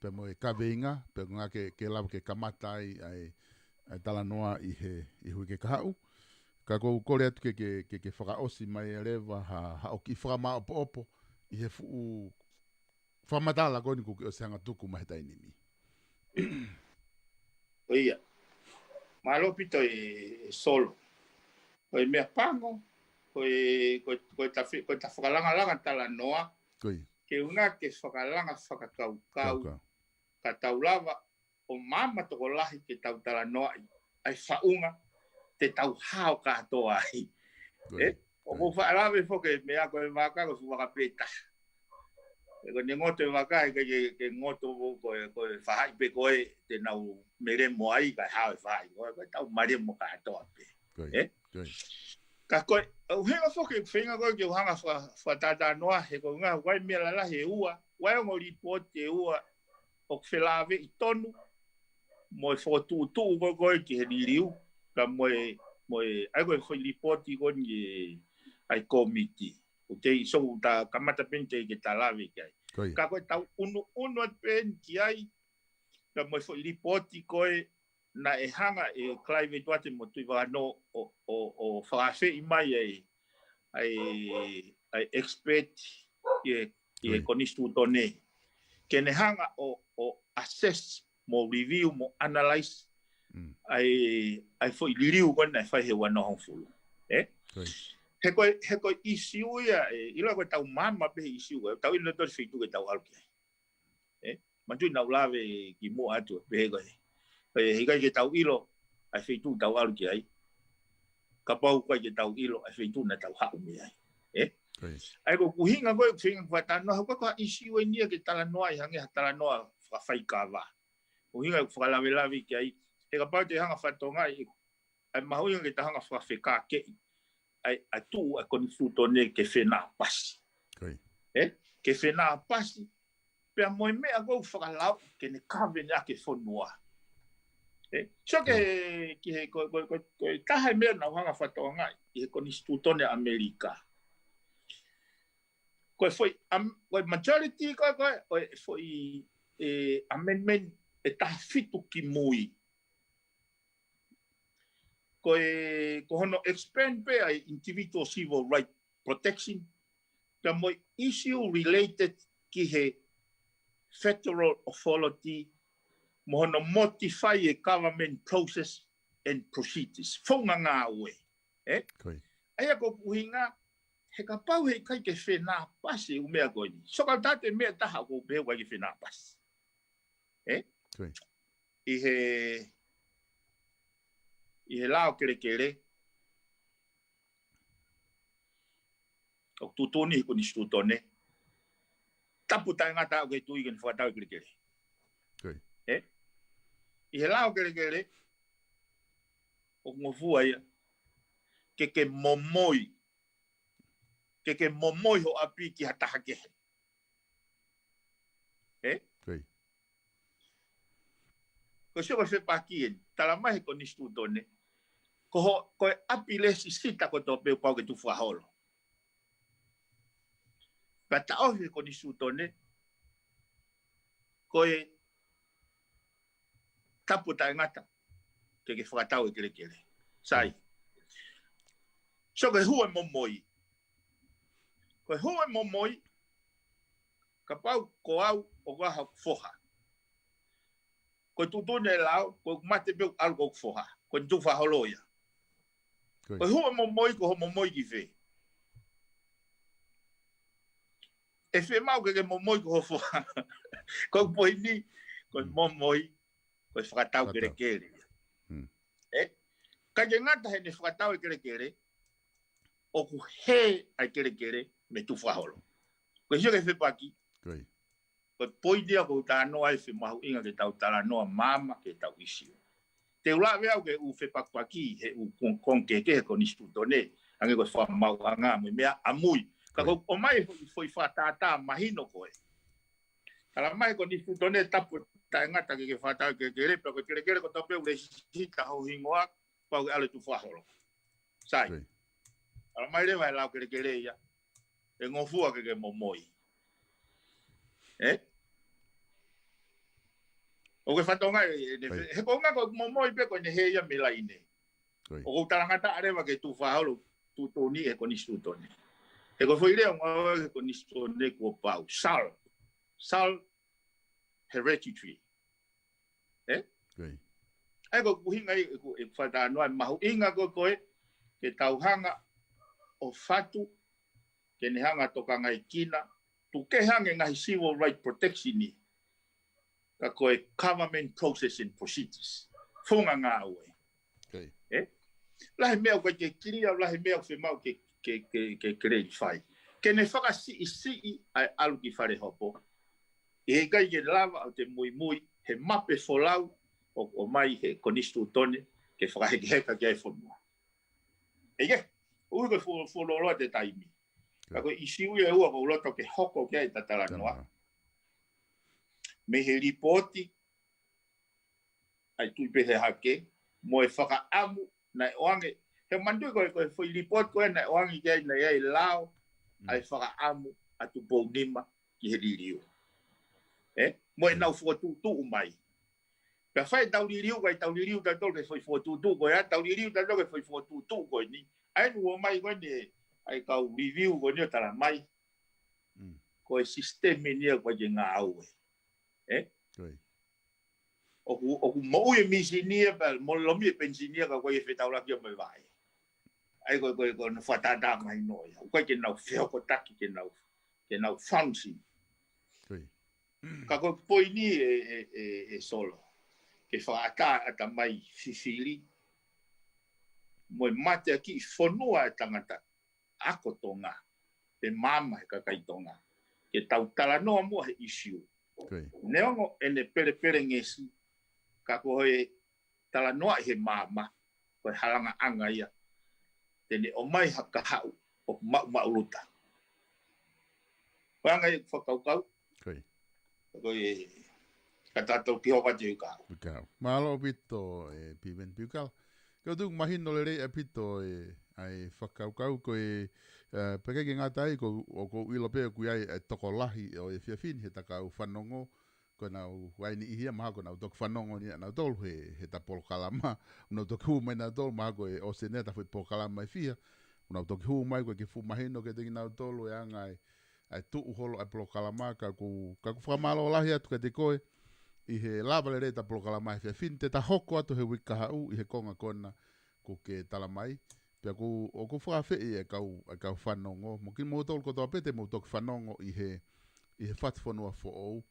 pea mo e kaveinga, pea ko e ʻuhinga ke, ke lava ke kamata ai, ʻa e, ʻa e talanoa ʻi he, ʻi he uike kahaʻu. Ka ʻoku ou kole atu ke, ke, ke, ke fakaʻosi mai ʻe leva ha, haʻo kiʻi fakamāʻopoʻopo ʻi he fuʻu fakamatala ko eni kuo ke ʻosi hanga ʻo tuku mai he taimi ni. ʻIo. Mālō ʻaupito e, e Solo. Ko e meʻa pango, ko e, ko e, ko ʻeta fe-, ko ʻeta fakalangalanga talanoa, Ko ia. ke ʻuhinga ke fakalanga fakakaukau, Kaukau. ka tau lava ʻo maama tokolahi ke tau talanoaʻi ʻa e faʻunga te tau hao kātoa ai. Ko ia. ʻE? ʻOku ou faʻa lave foki e meʻa ko e vaka ko e fuʻu vaka pē taha. ʻE ko ʻene ngoto e vaka, ʻikai ke, ke ngoto ko e, ko e faʻahi pē ko ē te nau melemo ai kae hao e faʻahi. Ko e, ko e tau malemo kātoa pē. Ko ia. ʻE? Ko ia. Ka ko e, ʻuhinga foki e feinga ko ē ke u hanga fa-, fakatalanoa he ko e ʻuhinga, ʻoku ʻi ai e meʻa lalahi ʻe ua, ʻoku ʻi ai e ongo lipooti ʻe ua, ʻoku felāveʻi tonu, mo e fokotuʻutuʻu ko ē ko ē ki he liliu, ka mo e, mo e, ʻa ia ko e foʻi lipooti ko eni ʻa e kōmiti. ʻOku te iso ta kamata pē eni te ke ta lave ki ai. Ko ia. Ka ko e tau ʻunuʻunu atu pē eni ki ai, ka mo e foʻi lipooti ko ē naʻe hanga ʻe Clive Edouard mo Tuʻivakanō ʻo, ʻo, ʻo fakaafeʻi mai ai, ʻa e, ʻa e expert ʻi he, ʻi he Ko ia. konisitūtone. Ke ne hanga ʻo, ʻo assess, mo review, mo analyze, Mm. ʻa e, ʻa e foʻi liliu ko ē naʻe fai he ua noa hongofulu. ʻE? Ko ia. He ko e, he ko e ʻīsiu ia, ʻe, ʻilo ko e tau maama pē he ʻīsiu, ʻe, tau ʻilo tonu e feituʻu ke tau ʻalu ki ai. ʻE? Manatuʻi naʻa ku lave kimuʻa atu, pehē ko ē. ʻE, he ʻikai ke tau ʻilo ʻa e feituʻu tau ʻalu ki ai. Kapau ʻoku ʻikai ke tau ʻilo ʻa e feituʻu naʻa tau haʻu mei ai. ʻE? Ko ia. ʻA ia ko e ʻuhinga ko ē, feinga fakatalanoa, ko e, ko e ʻīsiu eni ia ke talanoa ai hangē ha talanoa fakafaikava. ʻUhinga ʻoku fakalavelave ki ai, he kapau te hanga fakatonga ai, ʻa e mahuʻinga ke ta hanga fakafekākeʻi ʻa e, ʻa e tuʻu ʻa e konisitūtone ke fenāpasi. Ko ia. ʻE? Ke fenāpasi, pea mo e meʻa ko ē ʻoku fakalauʻi ke ne kavene ʻaki e fonua. ʻE? So ke, Ko ia. ki he, ko, ko, ko, ko e taha e meʻa naʻa ku hanga fakatonga ai, ʻi he konisitūtone ʻAmelika. Ko e foʻi, am-, ko e majority ko ē, ko e, ko e foʻi, ʻe, amendment ʻe taha fitu ki mui. Ko e, ko hono expand pē ʻa e individual civil right protection, ka mo e issue related ki he federal authority, mo hono modify e government process and procedures. Founga ngāue. ʻE? Ko ia. ʻA ia ko e ʻuhinga, he kapau he ʻikai ke fenāpasi e ʻū meʻa ko eni. So ka tau te meʻa taha ʻoku pehē ʻoku ʻikai ke fenāpasi. ʻE? Ko ia. ʻI he, ʻi he lao kelekele, ʻoku tuʻutuʻuni he konisitūtone. Tapu taʻengata ʻoku ke tui ke ne fakatau e kelekele. Ko ia. ʻE? ʻI he lao kelekele, ʻoku ngofua ia ke ke momoi. Ke ke momoi ho ʻapi ki ha taha kehe. ʻE? Ko ia. Ko e sio ko e fepaki eni, tala mai he konisitūtone, ko ho, ko e ʻapi lēsisita kotoa pē ʻoku pau ke tuʻu fakaholo. Ka taʻofi he konisitūtone, ko e tapu taʻengata ke ke fakatau e kelekele. Sai. So ko e hū e momoi. Ko e hū e momoi, kapau ko au ʻoku ʻi ai haku foha. Ko e tuʻutuʻuni e lao, ko e mate pē ʻoku ʻalu ko hoku foha. Ko e tuʻu fakaholo ia. Ko ia. Ko e hū e momoi, ko hoʻo momoi ki fē? ʻE fiemaʻu ke ke momoi ko ho foha. Ko e poini, ko e momoi, ko e fakatau kelekele. Ē? Ka ke ngata heʻene fakatau e kelekele, ʻoku hē ʻa e kelekele mei tuʻa holo. Ko e sio ke fepaki. Ko e poini ia ʻoku ou talanoa ai, fiemaʻu ʻe au ke tau talanoa maama ki he tau ʻīsiu. Te u lave au ke u fepakipaki he u kon-, kon ke ke he konisitūtone, hangē ko e fakamaauʻanga mo e meʻa ʻamui. Ka ko e ʻomai foʻi, foʻi fakatātā mahino ko ē. Talamai he konisitūtone tapu taʻengata ke ke fakatau kelekele, pea ko e kelekele kotoa pē ʻoku lēsisita ho hingoa, pau ke ʻalu tuʻa holo. Sai. Talamai leva he lao kelekele ia, ʻe ngofua ke ke momoi. Ē? ʻOku ke fanongo ai, ʻene fe-, he ko e ʻuhinga ko e momoi pē ko ʻene hē ia mei laine. ʻOku ou talangataʻa leva ke tuʻa holo, tuʻutuʻuni he konisitūtone. He ko e foʻi lea ʻoku ngāueʻaki he konisitūtone kuo pau. Sal. Sal hereditary. Ē? ʻA ia ko e ʻuhinga ia ʻeku, ʻeku fakatalanoa, ʻe mahuʻinga ko ē ko ē ke tau hanga ʻo fatu, ke ne hanga ʻo tokangaekina, tuku kehe ange ngaahi civil right protection ni. Ka ko e government process and procedures. Funga ngāue. Ē? Lahi meʻa ʻoku ke kilia, lahi meʻa ʻoku fiemaʻu ke, ke, ke, ke clarify. Ke ne fakasiʻisiʻi ʻa e ʻalu ki fale hopo. ʻE ʻikai ke lava ʻo te muimui he mape folau ʻoku ʻomai he konisitūtone ke fakahekeheka ki ai e fonua. ʻE ke, ui ko e fo-, fuoloa te taimi. Ka ko e ʻīsiu ia ʻe ua ʻoku ou loto ke hoko ki ai ʻeta talanoa. Mei he lipooti ʻa e Tuʻi Pehehake, mo e fakaʻamu naʻe ʻoange. He manatuʻi ko e, ko e foʻi lipooti ko ē naʻe ʻoange ki ai naʻe ʻi ai e lao ʻa e fakaʻamu ʻa Tupou Nima ki he liliu. Ē? Mo ʻenau fokotuʻutuʻu mai. Pea fai ʻetau liliu, ka ʻi heʻetau liliu tautolu ki he foʻi fokotuʻutuʻu ko ē, ʻetau liliu tautolu ki he foʻi fokotuʻutuʻu ko eni. ʻA ia ʻoku ʻomai ko eni, ʻa e kau review ko eni ʻo talamai. Ko e sisitemi eni ia ʻoku ʻikai ke ngāue. Ē? ʻOku, ʻoku moʻui e mīsini ia, pea mo lomi e penisini ia, ka ʻoku ʻikai ke fetaulaki ia mo e vaʻe. ʻA ia ko e, ko e, ko hono fakatātā mahino ia. ʻOku ʻikai ke nau fehokotaki, ke nau, ke nau function. Ka ko e poini ē, ē, ē, ē Solo. Ke fakaʻatā ʻatamai fifili. Mo e mateakiʻi fonua e tangata ako Tonga, pe maama he kakai Tonga, ke tau talanoa muʻa he ʻīsiu. Neongo ʻene pelepelengesi, ka ko e talanoaʻi he maama, ko e halangaʻanga ia te ne ʻomai ha kahaʻu ʻoku maʻumaʻuluta. Ko e anga ia ʻeku fakakaukau. Ko e, ka tau toki hoko atu ki he uike kahaʻu. Mālō ʻaupito, ē, Piveni Piukala. Ke u tuku mahino lelei ʻaupito, ē, ʻa e fakakaukau ko ē, ē, pea ʻikai ke ngata ai, ko, ʻoku ou ʻilo pē ʻoku ʻi ai e tokolahi ʻo e efiafi ni heʻeta kau fanongo, ko ʻenau ʻi ai e niʻihi ia mahalo ʻoku nau toki fanongo ni ʻa nautolu he, heʻeta polokalama, ʻoku nau toki hū mai nautolu, mahalo ko e ʻosi eni ʻeta foʻi polokalama ʻe fiha, ʻoku nau toki hū mai ko e ke fuʻu mahino kiate kinautolu e anga e, ʻa e tuʻu holo ʻa e polokalama, ka ʻoku, ka ʻoku fakamālō lahi atu kiate koe, ʻi he lava lelei ʻeta polokalama he efiafi ni, te ta hoko atu he uike kahaʻu, ʻi he konga ko ena, ʻoku ke talamai. Pea ʻoku, ʻoku fakaafeʻi e kau, e kau fanongo. Mo kimoutolu kotoa pē te mou toki fanongo ʻi he, ʻi he Fatu Fonua Foʻou.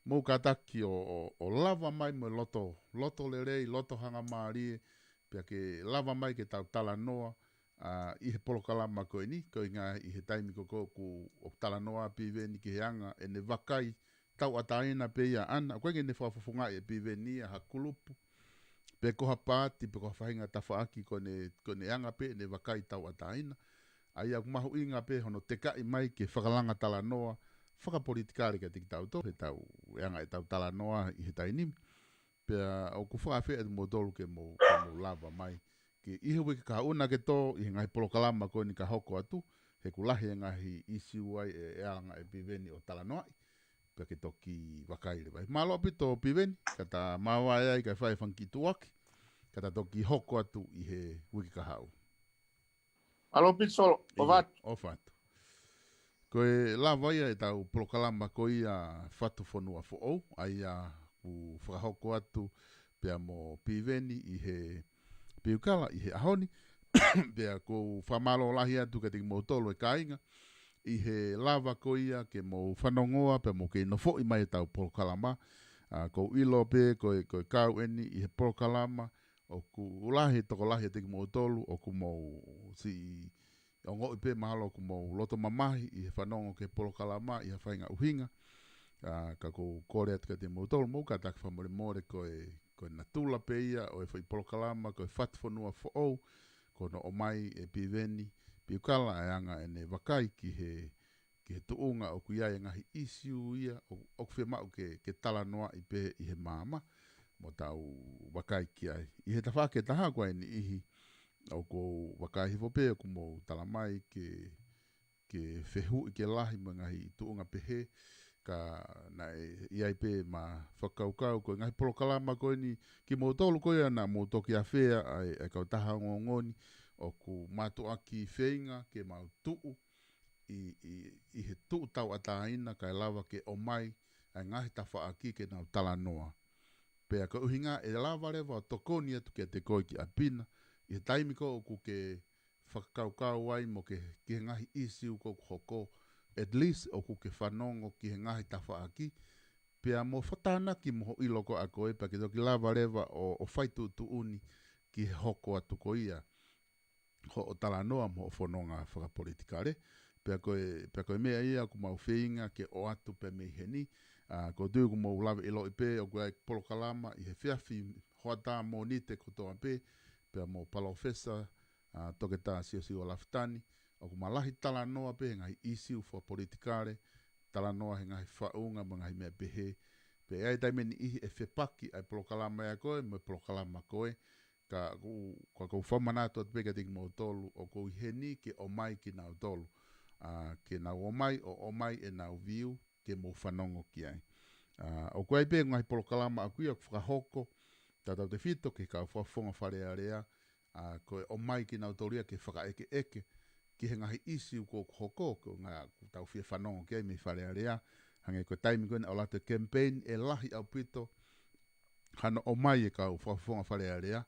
Mou kātaki ʻo, ʻo, ʻo lava mai mo e loto, loto lelei, loto hangamālie. Pea ke lava mai ke tau talanoa, ā, ʻi he polokalama ko eni, ko e ʻuhinga ʻi he taimi ko ē ʻoku, ʻoku talanoa Piveni ki he anga ʻene vakai tauʻatāina pē ia ʻaʻana, ʻoku ʻikai ke ne fakafofongaʻi ʻe Piveni ia ha kulupu, pe ko ha paati, pe ko ha faʻahinga tafaʻaki ko ʻene, ko ʻene anga pē ʻene vakai tauʻatāina. ʻA ia ʻoku mahuʻinga pē hono tekaʻi mai ke fakalanga talanoa fakapolitikale kiate kitautolu, heʻetau, e anga ʻetau talanoa ʻi he taimi ni. Pea ʻoku fakaafeʻi atu moutolu ke mou, ke mou lava mai. Ke ʻi he uike kahaʻu na ke tō, ʻi he ngaahi polokalama ko eni ka hoko atu, he ʻoku lahi e ngaahi ʻīsiu ai ʻe, ʻe anga ʻe Piveni ʻo talanoaʻi. Pea ke toki vakai leva ai. Mālō ʻaupito Piveni, ka ta māvae ai kae fai e fanga kiʻi tuʻuaki, ka ta toki hoko atu ʻi he uike kahaʻu. Mālō ʻaupito Solo, ʻofa atu. ʻIo, ʻofa atu. Ko e lava ia ʻetau polokalama ko ia Fatu Fonua Foʻou, ʻa ia ʻoku fakahoko atu pea mo Piveni ʻi he Piukala ʻi he ʻaho ni, pea ʻoku ou fakamālō lahi atu kiate kimoutolu e kāinga, ʻi he lava ko ia ke mou fanongoa pea mou kei nofoʻi mai ʻetau polokalama. ʻA, ʻoku ou ʻilo pē ko e, ko e kau eni ʻi he polokalama, ʻoku lahi e tokolahi ʻiate kimoutolu, ʻoku mou siʻi ongoʻi pē mahalo ʻoku mou loto mamahi ʻi he fanongo ki he polokalama ʻi ha faʻahinga ʻuhinga. ʻA, ka ʻoku ou kole atu kiate kimoutolu, mou kātaki fakamolemole ko e, ko e natula pē ia ʻo e foʻi polokalama, ko e Fatufonua Foʻou, ko hono ʻomai ʻe Piveni Piukala ʻa e anga ʻene vakai ki he, ki he tuʻunga ʻoku ʻi ai e ngaahi ʻīsiu ia ʻo, ʻoku fiemaʻu ke, ke talanoaʻi pē ʻi he maama, mo tau vakai ki ai. ʻI he tafaʻaki ʻe taha ko e niʻihi, ʻoku ou vakai hifo pē ʻoku mou tala mai ke, ke fehuʻi ke lahi mo e ngaahi tuʻunga pehē, ka naʻe ʻi ai pē ʻema fakakaukau ko e ngaahi polokalama ko eni, kimoutolu ko ia naʻa mou toki afea ʻa e, ʻa e kautaha ongoongo ni, ʻoku mātuʻaki feinga ke mau tuʻu ʻi, ʻi, ʻi he tuʻu tauʻatāina kae lava ke ʻomai ʻa e ngaahi tafaʻaki ke nau talanoa. Pea ko e ʻuhinga ʻe lava leva ʻo tokoni atu kiate koe ki ʻapi na, ʻi he taimi ko ē ʻoku ke fakakaukau ai mo ke, ki he ngaahi ʻīsiu ko ē ʻoku hoko, at least ʻoku ke fanongo ki he ngaahi tafaʻaki, pea mo fakatānaki mo hoʻo ʻilo ko ē ʻa koe, pea ke toki lava leva ʻo, ʻo fai tuʻutuʻuni ki he hoko atu ko ia hoʻo talanoa mo hoʻo fononga fakapolitikale. Pea ko e, pea ko e meʻa ia ʻoku mau feinga ke ʻoatu pē mei heni. ʻA, ʻoku ou tui ʻoku mou lave ʻiloʻi pē ʻoku ʻi ai e polokalama ʻi he efiafi hoʻatā Mōnite kotoa pē, pea mo Palōfesa, ʻa, Toketā Siosiua Lafitani, ʻoku ma lahi talanoa pē he ngaahi ʻīsiu fakapolitikale, talanoa he ngaahi faʻunga mo e ngaahi meʻa pehē. Pea ʻi ai e taimi ʻe niʻihi ʻe fepaki ʻa e polokalama ia ko ē mo e polokalama ko ē, ka ʻoku, ka ʻoku ou fakamanatu atu pē kiate kimoutolu, ʻoku ou ʻi heni ke ʻomai kinautolu, ʻa, ke nau ō mai ʻo ʻomai ʻenau view ke mou fanongo ki ai. ʻA, ʻoku ʻi ai pē ngaahi polokalama ʻoku ʻi ai ʻoku fakahoko, tautautefito ki he kau fakafofonga Fale Alea, ʻa, ko e ʻomai kinautolu ia ke fakaʻekeʻeke ki he ngaahi ʻīsiu ko ē ʻoku hoko, ko e ngaahi ʻoku tau fie fanongo ki ai mei Fale Alea, hangē ko e taimi ko ē naʻe ʻalu atu e campaign, ʻe lahi ʻaupito hano ʻomai e kau fakafofonga Fale Alea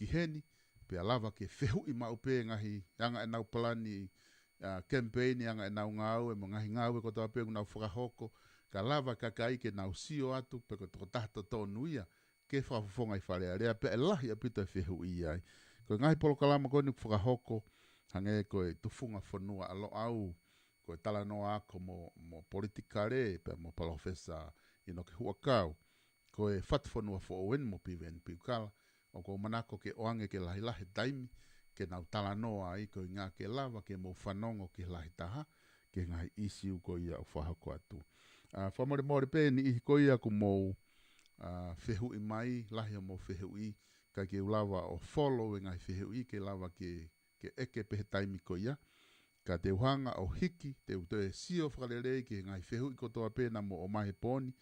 ki heni, pea lava ke fehuʻi maʻu pē ngaahi anga ʻenau palani, ʻa, campaign, anga ʻenau ngāue, mo e ngaahi ngāue kotoa pē ʻoku nau fakahoko, kae lava e kakai ke nau sio atu pe ko e tokotaha totonu ia ke fakafofonga ʻi Fale Alea, pea ʻe lahi ʻaupito e fehuʻi ai. Ko e ngaahi polokalama ko eni ʻoku fakahoko, hangē ko e Tufunga Fonua ʻa Loʻau, ko e talanoa ako mo, mo politikale, pea mo Palōfesa ʻInoke Huʻakau. Ko e Fatufonua Foʻou eni mo Piveni Piukala, ʻoku ou manako ke ʻoange ke lahilahi e taimi ke nau talanoa ai, ko e ʻuhinga ke lava ke mou fanongo ki he lahi taha ki he ngaahi ʻīsiu ko ia ʻoku fakahoko atu. ʻA, fakamolemole pē niʻihi ko ia ʻoku mou, ʻa, fehuʻi mai, lahi hoʻomou fehuʻi, ʻikai ke u lava ʻo follow e ngaahi fehuʻi ke lava ke, ke ʻeke pē he taimi ko ia. Ka te u hanga ʻo hiki, te u toe sio fakalelei ki he ngaahi fehuʻi kotoa pē naʻa mou ʻomai he pō ni,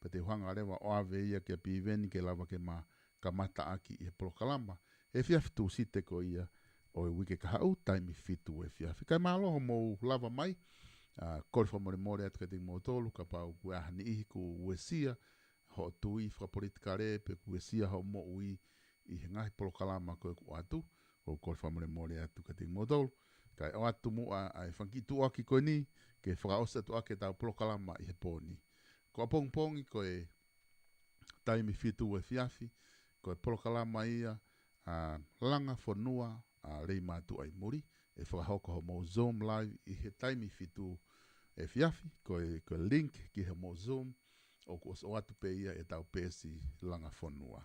pea te u hanga leva ʻo ʻave ia kia Piveni ke lava ke ma kamataʻaki ʻi he polokalama he efiafi Tūsite ko ia ʻo e uike kahaʻu, taimi fitu efiafi. Kae mālō hoʻomou lava mai, ʻa, kole fakamolemole atu kiate kimoutolu kapau kuo ʻi ai ha niʻihi kuo uesia hoʻo tui fakapolitikale pe kuo uesia hoʻo moʻui ʻi he ngaahi polokalama ko ē ʻoku ʻoatu, ʻoku ou kole fakamolemole atu kiate kimoutolu. Kae ʻoatu muʻa ʻa e fanga kiʻi tuʻuaki ko eni, ke fakaʻosi atu ʻaki ʻetau polokalama ʻi he pō ni. Ko ʻapongipongi ko e taimi fitu efiafi, ko e polokalama ia, ʻa, Langa Fonua ʻa Leimātuʻa ʻi Muli, ʻe fakahoko hoʻomou Zoom live ʻi he taimi fitu efiafi, ko e, ko e link ki hoʻomou Zoom, ʻoku ʻosi ʻoatu pē ia ʻi heʻetau peesi Langa Fonua.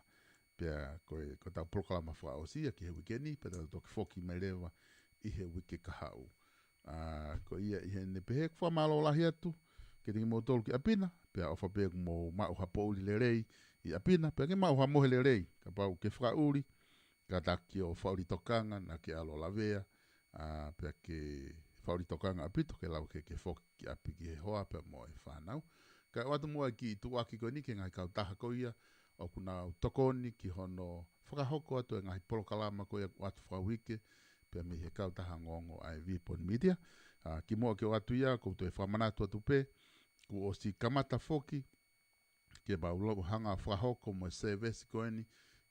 Pea ko e, ko ʻetau polokalama fakaʻosi ia ki he uike ni, pea tau toki foki mai leva ʻi he uike kahaʻu. ʻA, ko ia ʻi heʻene pehē, ʻoku fakamālō lahi atu kiate kimoutolu ki ʻapi na, pea ʻofa pē ʻoku mou maʻu ha poʻuli lelei ʻi ʻapi na, pea ke maʻu ha mohe lelei, kapau ke fakaʻuli, kātaki ʻo fakaʻuli tokanga, naʻa ke ʻalu ʻo lavea, ʻa, pea ke fakaʻuli tokanga ʻaupito, ke lava ke, ke foki ki ʻapi ki he hoa pea mo e fānau. Kae ʻoatu muʻa e kiʻi tuʻuaki ko eni ki he ngaahi kautaha ko ia ʻoku nau tokoni ki hono fakahoko atu e ngaahi polokalama ko ia ʻoku ʻoatu fakauike, pea mei he kautaha ongoongo ʻa e Vipon Media. ʻA, kimuʻa ke ʻoatu ia, ʻoku ou toe fakamanatu atu pē, kuo ʻosi kamata foki ke mau lava hanga ʻo fakahoko mo e sēvesi ko eni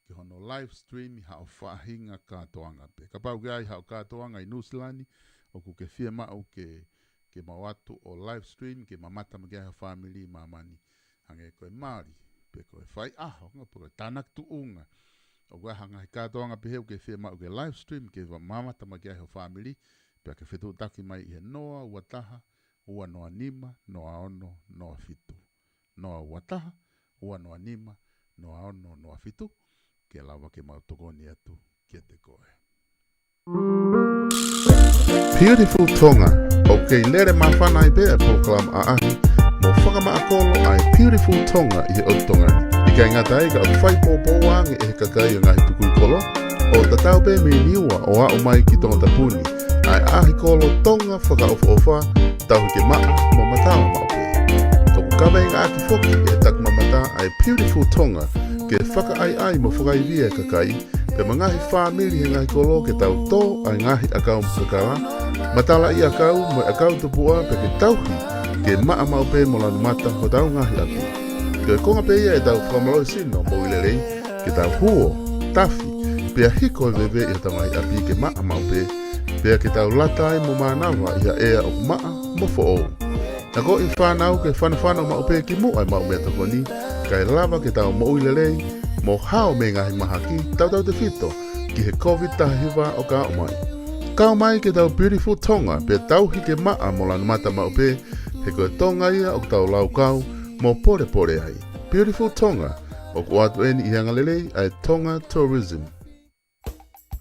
ki hono live stream ʻi haʻo faʻahinga kātoanga pē. Kapau ʻoku ʻi ai haʻo kātoanga ʻi Nuʻusila ni, ʻoku ke fiemaʻu ke, ke mau ʻoatu ʻo live stream, ke mamata mai ki ai ho fāmili ʻi māmani. Hangē ko e mali, pe ko e faiʻaho, pe ko e tānaki tuʻunga. ʻOku ʻi ai ha ngaahi kātoanga pehē ʻoku ke fiemaʻu ke live stream, ke va-, mamata mai ki ai ho fāmili, pea ke fetuʻutaki mai ʻi he noa ua taha, ua noa nima, noa ono, noa fitu. Noa ua taha, ua noa nima, noa ono, noa fitu, ke lava ke mau tokoni atu kiate koe. Beautiful Tonga, ʻoku kei lele māfana ai pē ʻa e polokalama ʻaʻahi mo fakamaʻa kolo ʻa e Beautiful Tonga ʻi he ʻotu Tonga ni. ʻIkai ngata ai ka ʻoku fai poupou ange ʻe he kakai ʻo e ngaahi tukui kolo, ʻo tatau pē mei Niua ʻo aʻu mai ki Tongatapu ni, ʻa e ʻaʻahi kolo Tonga fakaʻofoʻofa, tauhi ke maʻa mo matala maʻu pē. ʻOku kaveinga ʻaki foki ʻe he takimamata ʻa e Beautiful Tonga ke fakaʻaiʻai mo fakaivia e kakai, pea mo e ngaahi fāmili he ngaahi kolo ke tau tō ʻa e ngaahi ʻakau kakala, matalaʻiʻakau mo e ʻakau tupuʻa pea ke tauhi ke maʻa maʻu pē mo lanu mata hotau ngaahi ʻapi. Ko e konga pē ia ʻetau fakamālohisino moʻui lelei, ke tau huo, tafi, pea hiko e veve ʻi hotau ngaahi ʻapi ke maʻa maʻu pē, pea ke tau lata ai mo mānava ʻi ha ʻea ʻoku maʻa mo foʻou. Nakoʻi fānau ke fanofano maʻu pē ki muʻa e maʻu meʻatokoni, kae lava ke tau moʻui lelei mo hao mei he ngaahi mahaki tautautefito ki he COVID taha hiva ʻoku aʻu mai. Kau mai ki he Beautiful Tonga pea tauhi ke maʻa mo lanu mata maʻu pē, he ko e Tonga ia ʻoku tau laukau mo polepole ai. Beautiful Tonga, ʻoku ʻoatu eni ʻi he angalelei ʻa e Tonga Tourism.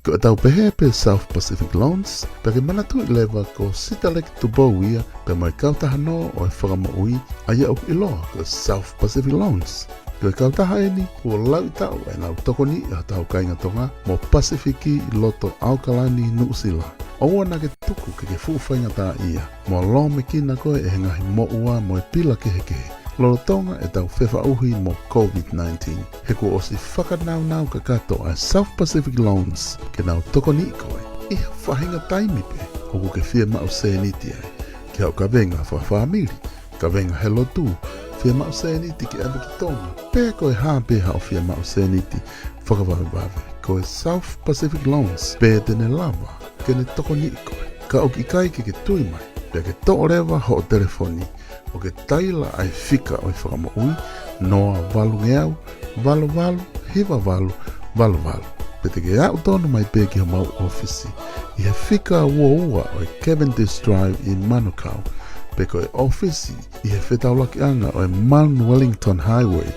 Ko ʻetau pehē pē South Pacific Loans, pea ke manatuʻi leva ko Sitaleki Tupou ia, pea mo e kautaha nō ʻo e fakamoʻui, ʻa ia ʻoku ʻiloa ko South Pacific Loans. Ko e kautaha eni kuo lauʻi taʻu ʻenau tokoniʻi ʻa hotau kāinga Tonga mo Pasifiki ʻi loto ʻAokalani, Nuʻusila. ʻOua naʻa ke tuku ke ke fuʻu faingataʻaʻia mo lōmekina koe ʻe he ngaahi moʻua mo e pila kehekehe lolotonga ʻetau fefaʻuhi mo COVID nineteen. He kuo ʻosi fakanaunau kakato ʻa e South Pacific Loans ke nau tokoniʻi koe ʻi ha faʻahinga taimi pē ʻoku ke fiemaʻu sēniti ai, ke haʻu kavenga fakafāmili, kavenga he lotu, fiemaʻu sēniti ke ʻave ki Tonga, pe ko e hā pē haʻo fiemaʻu sēniti fakavavevave, ko e South Pacific Loans pē te ne lava ke ne tokoniʻi koe. Ka ʻoku ʻikai ke ke tui mai, pea ke toʻo leva hoʻo telefoni ʻo ke taila ʻa e fika ʻo e fakamoʻui, noa valungeau, valu valu, hiva valu, valu valu. Pe te ke aʻu tonu mai pē ki homau ʻōfisi ʻi he fika ua ua ʻo e Cavendish Drive ʻi Manukau, pe ko e ʻōfisi ʻi he fetaulakiʻanga ʻo e Mount Wellington Highway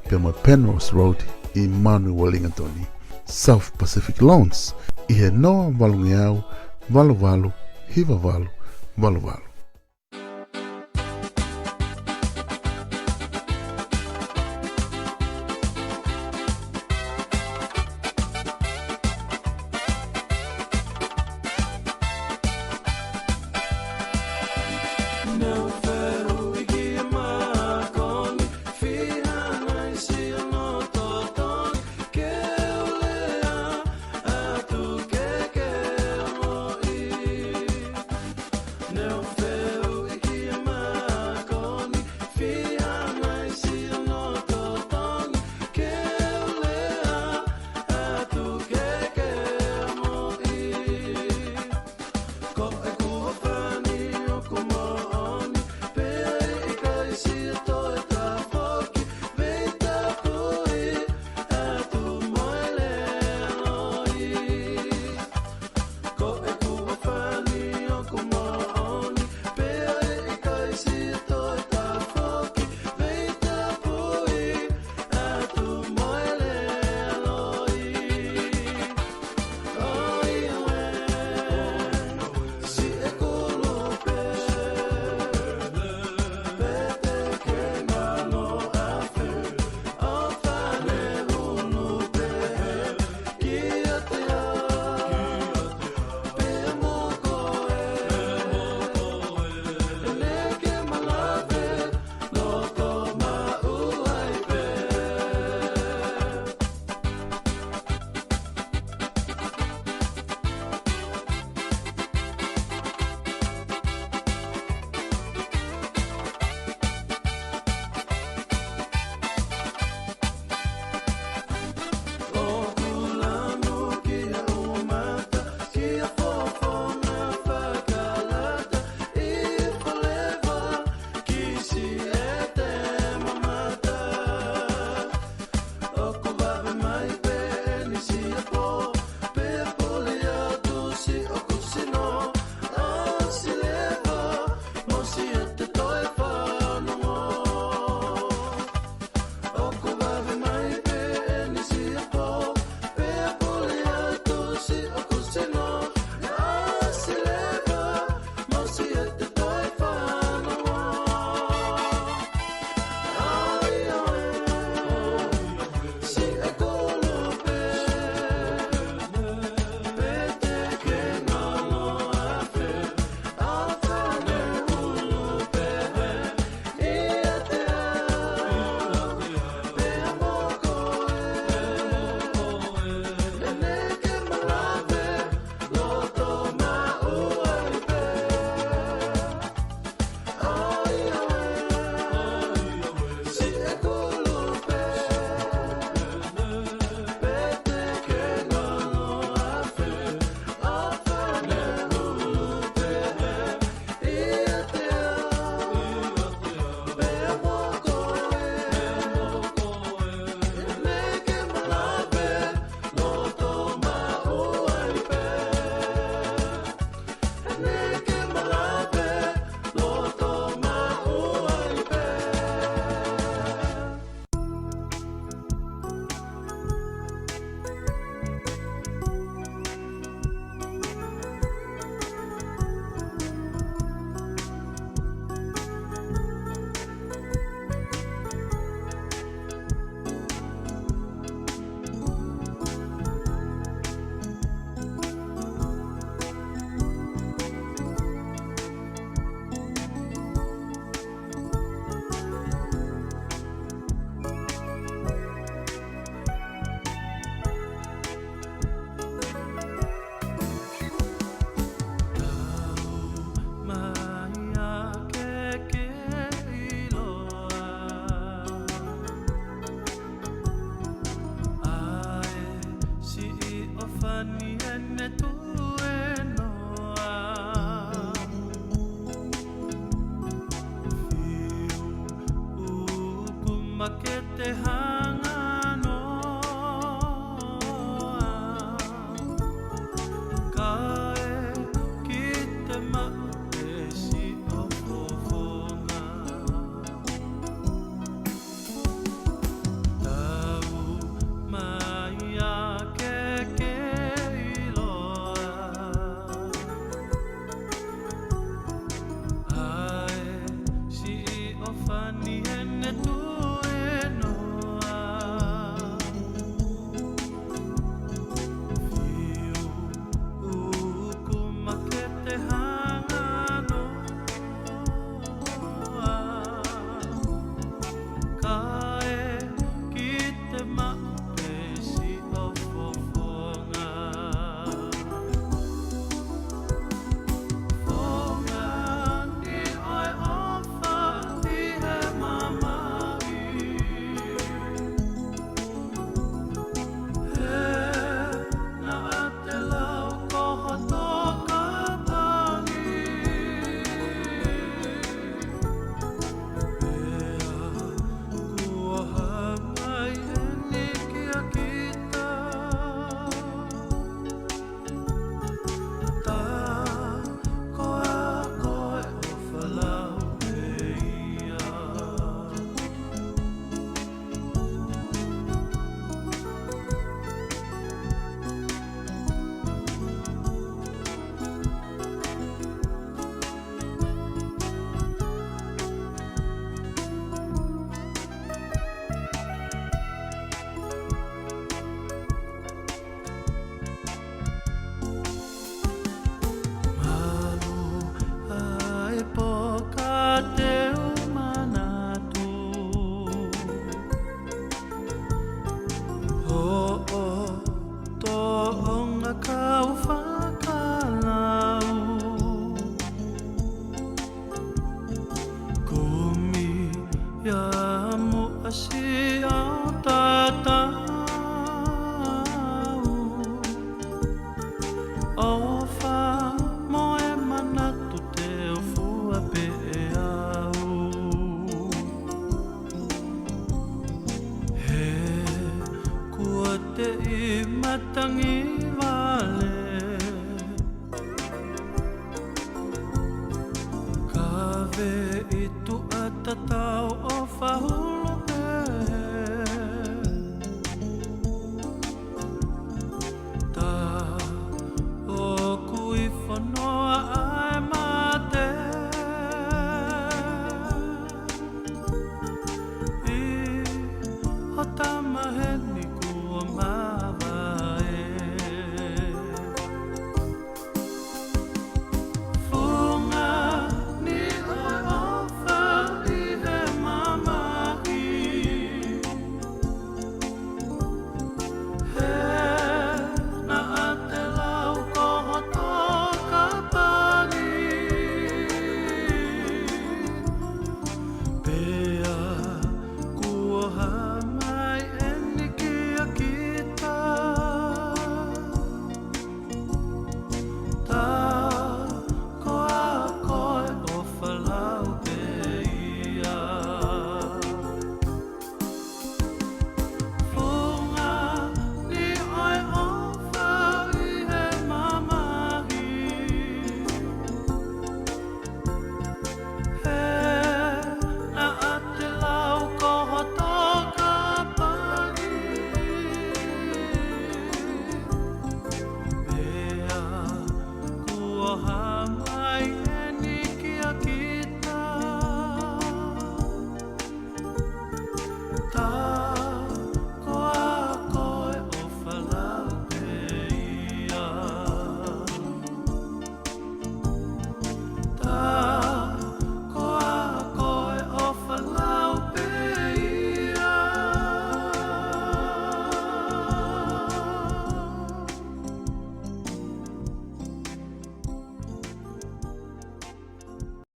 pea mo e Penrose Road ʻi Mount Wellington. South Pacific Loans ʻi he noa valungeau, valu valu, hiva valu, valu valu. Ni ʻene tuenoa. Fiu ʻuku makete hanganoa. Kae kite maʻu pē siʻo fofonga. Tau mai ā ke ke ʻiloa. ʻA e siʻi ʻofa ni ʻene tuenoa. Fiu ʻuku makete hanganoa. Kae kite maʻu pē siʻo fofonga. Fofonga ni ʻo e ʻofa ʻi he mamahi. He naʻa te lau ko hoto kapahi. Pea kuo hā mai eni kia kita. Tā ko ā ko e ʻofa lau pē ia. Malu ai pō ka te u manatu. Hoʻo tōʻonga kau fakalau. Kumi ia mo ʻasi ʻo tatau. ʻOfa mo e manatu te u fua pē ʻe au. He kuo te ʻi matangi vale. Ka veʻi tuʻa tatau ʻofa hulu pē. Tā ʻoku ʻi fonoa ʻa e mate. ʻI hota maheni